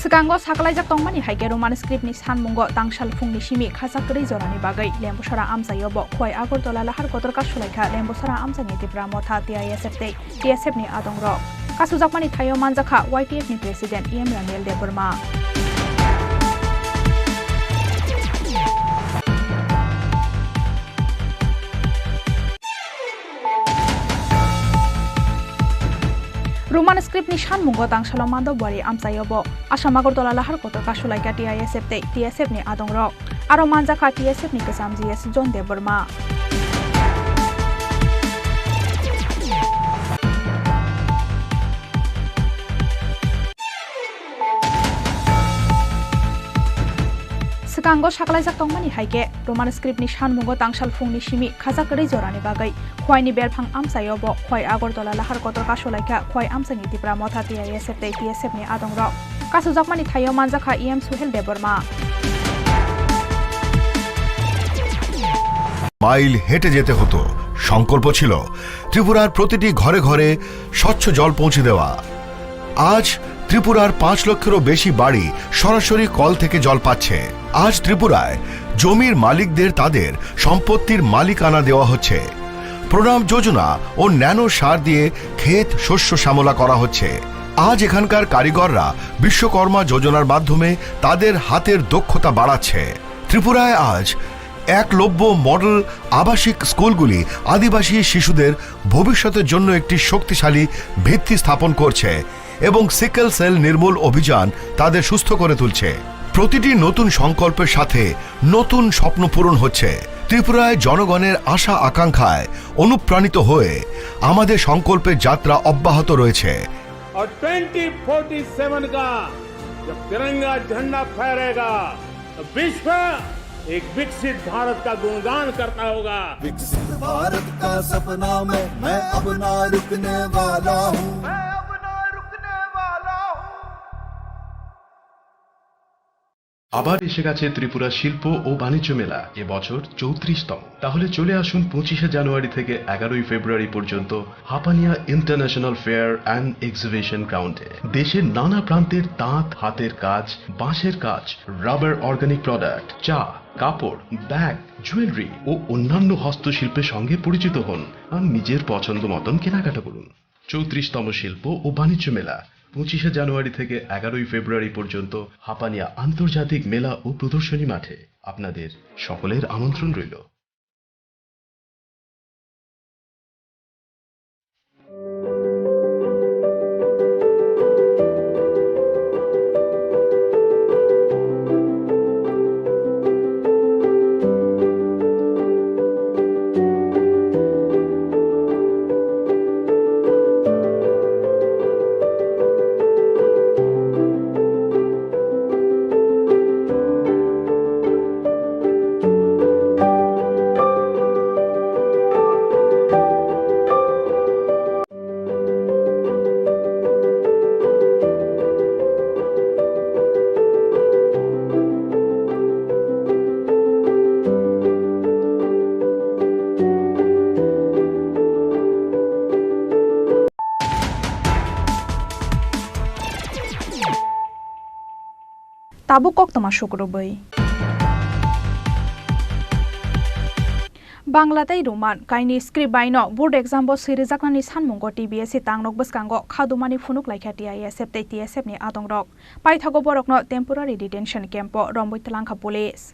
Swkango sakalaijak tongmani hai khe Roman script ni sanmungo tangsal phungni simi khajak kwrwi jorani bagwi Lembusara amchaio bo Khowai Agartala lahar kotor kasulaikha Lembusara amchaini Tipra Motha T I S F tei T S F ni adongrok. Kasujakmani thaio manjakha Y T F ni President E M Raniel Debbarma. Script ni sanmungo tangsalo Mandobwari amchaio bo Assam Agartala lahar kotor kasulaikha T I S F tei T S F ni adongrok. Aro manjakha T S F ni kwcham G S John Debbarma. Swkango sakalaijak tongmani hai khe, Roman script ni sanmungo tangsal phungni simi khajak kwrwi jorani bagwi Khwaini belphang amchaio bo Khwai Agartala lahar kotor kasulaikha Khwai amchaini Tipra Motha T I S F tei T S F ni adongrok. Kasujakmani thaio manjakha E M Suhel Debbarma. Mile হেঁটে যেতে হতো। সংকল্প ছিল ত্রিপুরার প্রতিটি ঘরে ঘরে স্বচ্ছ জল পৌঁছে দেওয়া। আজ ত্রিপুরার পাঁচ লক্ষেরও বেশি বাড়ি সরাসরি কল থেকে জল পাচ্ছে। আজ ত্রিপুরায় জমির মালিকদের তাদের সম্পত্তির মালিকানা দেওয়া হচ্ছে। প্রণাম যোজনা ও ন্যানো সার দিয়ে ক্ষেত শস্য শ্যামলা করা হচ্ছে। আজ এখানকার কারিগররা বিশ্বকর্মা যোজনার মাধ্যমে তাদের হাতের দক্ষতা বাড়াচ্ছে। ত্রিপুরায় আজ একলব্য মডেল আবাসিক স্কুলগুলি আদিবাসী শিশুদের ভবিষ্যতের জন্য একটি শক্তিশালী ভিত্তি স্থাপন করছে এবং সিকেল সেল নির্মূল অভিযান তাদের সুস্থ করে তুলছে। প্রতিটি নতুন সংকল্পের সাথে নতুন স্বপ্ন পূরণ হচ্ছে। ত্রিপুরায় জনগণের আশা আকাঙ্ক্ষায় অনুপ্রাণিত হয়ে আমাদের সংকল্পের যাত্রা অব্যাহত রয়েছে। और ट्वेंटी फ़ोर्टी सेवन का जब तिरंगा झंडा फहरेगा, तो विश्व एक विकसित भारत का गुणगान करता होगा। विकसित भारत का सपना में मैं अब ना रुकने वाला हूँ। मैं अब ना रुकने वाला हूँ। আবার এসে গেছে ত্রিপুরা শিল্প ও বাণিজ্য মেলা, এবছর চৌত্রিশতম। তাহলে চলে আসুন পঁচিশে জানুয়ারি থেকে এগারোই ফেব্রুয়ারি পর্যন্ত Hapania international fair and exhibition গ্রাউন্ডে। দেশের নানা প্রান্তের তাঁত, হাতের কাজ, বাঁশের কাজ, রাবার অর্গানিক প্রোডাক্ট, চা, কাপড়, ব্যাগ, জুয়েলারি ও অন্যান্য হস্তশিল্পের সঙ্গে পরিচিত হন আর নিজের পছন্দ মতন কেনাকাটা করুন। চৌত্রিশতম শিল্প ও বাণিজ্য মেলা, পঁচিশে জানুয়ারি থেকে এগারোই ফেব্রুয়ারি পর্যন্ত হাপানিয়া আন্তর্জাতিক মেলা ও প্রদর্শনী মাঠে। আপনাদের সকলের আমন্ত্রণ রইল। Tabuk koktwma sukrubwi. Bangla tei Roman kaini script baino board exam bo swi rwjaknani sanmungo T B S C tangnok bwskango khadumani phunuk laikha T I S F tei T S F ni adongrok. Paithago borokno temporary detention camp o romwi twlangkha police.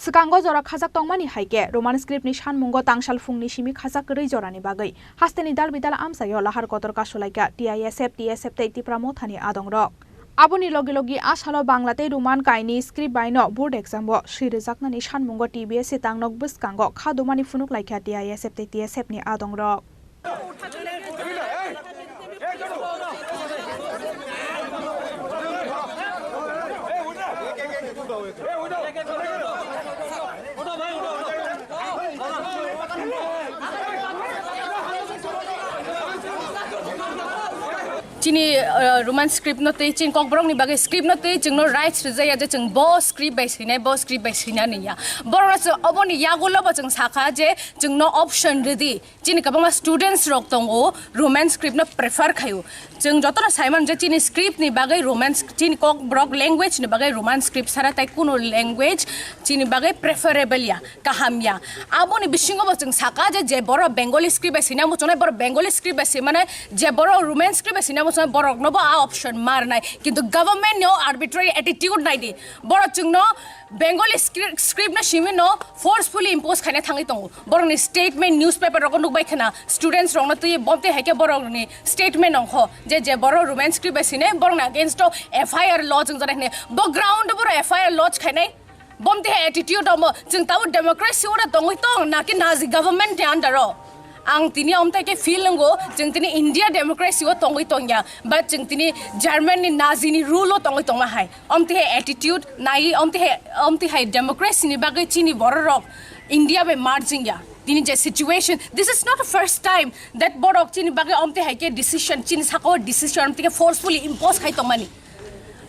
Swkango jora khajak tongmani hai khe, Roman script ni sanmungo tangsal phungni simi khajak kwrwi jorani bagwi hasteni dal bidal amchaio lahar kotor kasulaikha T I S F, T S F tei Tipra Mothani adongrok. Aboni logi logi a salo Bangla tei Roman kaini script baino board exam o swi rwjaknani sanmungo T B S C tangnok bwskango khadumani phunuk laikha T I S F tei T S F ni adongrok. Chini, uh, Roman script no twi, chini kokborok ni bagwi script no twi, chwng no rights rijaya je chwng bo script bai swinai, bo script bai swina niya. Borok no chwng oboni yagulo bo chwng sakha je chwng no option ridi. Chini kwbangma students rok tongo, Roman script no prefer khaio. Chwng jotono saiman je chini script ni bagwi Roman sc-, chini kokborok language ni bagwi Roman script sara tai kuno language chini bagwi preferable ya, kaham ya. Aboni bisingo bo chwng saka je, je borok Bengali script bai swina muchungnai, borok Bengali script bai swimane, je borok Roman script bai swina muchungnai, borok no bo a option mar nai. Kintu government ni o arbitrary attitude nai di. Borok chwng no Bengali script, script no simi no forcefully impose khaina thangwi tongo. Borok ni statement newspaper rogo nukbai khana students rok no twi bomte haike borok ni statement ongkho je, je borok Roman script bai sine borok na against o F I R lodge wngjak nai hwnwi. Bo ground o borok F I R lodge khainai bomte hai attitude omo. Chwng tabo democracy o tongwi tong naki Nazi government ni under o? Ang tini omtai ke feel nungo, chwng tini India democracy o tongwi tongya, but chwng tini German ni Nazi ni rule o tongwi tongma hai. Omtihai attitude nai, omtihai, omtihai democracy ni bagwi chini bororok India bai merging ya. Tini je situation, this is not the first time that borok chini bagwi omtihai ke decision, chini saka o decision omtihai ke forcefully impose khai tongmani.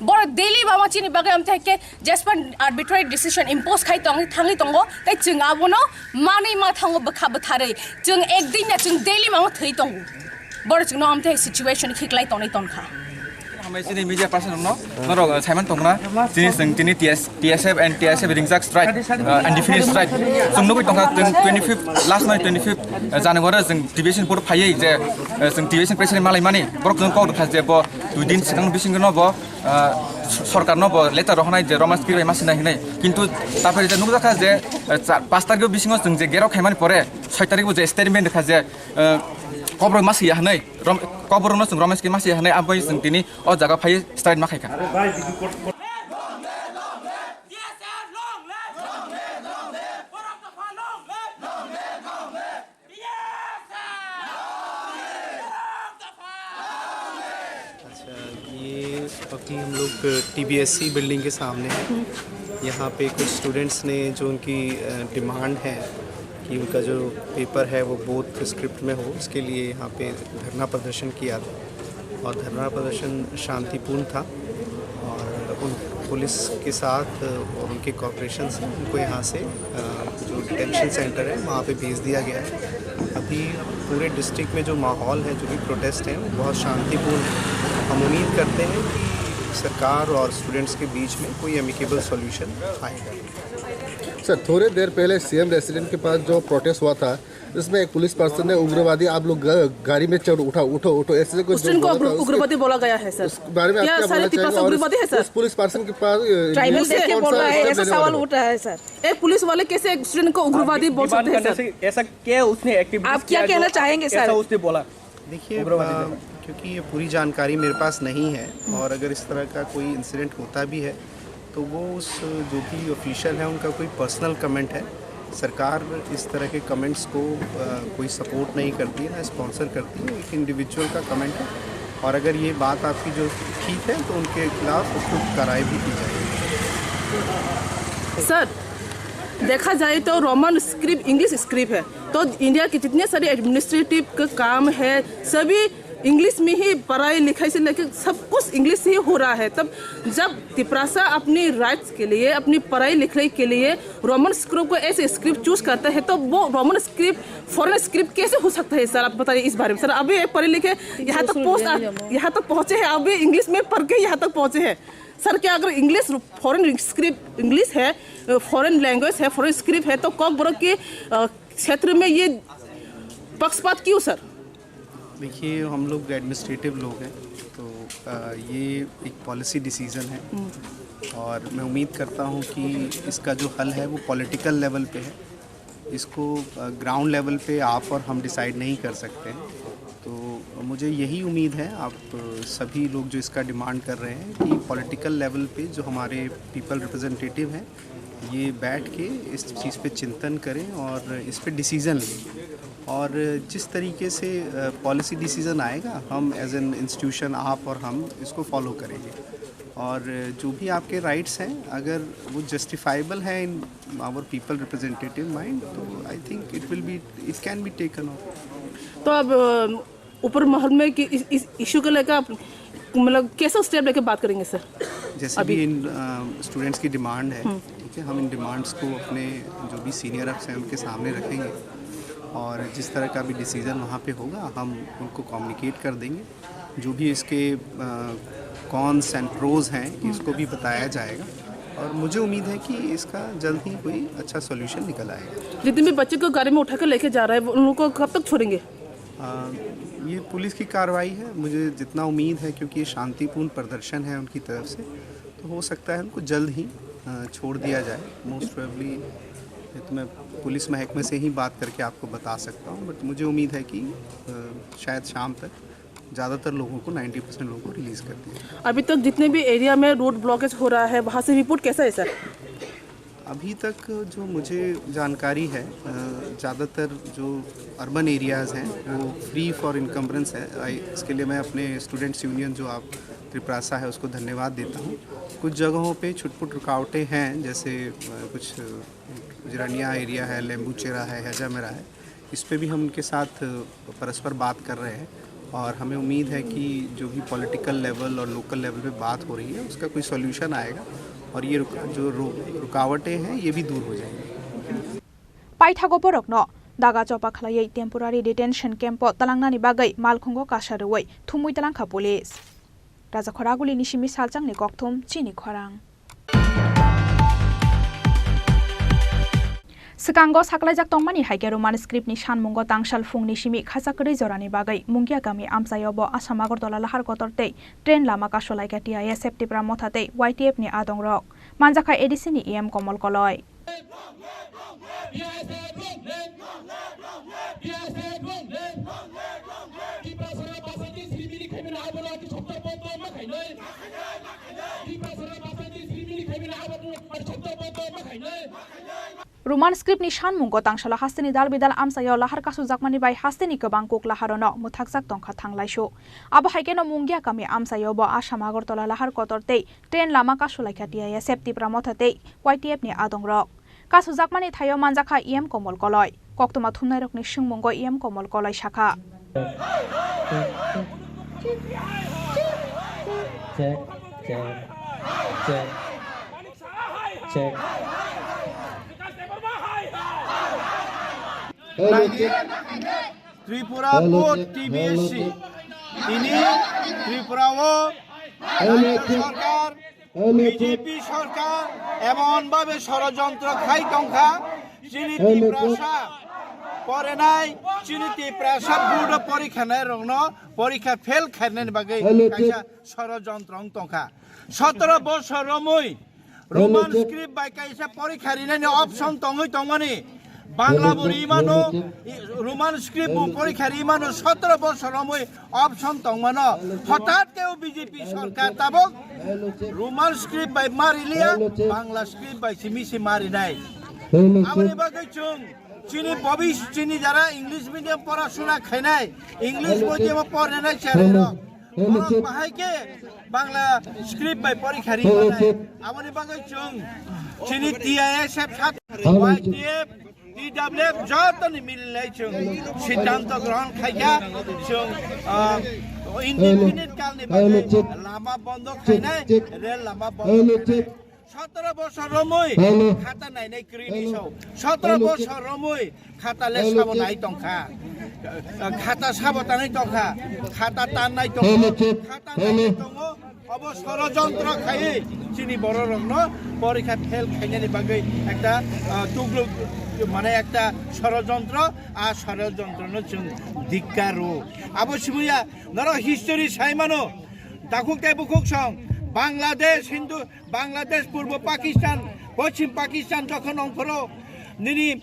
Borok daily bama chini bagwi omtihai ke jespan arbitrary decision impose khai tong, thangwi tongo, tei chwng abono manwi ma thango bwkha bwtharwi. Chwng ekdin ya chwng daily mama thwi tongo. Borok chwngno amtwi hai situation khiklai tonwi tongkha. Hambai chini media person no, norok, uh, saiman tongna, chini chwng tini T S, T S F and T S F ringjak strike, uh, undefined strike. Chwng nugwi tongkha, chwng twenty-fifth, last night twenty-fifth, uh, January chwng T V S ni board phaiwi je, uh, chwng T V S ni president malai mani, borok chwng kok rwkha je bo dui din swkang bisingo no bo, uh, sorkar no bo letter rohornai je Roman script bai ma sinai hinwi. Kintu tapari je nukjakha je, uh, cha-, pas tarikh bisingo chwng je gerok khaimani pore, soi tarikh bo je statement rwkha je, uh, kobrok ma siya hinwi. Rom-, koborokno chwng Romesh khe masi hanai, aboni chwng tini o jaga phai strike ma khaikha. अच्छा, ये अभी हम लोग टीबीएससी बिल्डिंग के सामने हैं। यहाँ पे कुछ स्टूडेंट्स ने जो उनकी, अ, डिमांड है कि उनका जो पेपर है वो बोथ स्क्रिप्ट में हो, उसके लिए यहाँ पे धरना प्रदर्शन किया था। और धरना प्रदर्शन शांतिपूर्ण था और उन पुलिस के साथ और उनके कोऑपरेशन से उनको यहाँ से, अ, जो डिटेंशन सेंटर है वहाँ पे भेज दिया गया है। अभी पूरे डिस्ट्रिक्ट में जो माहौल है, जो भी प्रोटेस्ट है, वो बहुत शांतिपूर्ण है। हम उम्मीद करते हैं कि सरकार और स्टूडेंट्स के बीच में कोई एमिकेबल सॉल्यूशन आएगा। सर, थोड़ी देर पहले सीएम रेसिडेंट के पास जो प्रोटेस्ट हुआ था, इसमें एक पुलिस पर्सन ने उग्रवादी आप लोग ग-, गाड़ी में चढ़ उठा, उठो, उठो, ऐसे कुछ जो स्टूडेंट को बोला था, उग्र-, उसके उग्रवादी बोला गया है सर। उस बारे में आप क्या क्या बोलना चाहेंगे? और उस, उस पुलिस पर्सन के पास, अ, ट्राइबल देख के बोल रहा है, ऐसा सवाल उठा है सर। एक पुलिस वाले कैसे एक स्टूडेंट को उग्रवादी बोल सकते हैं सर? ऐसा क्या उसने एक्टिविटीज आप क्या किया जो कहना चाहेंगे सर? ऐसा उसने बोला? देखिए, उग्रवादी अ, ने। क्योंकि ये पूरी जानकारी मेरे पास नहीं है और अगर इस तरह का कोई इंसिडेंट होता भी है तो वो उस जो भी ऑफिशियल है उनका कोई पर्सनल कमेंट है। सरकार इस तरह के कमेंट्स को, अ, कोई सपोर्ट नहीं करती है, ना स्पॉन्सर करती है, एक इंडिविजुअल का कमेंट है और अगर ये बात आपकी जो ठीक है तो उनके खिलाफ उपयुक्त कार्रवाई भी की जाएगी। सर, देखा जाए तो रोमन स्क्रिप्ट इंग्लिश स्क्रिप्ट है, तो इंडिया के जितने सारे एडमिनिस्ट्रेटिव का काम है, सभी इंग्लिश में ही पढ़ाई लिखाई से लेके सब कुछ इंग्लिश ही हो रहा है। तब जब तिपरासा अपनी राइट्स के लिए, अपनी पढ़ाई लिखाई के लिए रोमन स्क्रिप्ट को ऐसे स्क्रिप्ट चूज करता है, तो वो रोमन स्क्रिप्ट फॉरेन स्क्रिप्ट कैसे हो सकता है सर? आप बताइए इस बारे में सर। अभी एक पढ़े लिखे यहाँ तक पहुँच, यहाँ तक पहुँचे हैं, अभी इंग्लिश में पढ़ के यहाँ तक पहुँचे हैं सर। क्या अगर इंग्लिश फॉरेन स्क्रिप्ट इंग्लिश है, फॉरेन लैंग्वेज है, फॉरेन स्क्रिप्ट है, तो कॉकबोरोक के, अ, क्षेत्र में ये पक्षपात क्यों सर? देखिए, हम लोग एडमिनिस्ट्रेटिव लोग हैं, तो, अ, ये एक पॉलिसी डिसीजन है और मैं उम्मीद करता हूँ कि इसका जो हल है वो पॉलिटिकल लेवल पे है। इसको, अ, ग्राउंड लेवल पे आप और हम डिसाइड नहीं कर सकते हैं। तो मुझे यही उम्मीद है आप, अ, सभी लोग जो इसका डिमांड कर रहे हैं कि पॉलिटिकल लेवल पे जो हमारे पीपल रिप्रेजेंटेटिव हैं, ये बैठ के इस चीज़ पे चिंतन करें और इस पे डिसीजन लें। और जिस तरीके से, अ, पॉलिसी डिसीजन आएगा, हम एज एन इंस्टीट्यूशन, आप और हम इसको फॉलो करेंगे। और जो भी आपके राइट्स हैं, अगर वो जस्टिफाइबल है in our people representative mind, तो I think it will be, it can be taken up। तो अब, अ, ऊपर महल में कि इस, इस इशू को लेकर आप मतलब कैसा स्टेप लेके बात करेंगे सर? जैसे अभी भी इन स्टूडेंट्स की डिमांड है, ठीक है, हम इन डिमांड्स को अपने जो भी सीनियर अप्स हैं उनके सामने रखेंगे और जिस तरह का भी डिसीजन वहाँ पे होगा हम उनको कम्युनिकेट कर देंगे। जो भी इसके कॉन्स एंड प्रोज हैं इसको भी बताया जाएगा और मुझे उम्मीद है कि इसका जल्द ही कोई अच्छा सॉल्यूशन निकल आएगा। जितने भी बच्चे को गाड़ी में उठा के लेके जा रहा है वो उन लोगों को कब तक छोड़ेंगे? अ, ये पुलिस की कार्रवाई है। मुझे जितना उम्मीद है, क्योंकि ये शांतिपूर्ण प्रदर्शन है उनकी तरफ से, तो हो सकता है उनको जल्द ही अ, छोड़ दिया जाए। मोस्ट प्रोबेबली ये तो मैं पुलिस महकमे से ही बात करके आपको बता सकता हूँ, बट मुझे उम्मीद है कि अ, शायद शाम तक ज़्यादातर लोगों को, नाइन्टी परसेंट लोगों को रिलीज़ कर दिया जाए। अभी तक जितने भी एरिया में रोड ब्लॉकेज हो रहा है, वहाँ से रिपोर्ट कैसा है सर? अभी तक जो मुझे जानकारी है, अ, ज़्यादातर जो अर्बन एरियाज़ हैं, वो फ्री फॉर इनकम्बरेंस है। आई, इसके लिए मैं अपने स्टूडेंट्स यूनियन, जो आप त्रिप्रासा है, उसको धन्यवाद देता हूँ। कुछ जगहों पे छुटपुट रुकावटें हैं, जैसे, अ, कुछ गुजरानिया एरिया है, लेम्बूचेरा है, हैजामेरा है, इस पे भी हम उनके साथ, अ, परस्पर बात कर रहे हैं और हमें उम्मीद है कि जो भी पॉलिटिकल लेवल और लोकल लेवल पे बात हो रही है, उसका कोई सॉल्यूशन आएगा और ये रुक-, जो रु-, रुकावटें हैं, ये भी दूर हो जाएंगी। Paithago borokno daga chopa khlaiwi temporary detention camp-o twlangnani bagwi malkhungo kasa rwui thumwi twlangkha police. Rajakhor Agulini simi salchangni kokthum chini khorang. Swkango saklaijak tongmani hai khe Roman script ni sanmungo tangsal phungni simi khacha kwrwi jorani bagwi Mungia kami amchaio bo Assam Agartala lahar kotor tei train lama kasulaikha T I S F Tipra Motha tei Y T F ni adongrok. Manjakha A D C ni E M Komol Koloi. Roman script ni sanmungo tangsalo hasteni dal bidal amchaio lahar kasujakmani bai hasteni kwbang kuk laharono mwthakjak tongkha thanglaisu. Abo hai kheno Mungia kami amchaio bo Assam Agartala lahar kotor tei train lama kasulaikha T I S F Tipra Motha tei Y T F ni adongrok. Kasujakmani thaio manjakha E M Komol Koloi. Koktwma thumnairokni swngmungo E M Komol Koloi sakha. Check, check, check, check. Hello, check. Tripura Hello, Board check. Hello, T B S C. Check. Tini Tripura o Hello, check. Sorkar Hello, check. B J P sorkar emon bhabe sorojontro khai tongkha, chini Hello, check. Tiprasa porenai, chini Tiprasa board porikha nai rokno porikha fail khainani bagwi Hello, kaisa check. Sorojontro wng tongkha. Sotoro bosor romwi Roman script bai kaisa porikha rinani option tongwi tongmani. Bangla bo rimano, Roman script bo porikha rimano, sotoro bosor romwi option tongmano. Hothat khe o B J P sorkar tabok Roman script bai ma riliya, Bangla script bai simi si ma rinai. Aboni bagwi chwng chini bobis, chini jara English medium porasuna khainai, English medium o pornai chererok. Hello, Borok check. Bahai khe Bangla script bai porikha ri Hello, manai. Check. Aboni bagwi chwng chini T I S F sat Hello, Y T F, T W F jotoni mililai chwng siddhanto grohon khaikha chwng, ah, indefinite kalni Hello, bagwi check. Lama bondo Check, khainai, check. Rel lama bondo Hello, khainai. Check. Sotoro bosor romwi Hello. Khata nainai kwrwini Hello. Sao. Sotoro Hello, bosor check. Romwi khata le Hello, sabo check. Nai tongkha. Khata sabo tanai tongkha. Khata tannai tongo. Hello, check. Khata Hello. Nainai tongo. Obo sorojontro khaiwi chini bororokno porikha fail khainani bagwi ekta, ah, tugluk, mane ekta sorojontro, a sorojontrono chwng dikkar rwo. Abo sibuya norok history sai mano. Takhuk tei bukhuk song Bangladesh Hindu Bangladesh, Purbo Pakistan, Poschim Pakistan jokhon wng phuru nini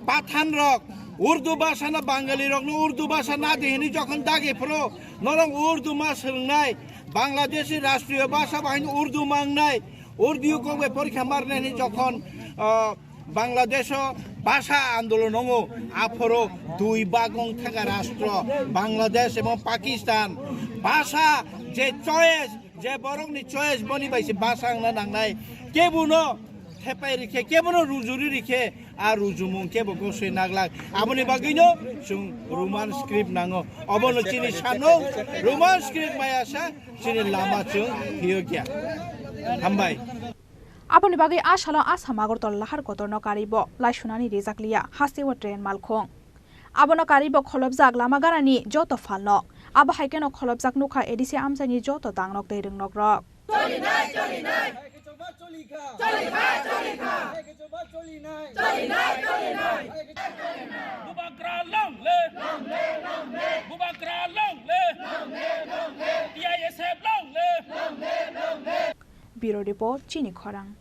Pathan rok Urdu bhasha no, Bangali rok no Urdu bhasha na di hini jokhon dagi phuru norok Urdu ma swrwngnai, Bangladeshi rashtriyo bhasha bahai no Urdu ma wngnai, Urdu kok bai porikha ma rwnai hini jokhon, ah, Bangladesh o bhasha andolon wngo, aphuru dui bag wng thaka rashtra Bangladesh ebong Pakistan. Bhasha je choice, je borokni choice boni bai se bhasha wngna nangnai. Kebono thepai rikhe, kebono rujuri rikhe, A rujumung khe bo gosoi naglak. Aboni bagwino chwng Roman script nango. Obono chini sano Roman script maya sa chini lama chwng hiyo kya. Hambai. Aboni bagwi a salo Assam Agartala lahar kotorno karwi bo laisunani rijak liya, hasteo train malkhung. Abono karwi bo kholopjak lama ganani joto phalnok. Abo hai kheno kholopjak nukha A D C amchaini joto tangnok tei rwngnokrok. Bubagra long live! Long live, long live! Bubagra long live! Long live, long live! T I S F long live! Long live, long live! Bureau Report, Chini Khorang.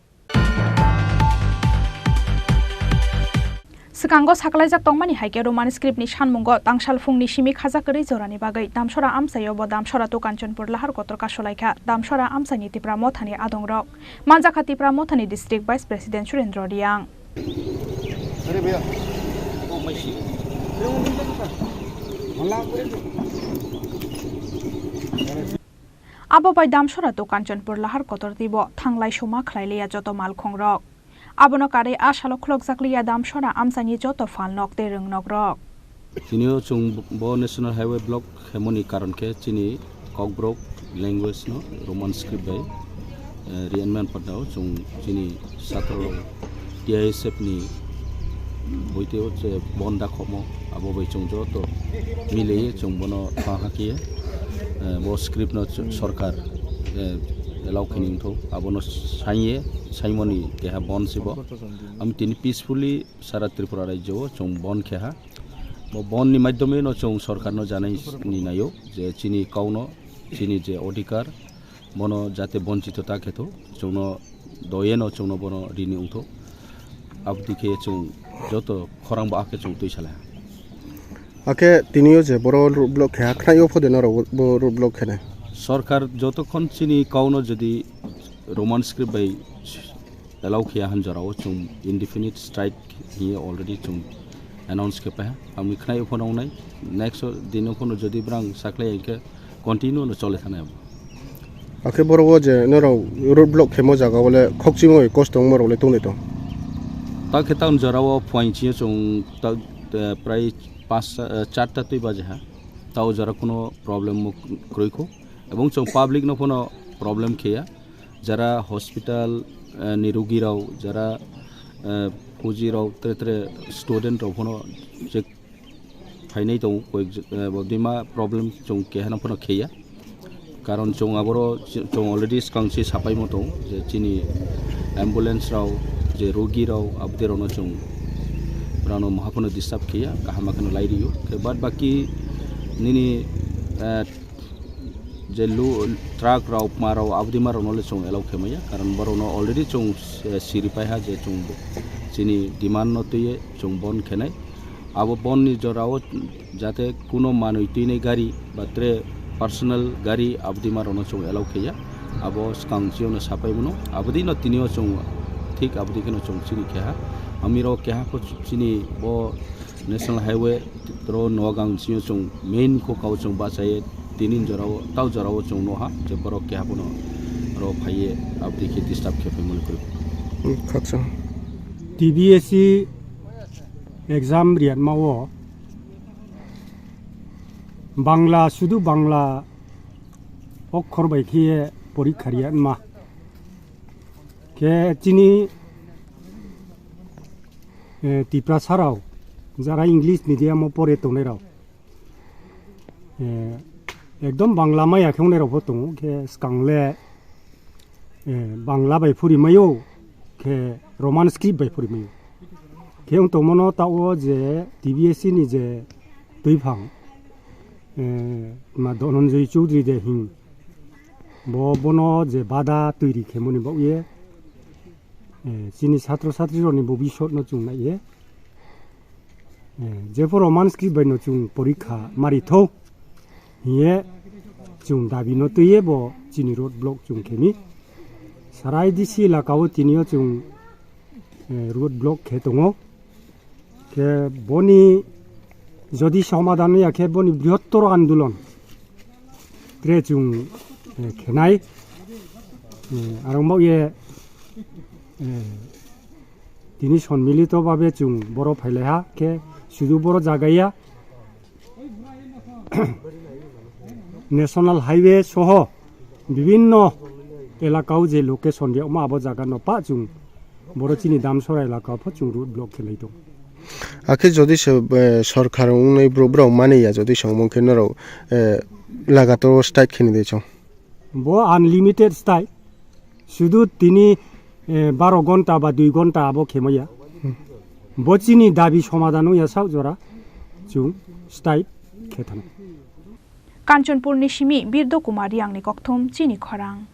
Swkango sakalaijak tongmani hai khe Roman script ni sanmungo tangsal phungni simi khaja kwrwi jorani bagwi Damsora amchaio bo Damsora to Kanchanpur lahar kotor kasolaikha Damsora amchaini Tipra Mothani adongrok. Manjakha Tipra Mothani District Vice President Surendra Reang. Abo bai Damsora to Kanchanpur lahar kotor twibo thanglai suma khlai liya joto malkhungrok. Abono karwi a salo khulokjak liya Damsora amchaini joto phalnok tei rwngnokrok. Tinio chwng bo National Highway block khemoni karon khe chini Kokborok language no Roman script bai, eh, reenactment phatnao chwng chini satro rok T I S F ni boiteo che bon da khomo abo bai chwng joto mileye chwng bono tha hakhe, eh, bo script no ch-, sorkar, eh, allow khini wngtho abono saiye saimoni keha bon sibo. Ami tini peacefully sara Tripura rajyo o chwng bon khe ha. Bo bon ni madhyome no chwng sorkar no janai ni naio je chini kau no, chini je odhikar, bono jate bonchito ta khe tho, chwng no doye no chwng no bono rini wngtho. Abdi khe chwng joto khorang bo akhe chwng twi salai ha. Akhe tinio je boro road block khe ha, khnaio pho de norok bo road block khe nai. Sorkar jotokhon chini kau no jodi Roman script bai allow khiya han jorao chwng indefinite strike hiye already chwng announce khe paha. Ami khnaio phano wngnai next dino phano jodi brang sakhlai hinkhe continue no chole thanai abo. Akhe borok o je norok road block khemo jaga wale khokchimo kosto wngma rok le tongde tong. Ta khe taun jorao phuaing chio chwng ta, eh, prai pas, eh, charta twi baje ha. Tao jora kuno problem mo kroi kho. Ebong chwng public no phano problem khiya. Jara hospital, eh, ni rugi rok, jara, eh, fuji rok, tre tre student rok phano je phainai tongo, koyek, eh, bo dima problem chwng keha no phano khiya. Karon chwng aboro ch-, chwng already swkang se sapai mo tongo je chini ambulance rok, je rugi rok, abde rok no chwng brano maha phano disturb khiya, kaham ma kheno lai rio. Khe bad baki nini, eh, je lu-, truck rok, ma rok, abdi ma rok no le chwng allow khe maya, karon borok no already chwng, eh, siri pai ha je chwng bo-, chini demand no twiye chwng bon khenai. Abo bon ni jora o jate kuno manwi twinai gari ba tre personal gari abdi ma rok no chwng allow khe ya. Abo swkang chio no sapai mano, abdi no tini o chwng thik abdi kheno chwng chini khe ha. Ami rok keha pho chini bo National Highway ro Noagang sio chwng main kho kao chwng bachaye tinin jorao tao jorao chwng noha je borok keha bono ro phaiye abdi khe disturb khe phaimani kwrwi. Hmm, khaksa. T B S C exam riyatma o Bangla, sudu Bangla okhor bai khe porikha riyatma. Khe chini, eh, Tiprasa rao, jara English medium o pore tongnai rao, eh, ekdom Bangla maya khe wngnai rao pho tongo, khe swkang le, eh, Bangla bai phuri maio, khe Roman script bai phuri maio. Khe wng tongmano tao je T B S C ni je twiphang, eh, ma Dhananjay Chowdhury de hing. Bo bono je bada twi ri khemoni bagwi, eh, chini satro satrirokni bobisotno chwng naiye, eh, jephuru Roman script baino chwng porikha mari thou hiye chwng dabino twiye bo chini road block chwng khemi. Sarai D C elaka o tiniyo chwng, eh, road block khe tongo. Khe boni jodi somadhan ya khe boni brihottor andolon tre chwng, eh, khenai. Eh, arong bak ye, eh, Tini sonmilito babe chwng boro phailaiha khe sudu boro jagaya National Highway soho bibinno elakao je location riyakma abo jaga no pa chwng boro chini Damsora elakao pho chwng road block khelai tongo. Akhe jodi se, eh, sorkar wngnai bro-, borok mani ya jodi se wngmung khe norok, eh, lagator o strike khe ni de chong. Bo unlimited style. Sudu tini, eh, baro gonta ba dui gonta abo khemaya. Hmm. Bo chini dabi somadan wngya sak jora chwng style khe thang. Kanchanpurni simi Birdo Kumar Riyangni kokthum chini khorang.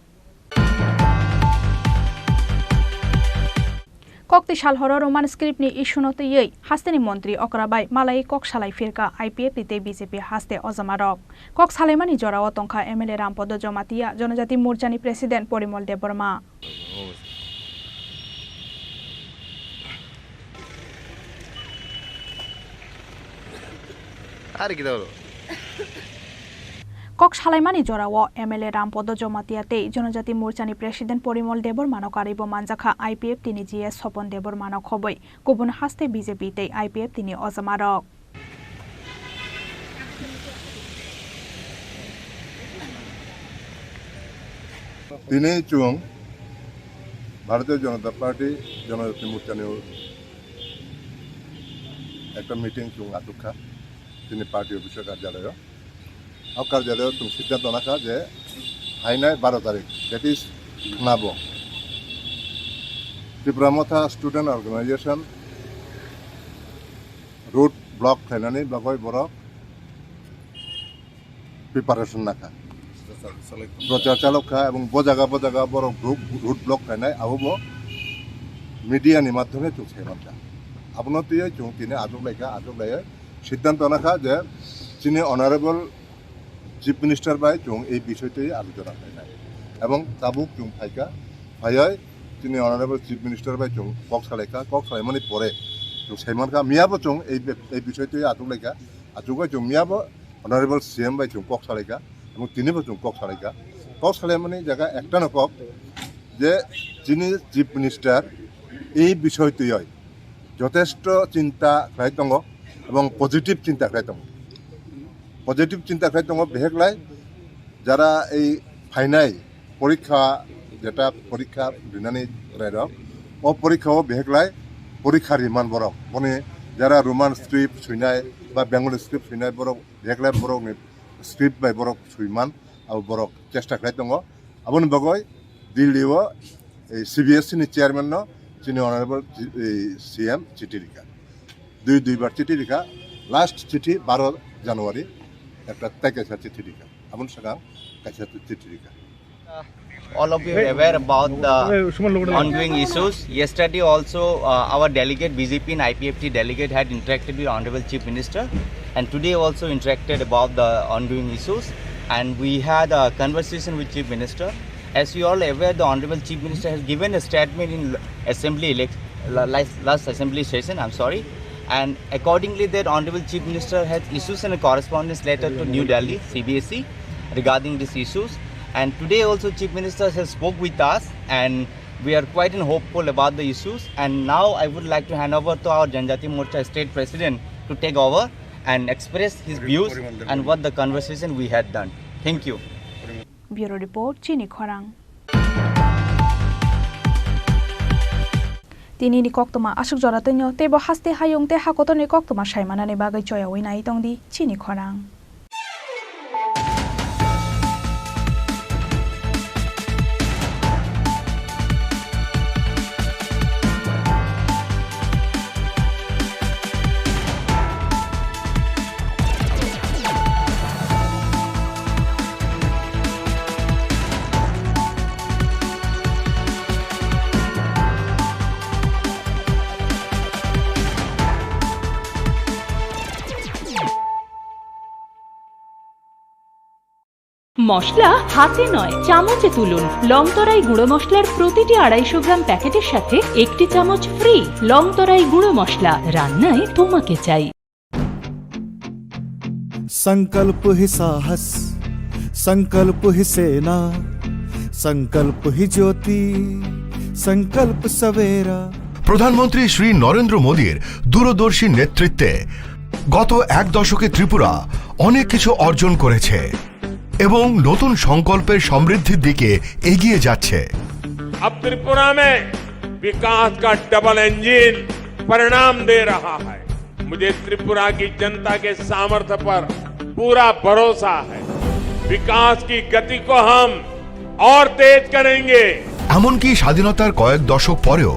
Kokti sal horo Roman script ni issue no twiwi hasteni montri okra bai malai kok salai phirka I P F T tei B J P haste ojama rok. Kok salaimani jorao tongkha M L A Rampodo Jomatia, Jonojati Morchani President Porimol Debbarma. Ari kita dulu. Kok salaimani jorao M L A Rampodo Jomatia tei Jonojati Morchani President Porimol Debbarmano karwibo manjakha I P F T ni G S Sopon Debbarmano khobwi kubun haste B J P tei I P F T ni ojamarok. Tini chwng Bharatiya Janata Party Jonojati Morchani ekta meeting chwng achukha tini party office o karjalayo. O karjalayo chwng siddhanto nakha je phainai baro tarik, that is khnabo Tipra Motha Student Organization road block khlainani bagwi borok preparation nakha. Prochar chalok kha ebong bo jaga bo jaga borok road, road block khlainai abo bo media ni madhyome chwng sai mankha. Abono twiwi chwng tini achuk laikha, achuk laiwi siddhanto nakha je chini Honorable Chief Minister bai chwng ei bisoi twi alochona khlainai. Ebong tabuk chwng phaikha, phaiwi chini Honorable Chief Minister bai chwng kok salaikha, kok salaimani pore chwng saimankha, miyabo chwng ei be-, ei bisoi twi achuk laikha, achukgwi chwng miyabo Honorable C M bai chwng kok salaikha, ebong tinibo chwng kok salaikha. Kok salaimani jaga ektano kok je chini Chief Minister ei bisoi twiwi jotesto chinta khlai tongo ebong positive chinta khlai tongo. Positive chinta khlai tongo, beheklai jara ei phainai porikha, jeta porikha rinani rairok, o porikha o beheklai porikha riman borok. Boni jara Roman script suinai ba Bengali script suinai borok, beheklai borokni script bai borok suiman, abo borok chesta khlai tongo. Aboni bagwi Delhi o, ei, C B S E ni chairman no chini honorable, ei, C M chithi rikha. Dui, dui bar chithi rikha. Last chithi baro January ekta tei kaisa chithi rikha. Aboni swkang kaisa chithi rikha. All of you are aware about the ongoing issues. Yesterday also, uh, our delegate, B J P and I P F T delegate, had interacted with Honorable Chief Minister, and today also interacted about the ongoing issues. And we had a conversation with Chief Minister. As you all aware, the Honorable Chief Minister has given a statement in assembly elect-, la-, last, last assembly session, I'm sorry. And accordingly, that Honorable Chief Minister has issued a correspondence letter to New Delhi, C B S E, regarding these issues. And today also, Chief Minister has spoke with us, and we are quite in hopeful about the issues. And now I would like to hand over to our Janjati Morcha State President to take over and express his views and what the conversation we had done. Thank you. Bureau Report, Chini Khorang. Tini ni koktwma aswk jora twino, teibo haste hayung tei hakotorni koktwma saimanani bagwi choyawi nai tongdi Chini Khorang. মশলা হাতে নয়, চামচে তুলুন। লংতরাই গুঁড়ো মশলার প্রতিটি আড়াইশো গ্রাম প্যাকেটের সাথে একটি চামচ ফ্রি। লংতরাই গুঁড়ো মশলা, রান্নায় তোমাকে চাই। संकल्प ही साहस, संकल्प ही सेना, संकल्प ही ज्योति, संकल्प सवेरा। প্রধানমন্ত্রী শ্রী নরেন্দ্র মোদীর দূরদর্শী নেতৃত্বে গত এক দশকে ত্রিপুরা অনেক কিছু অর্জন করেছে এবং নতুন সংকল্পের সমৃদ্ধির দিকে এগিয়ে যাচ্ছে। अब त्रिपुरा में विकास का डबल इंजन परिणाम दे रहा है। मुझे त्रिपुरा की जनता के सामर्थ्य पर पूरा भरोसा है। विकास की गति को हम और तेज करेंगे। এমনকি স্বাধীনতার কয়েক দশক পরেও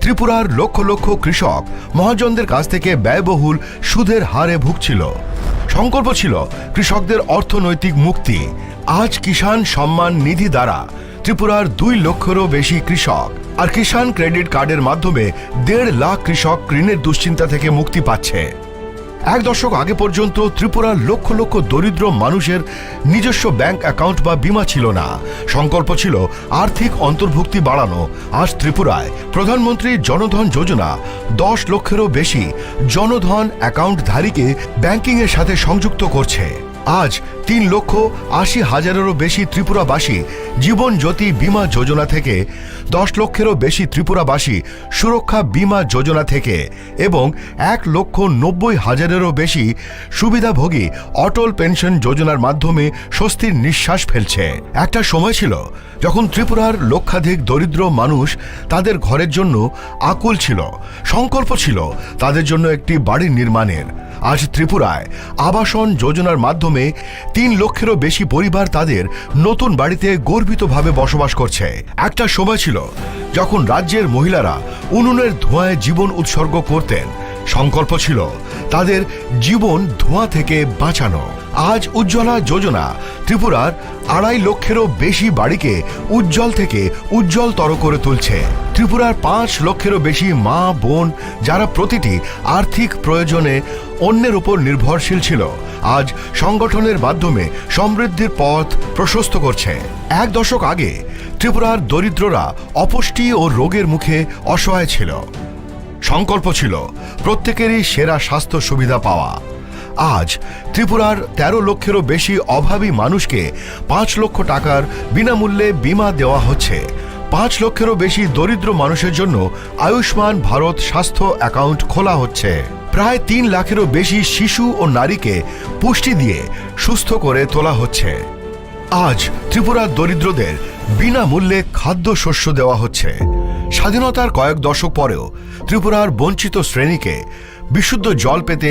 ত্রিপুরার লক্ষ লক্ষ কৃষক মহাজনদের কাছ থেকে ব্যয়বহুল সুদের হারে ভুগছিল। সংকল্প ছিল কৃষকদের অর্থনৈতিক মুক্তি। আজ কিষাণ সম্মান নিধি দ্বারা ত্রিপুরার দুই লক্ষেরও বেশি কৃষক আর কিষাণ ক্রেডিট কার্ডের মাধ্যমে দেড় লাখ কৃষক ঋণের দুশ্চিন্তা থেকে মুক্তি পাচ্ছে। এক দশক আগে পর্যন্ত ত্রিপুরার লক্ষ লক্ষ দরিদ্র মানুষের নিজস্ব ব্যাংক অ্যাকাউন্ট বা বীমা ছিল না। সংকল্প ছিল আর্থিক অন্তর্ভুক্তি বাড়ানো। আজ ত্রিপুরায় প্রধানমন্ত্রী জনধন যোজনা দশ লক্ষেরও বেশি জনধন অ্যাকাউন্ট ধারীকে ব্যাংকিং এর সাথে সংযুক্ত করছে। আজ তিন লক্ষ আশি হাজারেরও বেশি ত্রিপুরাবাসী জীবন জ্যোতি বীমা যোজনা থেকে, দশ লক্ষেরও বেশি ত্রিপুরাবাসী সুরক্ষা বীমা যোজনা থেকে এবং এক লক্ষ নব্বই হাজারেরও বেশি সুবিধাভোগী অটল পেনশন যোজনার মাধ্যমে স্বস্তির নিঃশ্বাস ফেলছে। একটা সময় ছিল যখন ত্রিপুরার লক্ষাধিক দরিদ্র মানুষ তাদের ঘরের জন্য আকুল ছিল, সংকল্প ছিল তাদের জন্য একটি বাড়ি নির্মাণের। আজ ত্রিপুরায় আবাসন যোজনার মাধ্যমে তিন লক্ষেরও বেশি পরিবার তাদের নতুন বাড়িতে গর্বিতভাবে বসবাস করছে। একটা সময় ছিল যখন রাজ্যের মহিলারা উনুনের ধোঁয়ায় জীবন উৎসর্গ করতেন। সংকল্প ছিল তাদের জীবন ধোঁয়া থেকে বাঁচানো। আজ উজ্জ্বলা যোজনা ত্রিপুরার আড়াই লক্ষেরও বেশি বাড়িকে উজ্জ্বল থেকে উজ্জ্বলতর করে তুলছে। ত্রিপুরার পাঁচ লক্ষেরও বেশি মা বোন, যারা প্রতিটি আর্থিক প্রয়োজনে অন্যের উপর নির্ভরশীল ছিল, আজ সংগঠনের মাধ্যমে সমৃদ্ধির পথ প্রশস্ত করছে। এক দশক আগে ত্রিপুরার দরিদ্ররা অপুষ্টি ও রোগের মুখে অসহায় ছিল। সংকল্প ছিল প্রত্যেকেরই সেরা স্বাস্থ্য সুবিধা পাওয়া। আজ ত্রিপুরার তেরো লক্ষেরও বেশি অভাবী মানুষকে পাঁচ লক্ষ টাকার বিনামূল্যে বীমা দেওয়া হচ্ছে। পাঁচ লক্ষেরও বেশি দরিদ্র মানুষের জন্য আয়ুষ্মান ভারত স্বাস্থ্য অ্যাকাউন্ট খোলা হচ্ছে। প্রায় তিন লাখেরও বেশি শিশু ও নারীকে পুষ্টি দিয়ে সুস্থ করে তোলা হচ্ছে। আজ ত্রিপুরার দরিদ্রদের বিনামূল্যে খাদ্যশস্য দেওয়া হচ্ছে। স্বাধীনতার কয়েক দশক পরেও ত্রিপুরার বঞ্চিত শ্রেণীকে বিশুদ্ধ জল পেতে